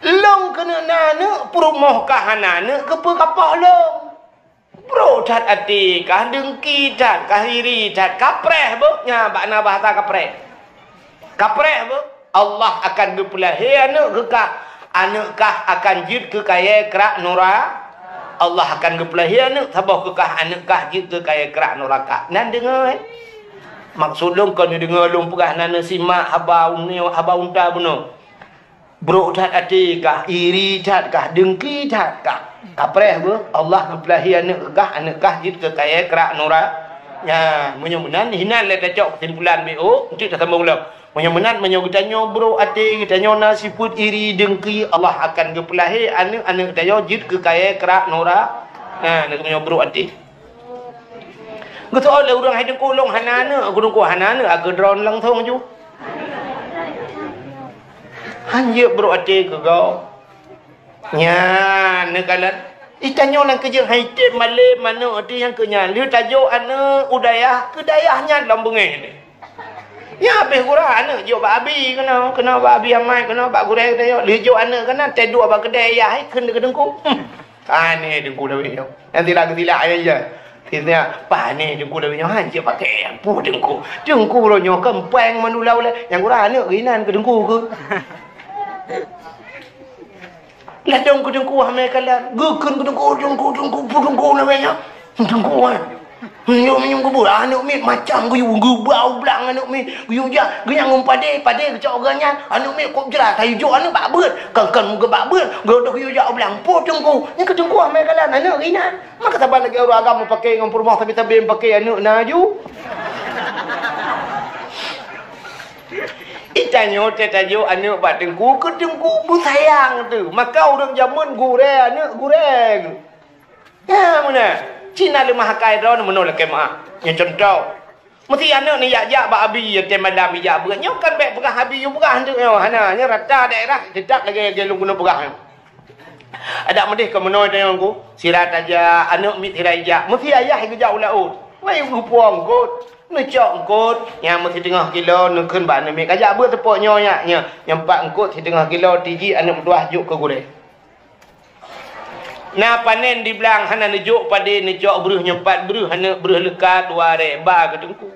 Lôn keuneuk na aneuk, peurumoh kah hana aneuk, keupeue kapoh lôn?" Brok that até kah, deungki that kah, iri that, kapreh beuh, nyan bak na bahasa kapreh. Kapreh beuh, Allah akan geupeulahé aneuk keu kah, aneuk kah akan jeuet keu kayée krak nura-, Allah akan geupeulahé aneuk, saboh keu kah aneuk kah jeuet keu kayèe krak nuraka. Nan deungö, eh? Maksud lôn kon neudeungö lôn peugah, nan neusimak haba uneue, haba unta bunoe. Brok that até kah, iri that kah, dengki that kah. Kapreh beuh, Allah geupeulahé aneuk kah, aneuk kah jeuet keu kayèe krak nura-, nyan, meunyoe meunan, hinan lé tacok keusimpulan B O, enteuk tasambong lom. Meunyoe meunan, meunyoe geutanyoe brok até, geutanyoe na sifeuet iri, dengki, Allah akan geupeulahé aneuk-aneuk geutanyoe jeuet keu kayèe krak nura-, na, meunyoe brok até. Geuseuôt lé ureueng, "Hai Teungku, lôn hana aneuk." "Teungku hana aneuk, a keudroe langsong ju." Han jeuet brok até keu gob. Nyan, neukalon. Itanyoe nyang keujeuet hai tem malém aneuk, até nyang keu nyan. Lheueh tajok aneuk u dayah, keu dayah nyan lom beungéh. Nyan habéh gura aneuk jok bak abi keunoe, keunoe bak abi amai, keunoe bak gurèe geutanyoe. Lheueh jok aneuk keunan, teuduek bak keudè yah, hai kheun keu Teungku. Hmm. Pane Teungku Dawe nyoe. Nyang sila geusilak ayah. Sila pane Teungku Dawe nyoe, han jeuet pakè nyang peue Teungku. Teungku uroe nyoe keumpeng mandum ulèe. Nyang gura aneuk geuinan keu Teungku keu. Ladôm keu Teungku hana kalon. Geukheun keu Teungku, Teungku, Teungku, peue Teungku namanya? Teungku, eh. Meunyoe, meunyoe geubeue aneuk miet macam geuyue, geubau blang aneuk miet, geuyue jak, geuyue ngon padé, padé geucok geuh nyan, aneuk miet kok jrat, hayeu jok aneuk bak beuet, kan, kan geuh bak beuet, geuh geuh jak u blang, po Teungku, nyan keu Teungku amai kalan aneuk inan. Maka saban lagèe ureueng agam meupaké ngon peurumoh sabe-sabe meupaké aneuk na aju. Itanyoe teuh tajok aneuk bak Teungku, keu Teungku beusayang teuh. Maka ureueng jameun gurèe aneuk gurèe. Nyan meunan. Cit na leumahakai droeneuh meunoe lakèe meu'ah. Nyoe cuntoh. Meusti aneuk neujak-jak bak abi, watèe malam ijak beuet. Nyoe kan bèk peugah abi yue peugah teuk nyoe. Hana, nyoe rata daerah teutap lagèe, lagèe lôn keuneuk peugah nyoe. Adak meudeh keu meunoe tanyoe Teungku. Sira tajak, aneuk miet sira ijak. Meusti ayah geujak u laôt. Wai geupuwoe eungkôt. Neucok eungkôt. Nyang meusiteungoh kilo neukheun bak aneuk miet. Kajak beuet teupok nyoe nyak, nyoe. Nyang pat eungkôt siteungoh kilo tiji aneuk meutuwah jok keu gurèe. Na panen di blang hana neujok padé neucok breuh nyoe pat breuh aneuk breuh leuka dua rèk ba keu Teungku.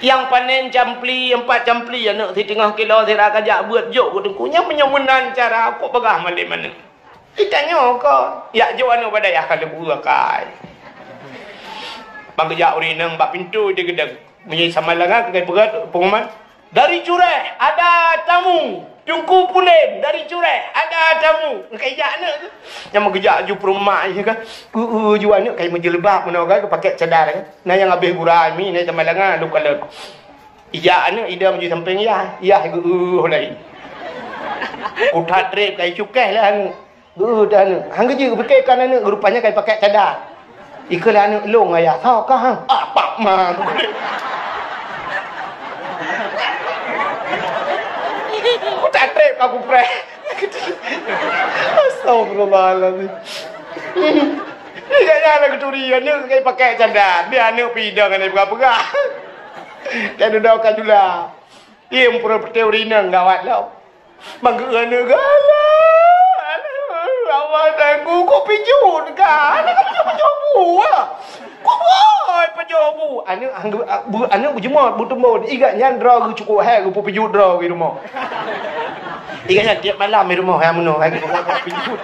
Nyang panen campli, nyang pat campli aneuk siteungoh kilo sira kajak beuet jok keu Teungku. Nyan meunyoe meunan cara kok peugah malém aneuk. Itanyoe kon, yak jok aneuk bak dayah ka leubu akai. Bang geujak ureueng inong bak pintoe di geudong. Meunyoe sama langa keukai peugah pengumuman. Dari Cureh ada tamu. Teungku Pulen dari Cureh ada tamu. Kajak aneuk tu. Nyang meugeujak aju peurumak je kan. Heu, heu, ju aneuk kai meujeulbab meunoe kan, pakèk cadar kan. Na nyang habéh gura mi, na teuma langa lôn kalon. Ijak aneuk ida meujui sampéng yah, yah geu-, heu, laén. Kuthat trép kai cukéh lah aneuk. Geu-, dan han geujeuet geupike kan aneuk, rupanya ka jipakai cadar. Ikheun lé aneuk, "Lôn ayah, soe kah, ha?" "Ah, pak ma." Ku tak trép aku preh. Astagfirullahalazim. Ingat nyan aku turi aneuk ka jipakai cadar. Dia aneuk pidong aneuk peugah-peugah. Dan udah ka jula. Im pura peuteu rinang gawat lom. Bang geuh aneuk galak. Awak dan ku kok pijut ka. Aneuk ka pijut-pijut bu lah. Kok boy pijut bu. Aneuk, aneuk bu, aneuk bujumot, bu tumbon. Igat nyan droe geuh cukup hai geupeupijut droe geuh rumoh. Igat nyan tiep malam di rumoh hai meunoe hai geupeupijut.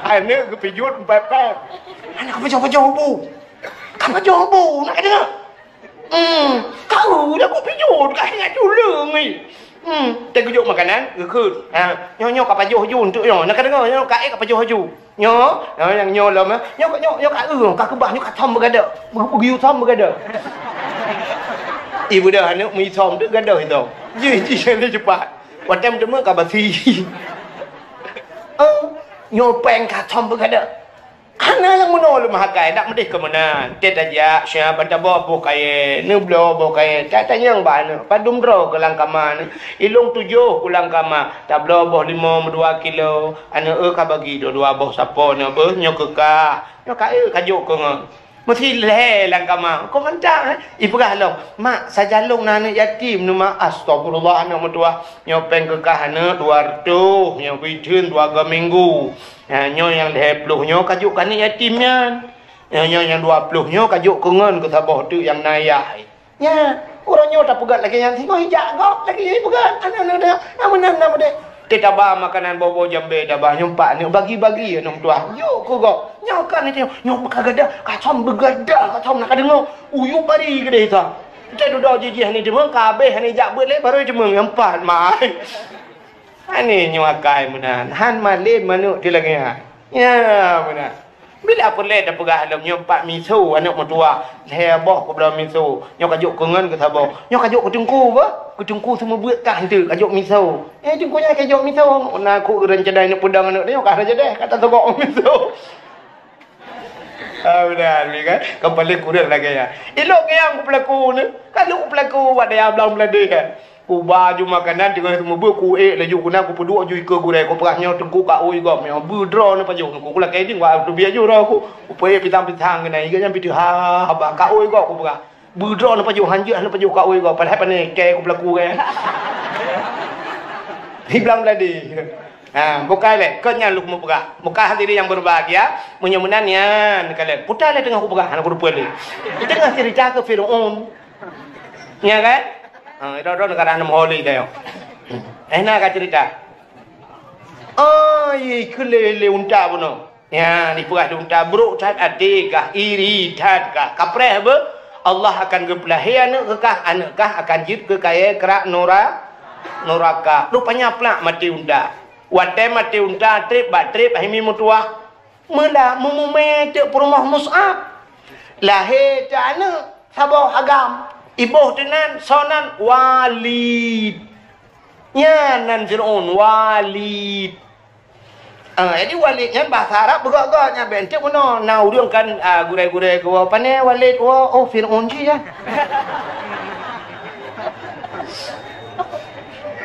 Aneuk geupijut empat pat. Aneuk ka pijut-pijut bu. Ka pijut bu, nak ka deungoe. Hmm, kau dah kok pijut, ka ingat tuleueng ni. Hmm, teugeujok makanan, geukheun. Ha, nyoe, nyoe ka pajoh ju untuk nyoe. Nak ka deungoe, nyoe ka ék ka pajoh ju. Nyoe, nyoe nyang nyoe lom, eh. Nyoe, nyoe, nyoe ka eu, ka keubah, nyoe ka thom beugadôh. Beu-, beugeuyue thom beugadôh. Ibu dah aneuk meuthom tu gadôh itu. Ji, ji, ni cepat. Watèe meuteumé ka basi. Eh, nyoe péng ka thom beugadôh. Hana nyang meunoe leumahakai, dak meudeh keu meunan. Tét tajak, siap ban taboh boh kayèe, neubloe boh kayèe. Tatanyong bak aneuk, padum droe keu lam kama nyoe? Ilong tujoh keu lam kama, tabloe boh limong meudua kilo. Aneuk eu ka bagi dua-dua boh sapo nyoe beuh, nyoe keu kah. Nyoe ka eu ka jok keu ngon. Meusi lhèe lam kama. Kok mantang, eh? Ipeugah lom, "Mak, sajan lôn na aneuk yatim nyoe, Mak." Astagfirullah, aneuk meutuwah. Nyoe péng keu kah aneuk dua reutôh, nyoe biteun dua go minggu. Ha, nyoe nyang lhèe ploh nyoe ka jok keu aneuk yatim nyan. Nyoe, nyoe nyang dua ploh nyoe ka jok keu ngon keu saboh teuk nyang na yah. Nyan, uroe nyoe tapeugöt lagèe nyan singoh ijak gob lagèe nyan ipeugöt. Aneuk-aneuk, na meunan, na meudeh. Teuh taba makanan boh-boh jambé taba, nyoe pat aneuk bagi-bagi aneuk meutuah. Jok keu gob. Nyoe kan itu, nyoe meuka gadah, ka som beugadah, ka som na ka deungoe. Uyup bari keudeh sa. Teuh dudoe jih-jih ni deungoe, ka abéh ni jak beuet lé, baru deungoe nyang pat mai. Aneuk nyoe akai meunan, han malém aneuk teuh lagée nyan. Ya, meunan. Bila peureulée tapeugah lom nyoe pat miso aneuk meutuah, lhée boh keubloe miso, nyoe ka jok keu ngon keu saboh, nyoe ka jok keu teungku beuh, keu teungku seumeubeuet kah enteuk ka jok miso. Eh, teungku nyan ka jok miso, na kuk ureueng cadai neupeudong aneuk nyoe ka rajadeh, ka tasogok miso. Ah, beuna, kan? Ka paléng kureueng lagée nyan. Ilok nyang kupeulaku ni, ka lheueh kupeulaku bak dayah blang Bangladesh, kan? Kuba aju makanan teungoh seumeubeuet, kuék laju keunan, kupeuduek aju ikeue gurée, kupeugah nyoe teungku ka oi gob, nyoe beudroe neupajoh, kulakée ding bak teubiet aju roh ku, kupeuék pisang-pisang keunan, iga nyan pih teuh ha haba, ka oi gob kupeugah. Beudroe neupajoh, hanjeuet neupajoh ka oi gob, padahai pane kée kupeulaku kée. Hiblang beladi. Ha, bukai lé, kon nyan lôn meupeugah. Bukai hadirin yang berbahagia, meunyoe meunan nyan kalon. Puta lé teungoh kupeugah, hana kurupeue lé. Teungoh cerita keu Firaun. Nya kan? Ha, droe-droe neugara aneuk meuhôi lé tanyoe. Eh, na ka cerita. Oh, ye, keu lé, lé unta bunoe. Nyan, dipeugah lé unta, brok that até kah, iri that kah, kapreh beuh. Allah akan geupeulahé aneuk keu kah, aneuk kah akan jeuet keu kayée krak nura-, nuraka. Rupanya plak maté unta. Watée maté unta, treb bak treb, hai mi meutuah. Meula meumumé teuk peurumoh Mus'ab. Lahé teuh aneuk saboh agam, iboh teuh nan, soe nan? Walid. Nyan nan Fir'aun, Walid. Ah, jadi Walid nyan bahasa Arab beugok-gok nyan, bék enteuk bunoe na ureueng kan, ah, gurée-gurée geuwoe, "Pane Walid woe?" "Oh, Fir'aun jih nyan."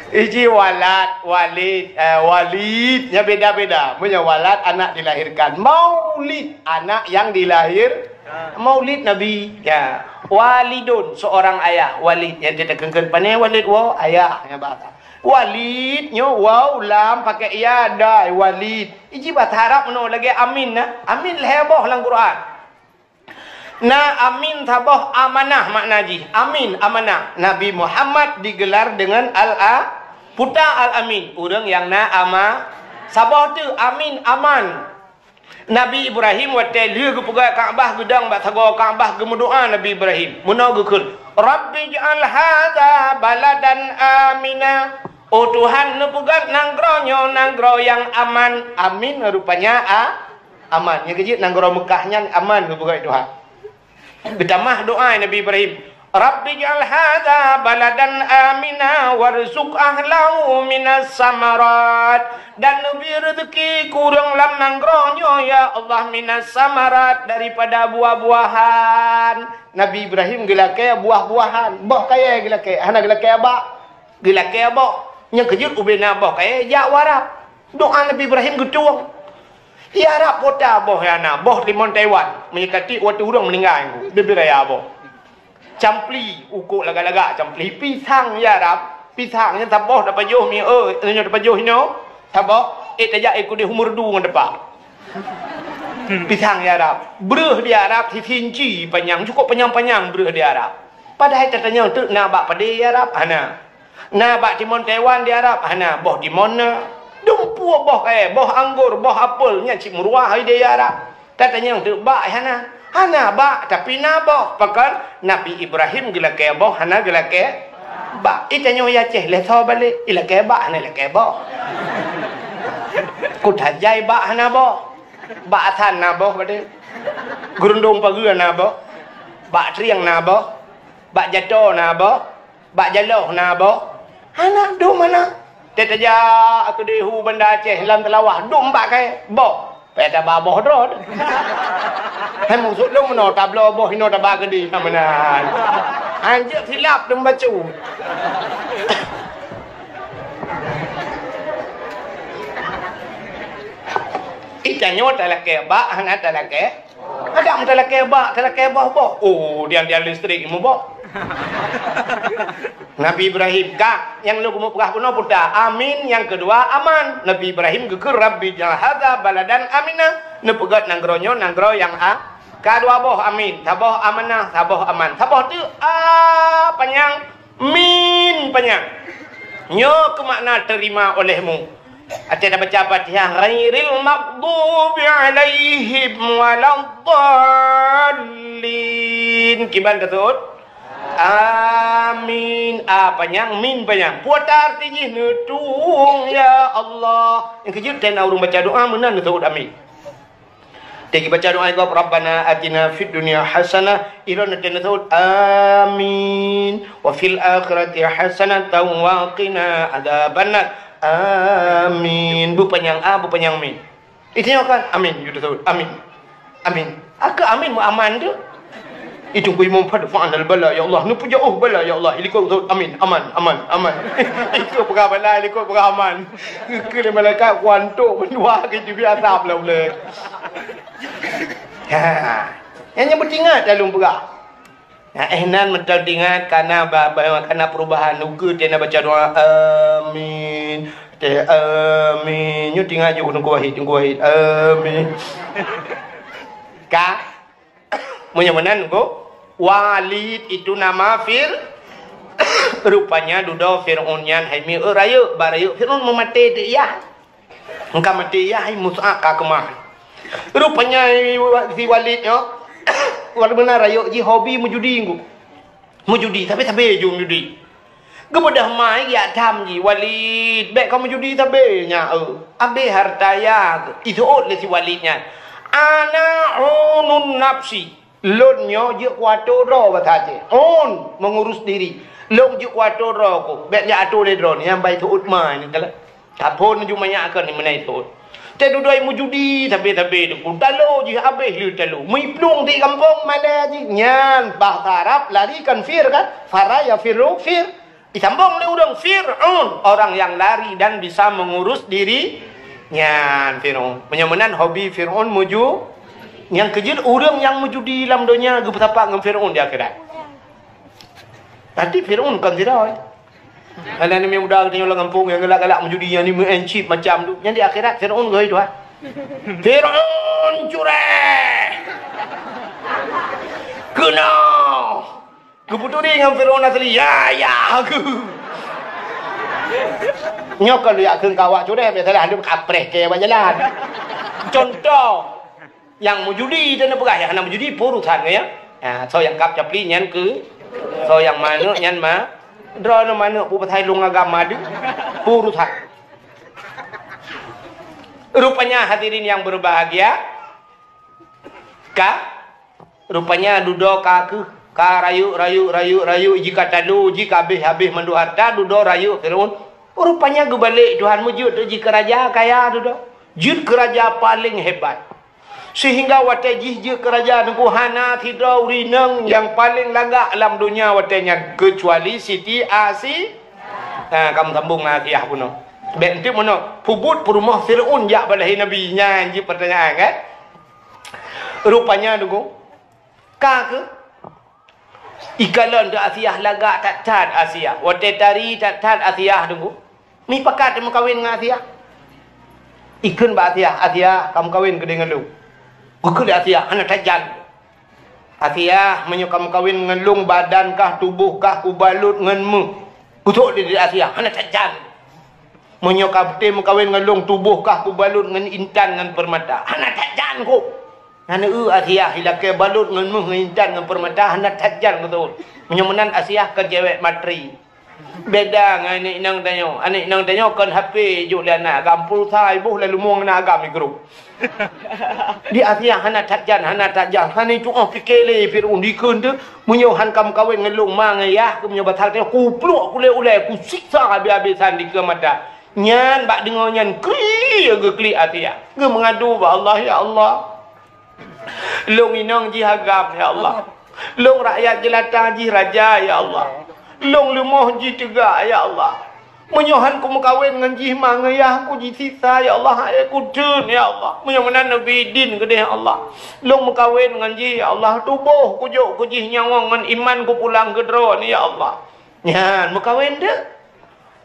Iji Walad, Walid, eh, Walid, nya beda-beda. Meunyoe Walad, anak dilahirkan. Maulid, anak yang dilahir-, Maulid Nabi. Ya. Walidun, seorang ayah. Walid, nyang teukeun-keun, "Pane Walid woe?" Ayah, nya bahasa. Walid, nyoe waw, lam, pakai ya, dai, Walid. Iji bahasa Arab meunoe lagée Amin, na. Amin lhée boh lam Quran. Na Amin saboh, Amanah makna jih. Amin, Amanah. Nabi Muhammad digelar dengan Al-A-, Puta Al-Amin. Ureueng nyang na ama-, saboh teuk Amin, aman. Nabi Ibrahim watée lheueh geupeugah Ka'bah, geudong bak sagoe Ka'bah, geumeudoá Nabi Ibrahim. Meunoe geukheun, "Rabbi ij'al hadza baladan amina." Oh Tuhan, neupeugét nanggroe nyoe nanggroe nyang aman. Amin rupanya a-, aman. Nyang keujeuet nanggroe Meukah nyan aman geupeugét Tuhan. Geutamah doá Nabi Ibrahim, "Rabbi ij'al hadza baladan amina warzuq ahlahu minas samarat." Dan neubri reuzeuki keu ureuëng lam nanggroe nyoe, ya Allah, minas samarat, daripada buah-buahan. Nabi Ibrahim geulakée buah-buahan, boh kayée geulakée, hana geulakée abak. Geulakée boh, nyang keujeuet ubena boh kayée jak u Arab. Doá Nabi Ibrahim geutueng. Di Arab kota boh nyang na, boh limong Taiwan, meunyoe ka tiek watée ureuëng meuninggai, bibir raya boh. Campli, ukok lagak-lagak campli, pisang di Arab, pisang nyang taboh tapajoh mi, eh, nyoe tapajoh inoe, taboh, eh, tajak eh kudeh umur du ngon depa. Pisang di Arab, breueh di Arab sisi inci panyang, cukup panyang-panyang breueh di Arab. Padahai tatanyong teuk na bak padé di Arab, hana. Na bak timon Taiwan di Arab, hana, boh timon na. Dumpeue boh kayée, boh anggor, boh apel, nyan cit meuruah hai di Arab. Tatanyong teuk bak, hana. Hana bak, tapi na boh. Pakon Nabi Ibrahim geulakée boh, hana geulakée bak. Itanyoe di Aceh, lheueh soe balek, ilakée bak, hana ilakée boh. Kuta jai bak, hana boh. Bak asan na boh, padé. Geurundong pageue na boh. Bak trieng na boh. Bak jato na boh. Bak jaloh na boh. Hana dum hana. Teuh tajak keudeh u Banda Aceh lam Teulawah dum bak kayée boh. Payah taba boh droe. Hai maksud lôn meunoe tabloe boh inoe taba keudeh na meunan. Hanjeuet silap dum bacut. Itanyoe talakée bak hana talakée. Agam talakée bak, talakée boh-boh. Oh, tiang-tiang listrik imeubok. Nabi Ibrahim, ka, nyang lôn keumeung peugah bunoe puta. Amin, nyang keudua aman. Nabi Ibrahim geukheun, "Rabbi ij'al hadza baladan amina." Neupeugét nanggroe nyoe nanggroe nyang a-, ka dua boh amin, saboh amanah, saboh aman. Saboh teuk a panyang, min panyang. Nyoe keuh makna terima olehmu. Watée tabaca Fatihah, ghairil maghdubi alaihim waladdallin. Kiban taseuôt? Amin. A panyang, mim panyang. Peue arti jih? Neutueng, ya Allah. Nyang keujeuet teuh na ureuëng baca doa meunan neuseuôt amin. Teuh jibaca doa gob, "Rabbana atina fid dunya hasanah," ilôn teuh neuseuôt amin. "Wa fil akhirati hasanatan wa qina adzabannar." Amin. Beupanyang a, beupanyang mim. Itu nyoe kan? Amin. Jeuet taseuôt. Amin. Amin. Akhé amin meuaman tu. Itu ku imum pada fa'al bala, ya Allah. Neupeujauh bala, ya Allah. Ilikot taseuôt. Amin. Aman. Aman. Aman. Itu peugah bala, ilikot peugah aman. Keu malaikat kuantok mendua ke jibi asap lah uleh. Ha. Nyang nyan beutingat dalam peugah. Nah, eh, nan meuteun ingat, kana ba-, ba-, kana perubahan. Ukeue teuh na baca doa, amin. Teuh, amin. Nyoe tinggai jok Teungku Wahid, Teungku Wahid. Amin. Ka? Meunyoe meunan, Teungku. Walid itu nama Fir-, rupanya dudoe Fir'aun nyan hai mi-, eh, rayeuk, ba rayeuk Fir'aun meumaté teuh yah. Engka maté yah hai Mus'ab ka keumah. Rupanya si Walid nyoe, walaupun na rayeuk jih hobi meujudi ngu. Meujudi, sabe-sabe ju meujudi. Geubeudoh mai jak tham jih, "Walid, bék ka meujudi sabe nyan, eu. Abéh hareuta yah," iseuôt lé si Walid nyan. "Ana unun nafsi." Lôn nyoe jeuet kuatô droe basa Aceh. Un, mengurus diri. Lôn jeuet kuatô droe ku. Bék jak atô lé droe nyan, nyang bai seuôt ma nyan teuh. Taphon ju manyak keu ni meunai seuôt. Teuh dudoe meujudi sabe-sabe tu. Talo jih abéh lé talo. Meuplueng di gampông malèe jih. Nyan bahasa Arab lari kan fir kan? Fara yafirru fir. Disambong lé ureuëng Fir'aun, orang yang lari dan bisa mengurus diri nyan Fir'aun. Meunyoe meunan hobi Fir'aun muju, nyang keujeuet ureuëng nyang meujudi lam donya geupeusapat ngon Fir'aun di akhirat. Tapi Fir'aun kon sidroe. Hana ni muda geutanyoe lam gampông nyang galak-galak meujudi nyang ni meu'en cit macam tu. Nyang di akhirat Fir'aun geuhôi Tuhan. Fir'aun cureh. Keunoe. Geupeuturi ngon Fir'aun asli, "Ya, ya, aku." Nyoe kon jak kheun keu awak cureh, biasalah lôn kapreh keu bak jalan. Contoh, nyang meujudi teuh neupeugah, nyang hana meujudi peue urusan ngon nyan. Ha, soe nyang kab capli nyan keu, soe nyang manök nyan ma, droeneuh manök peue pasai lôn agam ma deuh, peue urusan. Rupanya hadirin yang berbahagia, ka Rupanya dudoe ka keuh, ka rayeuk, rayeuk, rayeuk, rayeuk, jih ka talo, jih ka habéh-habéh mandum hareuta, dudoe rayeuk Fir'aun. Rupanya geubalek Tuhan meujeuet jih keu raja kaya dudoe. Jeuet keu raja paleng hebat. Seuhingga watée jih jeuet keu raja Teungku, hana sidroe ureuëng inong nyang paleng lagak lam donya watée nyan, keucuali Siti Asi-, ha, ka meusambong ngon Asiah bunoe. Bék enteuk meunoe, peubuet peurumoh Fir'aun jak balahé Nabi, nyan jeuet peurtanyaan, kan? Rupanya Teungku, ka keuh. Ikalon teuh Asiah lagak that-that Asiah. Watée tari that-that Asiah Teungku. Mipakat meukawen ngon Asiah. Ikheun bak Asiah, "Asiah, ka meukawen keudeh ngon lôn." Geukheun lé Asiah, "Hana that jan." "Asiah, meunyoe ka meukawen ngon lôn, badan kah, tuboh kah kubalot ngon méuh." Geusok lé Asiah, "Hana that jan." "Meunyoe ka beutôi meukawen ngon lôn, tuboh kah kubalot ngon intan ngon peurmata." "Hana that jan kôh." Nyan eu Asiah ilakée balot ngon méuh ngon intan ngon peurmata, hana that jan geuseuôt. Meunyoe meunan Asiah keu cewek matri. Beda ngon aneuk inong tanyoe. Aneuk inong tanyoe kon H P jok lé aneuk agam, pulsa iboh lé leumo aneuk agam igrôp. Di Asiah hana that jan, hana that jan. Hana itu oh pike lé Fir'aun dikeue teuh. Meunyoe han ka meukawen ngon lôn ma ngon yah, keu meunyoe batal teuh, kupluek kulét ulée, kusiksa habéh-habésan dikeue mata. Nyan bak deungoe nyan kri geuklik Asiah. Geumeungadu bak Allah, "Ya Allah, lôn inong jih agam, ya Allah. Lôn rakyat jeulata jih raja, ya Allah. Lôn leumoh jih teuga, ya Allah. Meunyoe han kumeukawen ngon jih ma ngon yah, kujisiksa, ya Allah, hai kuteun, ya Allah. Meunyoe meunan neubri idin keudeh, ya Allah. Lôn meukawen ngon jih, ya Allah, tuboh kujok keu jih nyawöng ngon iman kupulang keu droeneuh, ya Allah." Nyan meukawen deuh.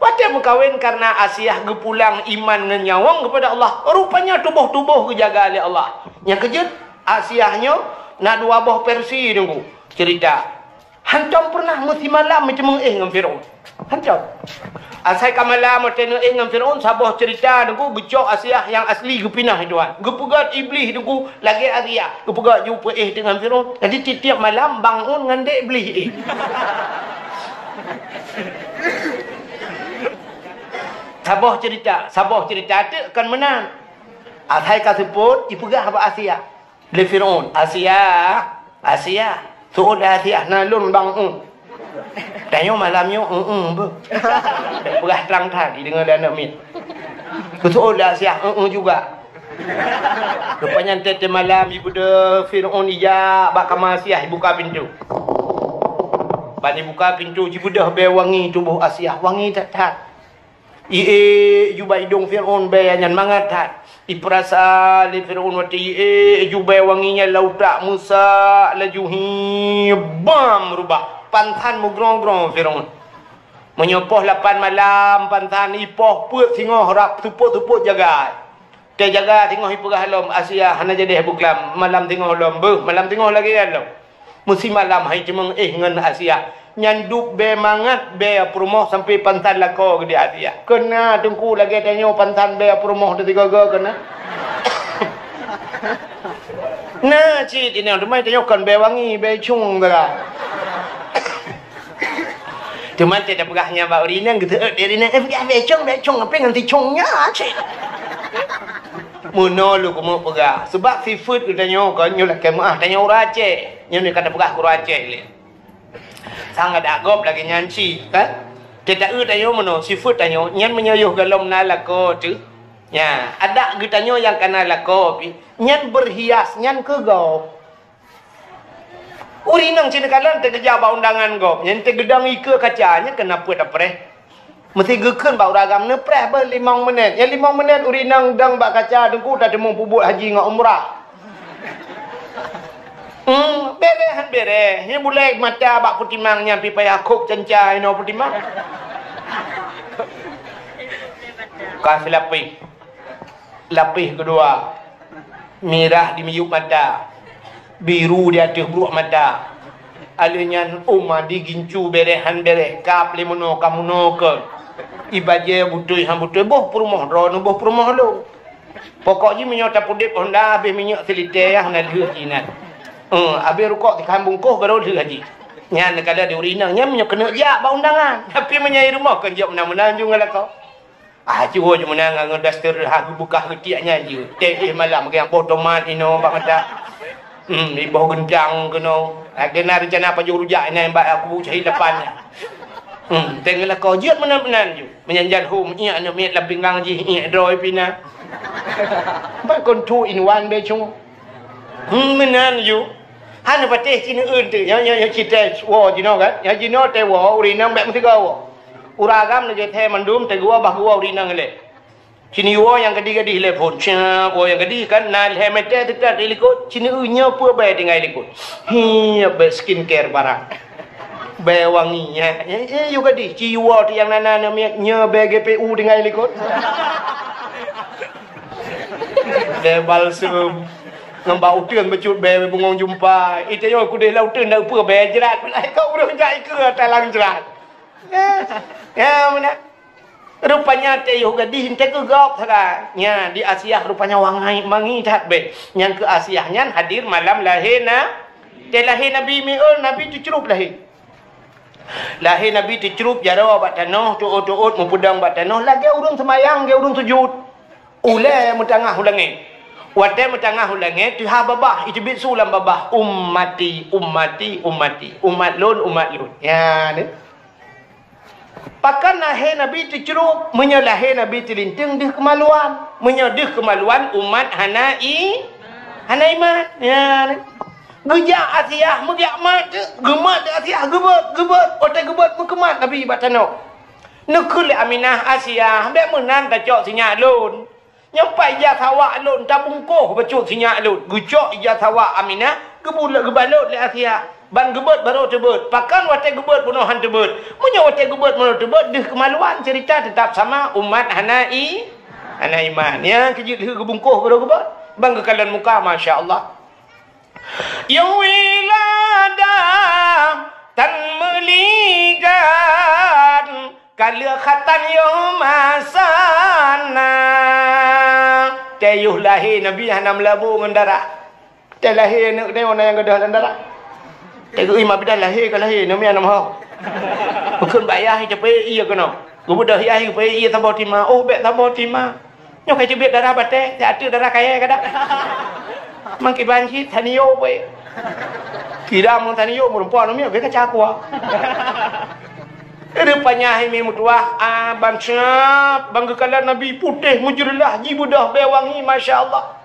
Watée meukawen kareuna Asiah geupulang iman ngon nyawöng keupada Allah, rupanya tuboh-tuboh geujaga lé Allah. Nyang keujeuet, Asiah nyoe na dua boh versi Teungku cerita. Hantom peureunah meusimalam meuteumeuéh ngon Fir'aun. Hantom. Asai ka malam watèe neuéh ngon Firaun, saboh ceurita Teungku, geucok Asiah nyang asli geupinah, Tuhan. Geupeugöt Iblih Teungku lagèe Asiah. Geupeugöt ju peuéh teuk ngon Firaun. Jadi tiep-tiep malam bangun ngon dèk Iblih éh. Saboh ceurita, saboh ceurita teuk kon meunan. Asai ka seupôt, ipeugah bak Asiah. Lé Firaun, "Asiah, Asiah, seuôt lé Asiah, na lôn bangun." Tanyoe malam nyoe, "Eueh, beuh." Peugah trang that, jideungoe lé aneuk miet. Seuôt lé Asiah, "Eueh juga." Rupanya teuh malam, jibeudôh Firaun ijak bak kama Asiah, ibuka pintoe. Ban ibuka pintoe, jibeudôh bèe wangi tuboh Asiah, wangi that-that. Iék ju bak idông Firaun bèe nyan mangat that. Ipeurasa lé Firaun watèe iék ju bèe wangi nyan lam utak meusak laju hi bam rubah. Pansan meugrong-grong Firaun. Meunyoe poh lapan malam pansan ipoh peuet singoh rab seupôt-seupôt jagai. Teujaga singoh ipeugah lom, "Asiah hana jadèh beuklam, malam singoh lom." "Beuh, malam singoh lagèe nyan lom." Meusimalam hai teumeung éh ngon Asiah. Nyan dub bèe mangat bèe peurumoh sampoe pansan lakoe geudeh Asiah. Keu na Teungku lagèe tanyoe pansan bèe peurumoh teusigoe-goe keu na? Na cit inong, teuma tanyoe kon bèe wangi, bèe cung sagai. Teuma teuh tapeugah nyan bak ureueng inong, geuseuôt lé ureueng inong, "Eh, peugah bèe cung, bèe cung, ape ngon si cung nyan cit?" Meunoe lôn keumeung peugah, sabab sifeuet geutanyoe kon nyoe lakèe meu'ah, tanyoe ureueng Aceh. Nyoe ka tapeugah keu ureueng Aceh lé. Sang adak gob lagèe nyan cit, kan? Teuta eu tanyoe meunoe, sifeuet tanyoe, nyan meunyoe yoh golom na lakoe teuh. Nya, adak geutanyoe nyang ka na lakoe pih, nyan beurhias, nyan keu gob. Ureueng inong cit neukalon teuh geujak bak undangan gob, nyan teuh geudong ikeue kaca, nyan keuneuk peuet apreh. Meusti geukheun bak ureueng agam neupreh beuh limong menit. Nyan limong menit ureueng inong dong bak kaca Teungku tateumeung peubuet haji ngon umrah. Hmm, bèrèh han bèrèh. Nyan bulèe mata bak peutimang nyan pih payah khôb canca inoe peutimang. Ka seulapéh. Lapéh keudua, mirah di miyueb mata, biru di ateueh bruek mata. Alheuh nyan ôm di gincu bèrèh han bèrèh, kab lé meunoe ka meunoe keu. Ibajèe beutôi han beutôi, boh peurumoh droeneuh, boh peurumoh lôn. Pokok jih meunyoe tapeudeb honda habéh minyeuk silitée, hana lheueh jih nyan. Eh, habéh rukok sikhan bungkôh barô lheueh jih. Nyan neukalon di ureueng inong, nyan meunyoe keuneuk jak bak undangan. Tapi meunyoe i rumoh kon jok meunan-meunan ju ngon lakoe. Ah, jiwoe ju meunan ngon daster ha geubeukah geutiek nyan jeuet. Teuh malam geuh boh tomat inoe bak mata. Hmm, iboh geuntang keunoe. Lagèe na reuncana pajoh rujak inan bak kubu syahid lapan nyan. Hmm, teuh lakoe jeuet meunan-meunan ju. Meunyan jan hom iék aneuk miet lam pinggang jih iék droe pih na. Ban kon two in one bèe cung. Hmm, meunan ju. Hana patéh ci neueun teuh. Nyoe, nyoe, nyoe ci teuh woe jinoe kan. Nyoe jinoe teuh woe, ureueng inong bèk meusigoe woe. Ureueng agam lagèe thèe mandum teuh geuwoe bah geuwoe ureueng inong ilèe. Ci neuwoe nyang gadih-gadih lé phôn. Cak, woe nyang gadih kan na lhèe meter teutat di likot. Ci neueu nyoe peue bèe tinggai likot. Hi, bèe skincare barang. Bèe wangi, ya. Ya, ya, yue gadih. Ci woe teuh nyang na, na, na miet nyoe bèe G P U tinggai likot. Bèe balsem. Ngon bak uteuen bacut bèe bungong jumpa. Ite nyoe kudeh lam uteuen dak peue bèe jrat. Kau ureueng jak ikeue talang jrat. Ya, ya, meunan. Rupanya teuh yoh gadih teuh keu gob sagai. Nya, di Asiah rupanya wangai mangi that bèe. Nyang keu Asiah nyan hadir malam lahé na-, teuh lahé Nabi Mi'ul, Nabi teucrup lahé. Lahé Nabi teucrup jaroe bak tanoh, teuôt-teuôt meupeudong bak tanoh, lagèe ureueng seumayang, lagèe ureueng sujut. Ulèe meutangah u langèt. Watèe meutangah u langèt, teuhah babah, iteubiet su lam babah, "Ummati, ummati, ummati." Umat lôn, umat lôn. Nya, ni. Pakon lahé Nabi teucrup, meunyoe lahé Nabi teulinteung deuh keumaluan. Meunyoe deuh keumaluan, umat hana i-, hana iman. Ya, ni. Geujak Asiah, meujak mat, geumat lé Asiah, geubeuet, geubeuet. Watèe geubeuet, meukeumat Nabi bak tanoh. Neukheun lé Aminah, "Asiah, bèk meunan tacok sinyak lôn. Nyoe pat ija sawak lôn tabungkôh bacut sinyak lôn." Geucok ija sawak Aminah, geubulot, geubalot lé Asiah. Ban geubeuet barô teubeuet. Pakon watèe geubeuet bunoe han teubeuet? Meunyoe watèe geubeuet bunoe teubeuet, deuh keumaluan, ceurita teutap sama, umat hana i-, hana iman. Nyan keu jeuet lheueh geubungkôh barô geubeuet. Ban geukalon muka, masya Allah. Nyang wilada tan meuligan, Ka lheueh khatan yoh masa na. Teuh yoh lahé Nabi hana meulabu ngon darah. Teuh lahé aneuk teuh na nyang gadôh lam darah. Teuh geuh imam bidan lahé ka lahé, namiet aneuk ho. Bukon bak yah capée ié keunoe. Geubeudôh yah capée ié saboh tima. Oh, bék saboh tima. Nyoe ka teubiet darah batée, siat teuk darah kayée kadang. Mangkiban cit taniyok pue. Kira meunyo taniyok meureumpok namiet beu kaca kuah. Rupanya hai mi meutuwah, ah, ban siap, ban geukalon Nabi putéh meujeulaih, jibeudôh bée wangi, masya Allah.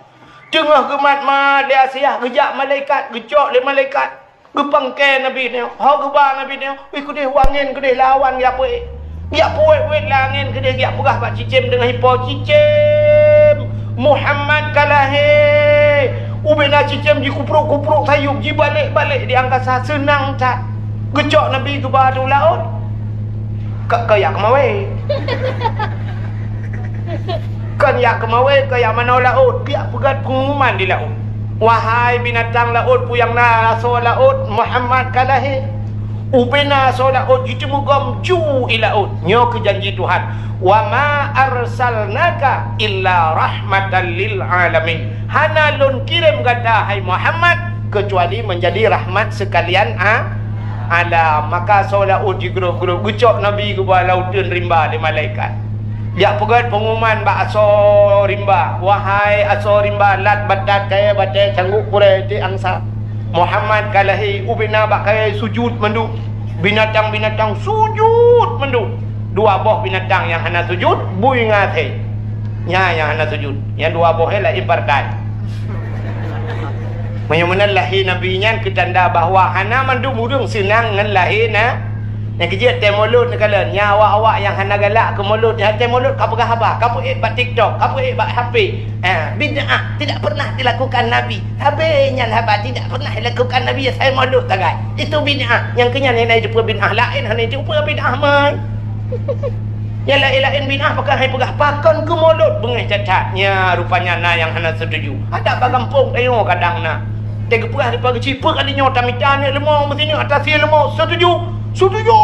Teungoh geumat-mat lé Asiah, geujak malaikat, geucok lé malaikat. Geupangke Nabi nyoe, ho geuba Nabi nyoe, wih keudeh u angén keudeh lawan geujak peuék. Geujak peuék-ék lam angén keudeh geujak peugah bak cicém deungon ipo, "Cicém, Muhammad ka lahé." Ubena cicém jikuprok-kuprok sayup, jibalek-balek di angkasa, seunang that. Geucok Nabi geuba u laôt. Ka, ka jak keumawé. Kon jak keumawé, kon jak manoe laôt, geujak peugét peungumuman di laôt. Wahai binatang laôt, peue nyang na asoe laôt, Muhammad ka lahé. Ubena asoe laôt jiteumugom ju i laôt. Nyoe keuh janji Tuhan, "Wa ma arsalnaka illa rahmatan lil alamin." Hana lôn kirém gata, hai Muhammad, keucuali meunjadi rahmat seukalian a-, alam. Maka asoe laôt jigrôp-grôp, geucok Nabi geuba lam uteuen rimba lé malaikat. Jak peugét peungumuman bak asoe rimba, "Wahai asoe rimba, lat batat kayée batée cangguk purée tiek angsa, Muhammad ka lahé." Ubena bak kayée sujut mandum, binatang-binatang sujut mandum. Dua boh binatang nyang hana sujut, bui ngon asée. Nyan nyang hana sujut. Nyang dua boh nyan lahé partai. Meunyoe meunan lahé Nabi nyan keu tanda bahwa hana mandum ureuëng seunang ngon lahé na-, nyang keujeuet tée mulod neukalon. Nyan awak-awak nyang hana galak keu mulod, nyan tée mulod ka peugah haba, ka peuék bak TikTok, ka peuék bak H P. Ha, bid'ah tidak pernah dilakukan Nabi. Sabe nyan haba tidak pernah dilakukan Nabi, asai mulod sagai. Itu bid'ah. Nyang keu nyan hana jiteupeue bid'ah laén, hana jiteupeue bid'ah mai. Nyang laén-laén bid'ah pakon hai peugah, pakon keu mulod beungéh that-that. Nya rupanya na nyang hana setuju. Adak bak gampông tanyoe kadang na. Teuh geupeugah dipat geuchik, peue kali nyoe tamita aneuk leumo, meusineuk ata sie leumo, setuju. Setuju.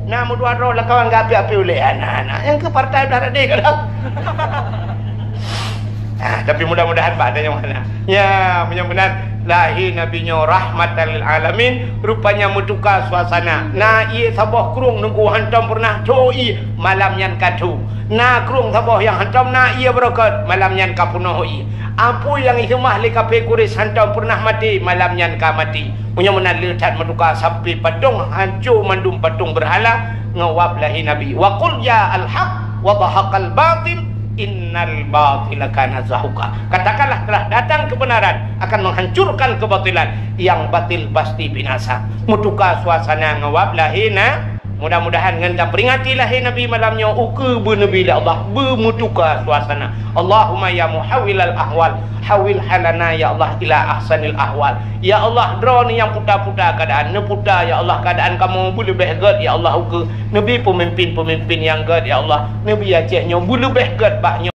Na meudua droe lakawan geuapi-api ulée aneuk-aneuk. Nyang keu partai blah radeh kadang. Ah, tapi mudah-mudahan bak tanyoe hana. Ya, meunyoe meunan lahé Nabi nyoe rahmatan lil alamin, rupanya meutuka suasana. Na ié saboh krueng nunggu hantom peureunah tho ié, malam nyan ka tho. Na krueng saboh nyang hantom na ié beureukat, malam nyan ka peunoh ié. Apui nyang iseumah lé kafé Quraisy hantom peureunah maté, malam nyan ka maté. Meunyoe meunan le that meutuka sampoe patong, hanco mandum patong beurhala, ngon wab lahé Nabi. "Wa qul ja'al haq wa zahaqal batil, innal batila kana zahuqa." Katakanlah, "Telah datang kebenaran, akan menghancurkan kebatilan. Yang batil pasti binasa." Meutuka suasana ngon wab lahé na-, mudah-mudahan ngon taperingati lahé Nabi malam nyoe ukeue beuneubri lé Allah, beumeutuka suasana. Allahumma ya muhawwilal ahwal, hawwil halana ya Allah ila ahsanil ahwal. Ya Allah, Droeneuh nyang puta-puta keuadaan, neuputa ya Allah keuadaan kamoe beuleubeh gét ya Allah ukeue. Neubi peumimpin-peumimpin nyang gét ya Allah. Neubi Aceh nyoe beuleubeh gét bak nyoe.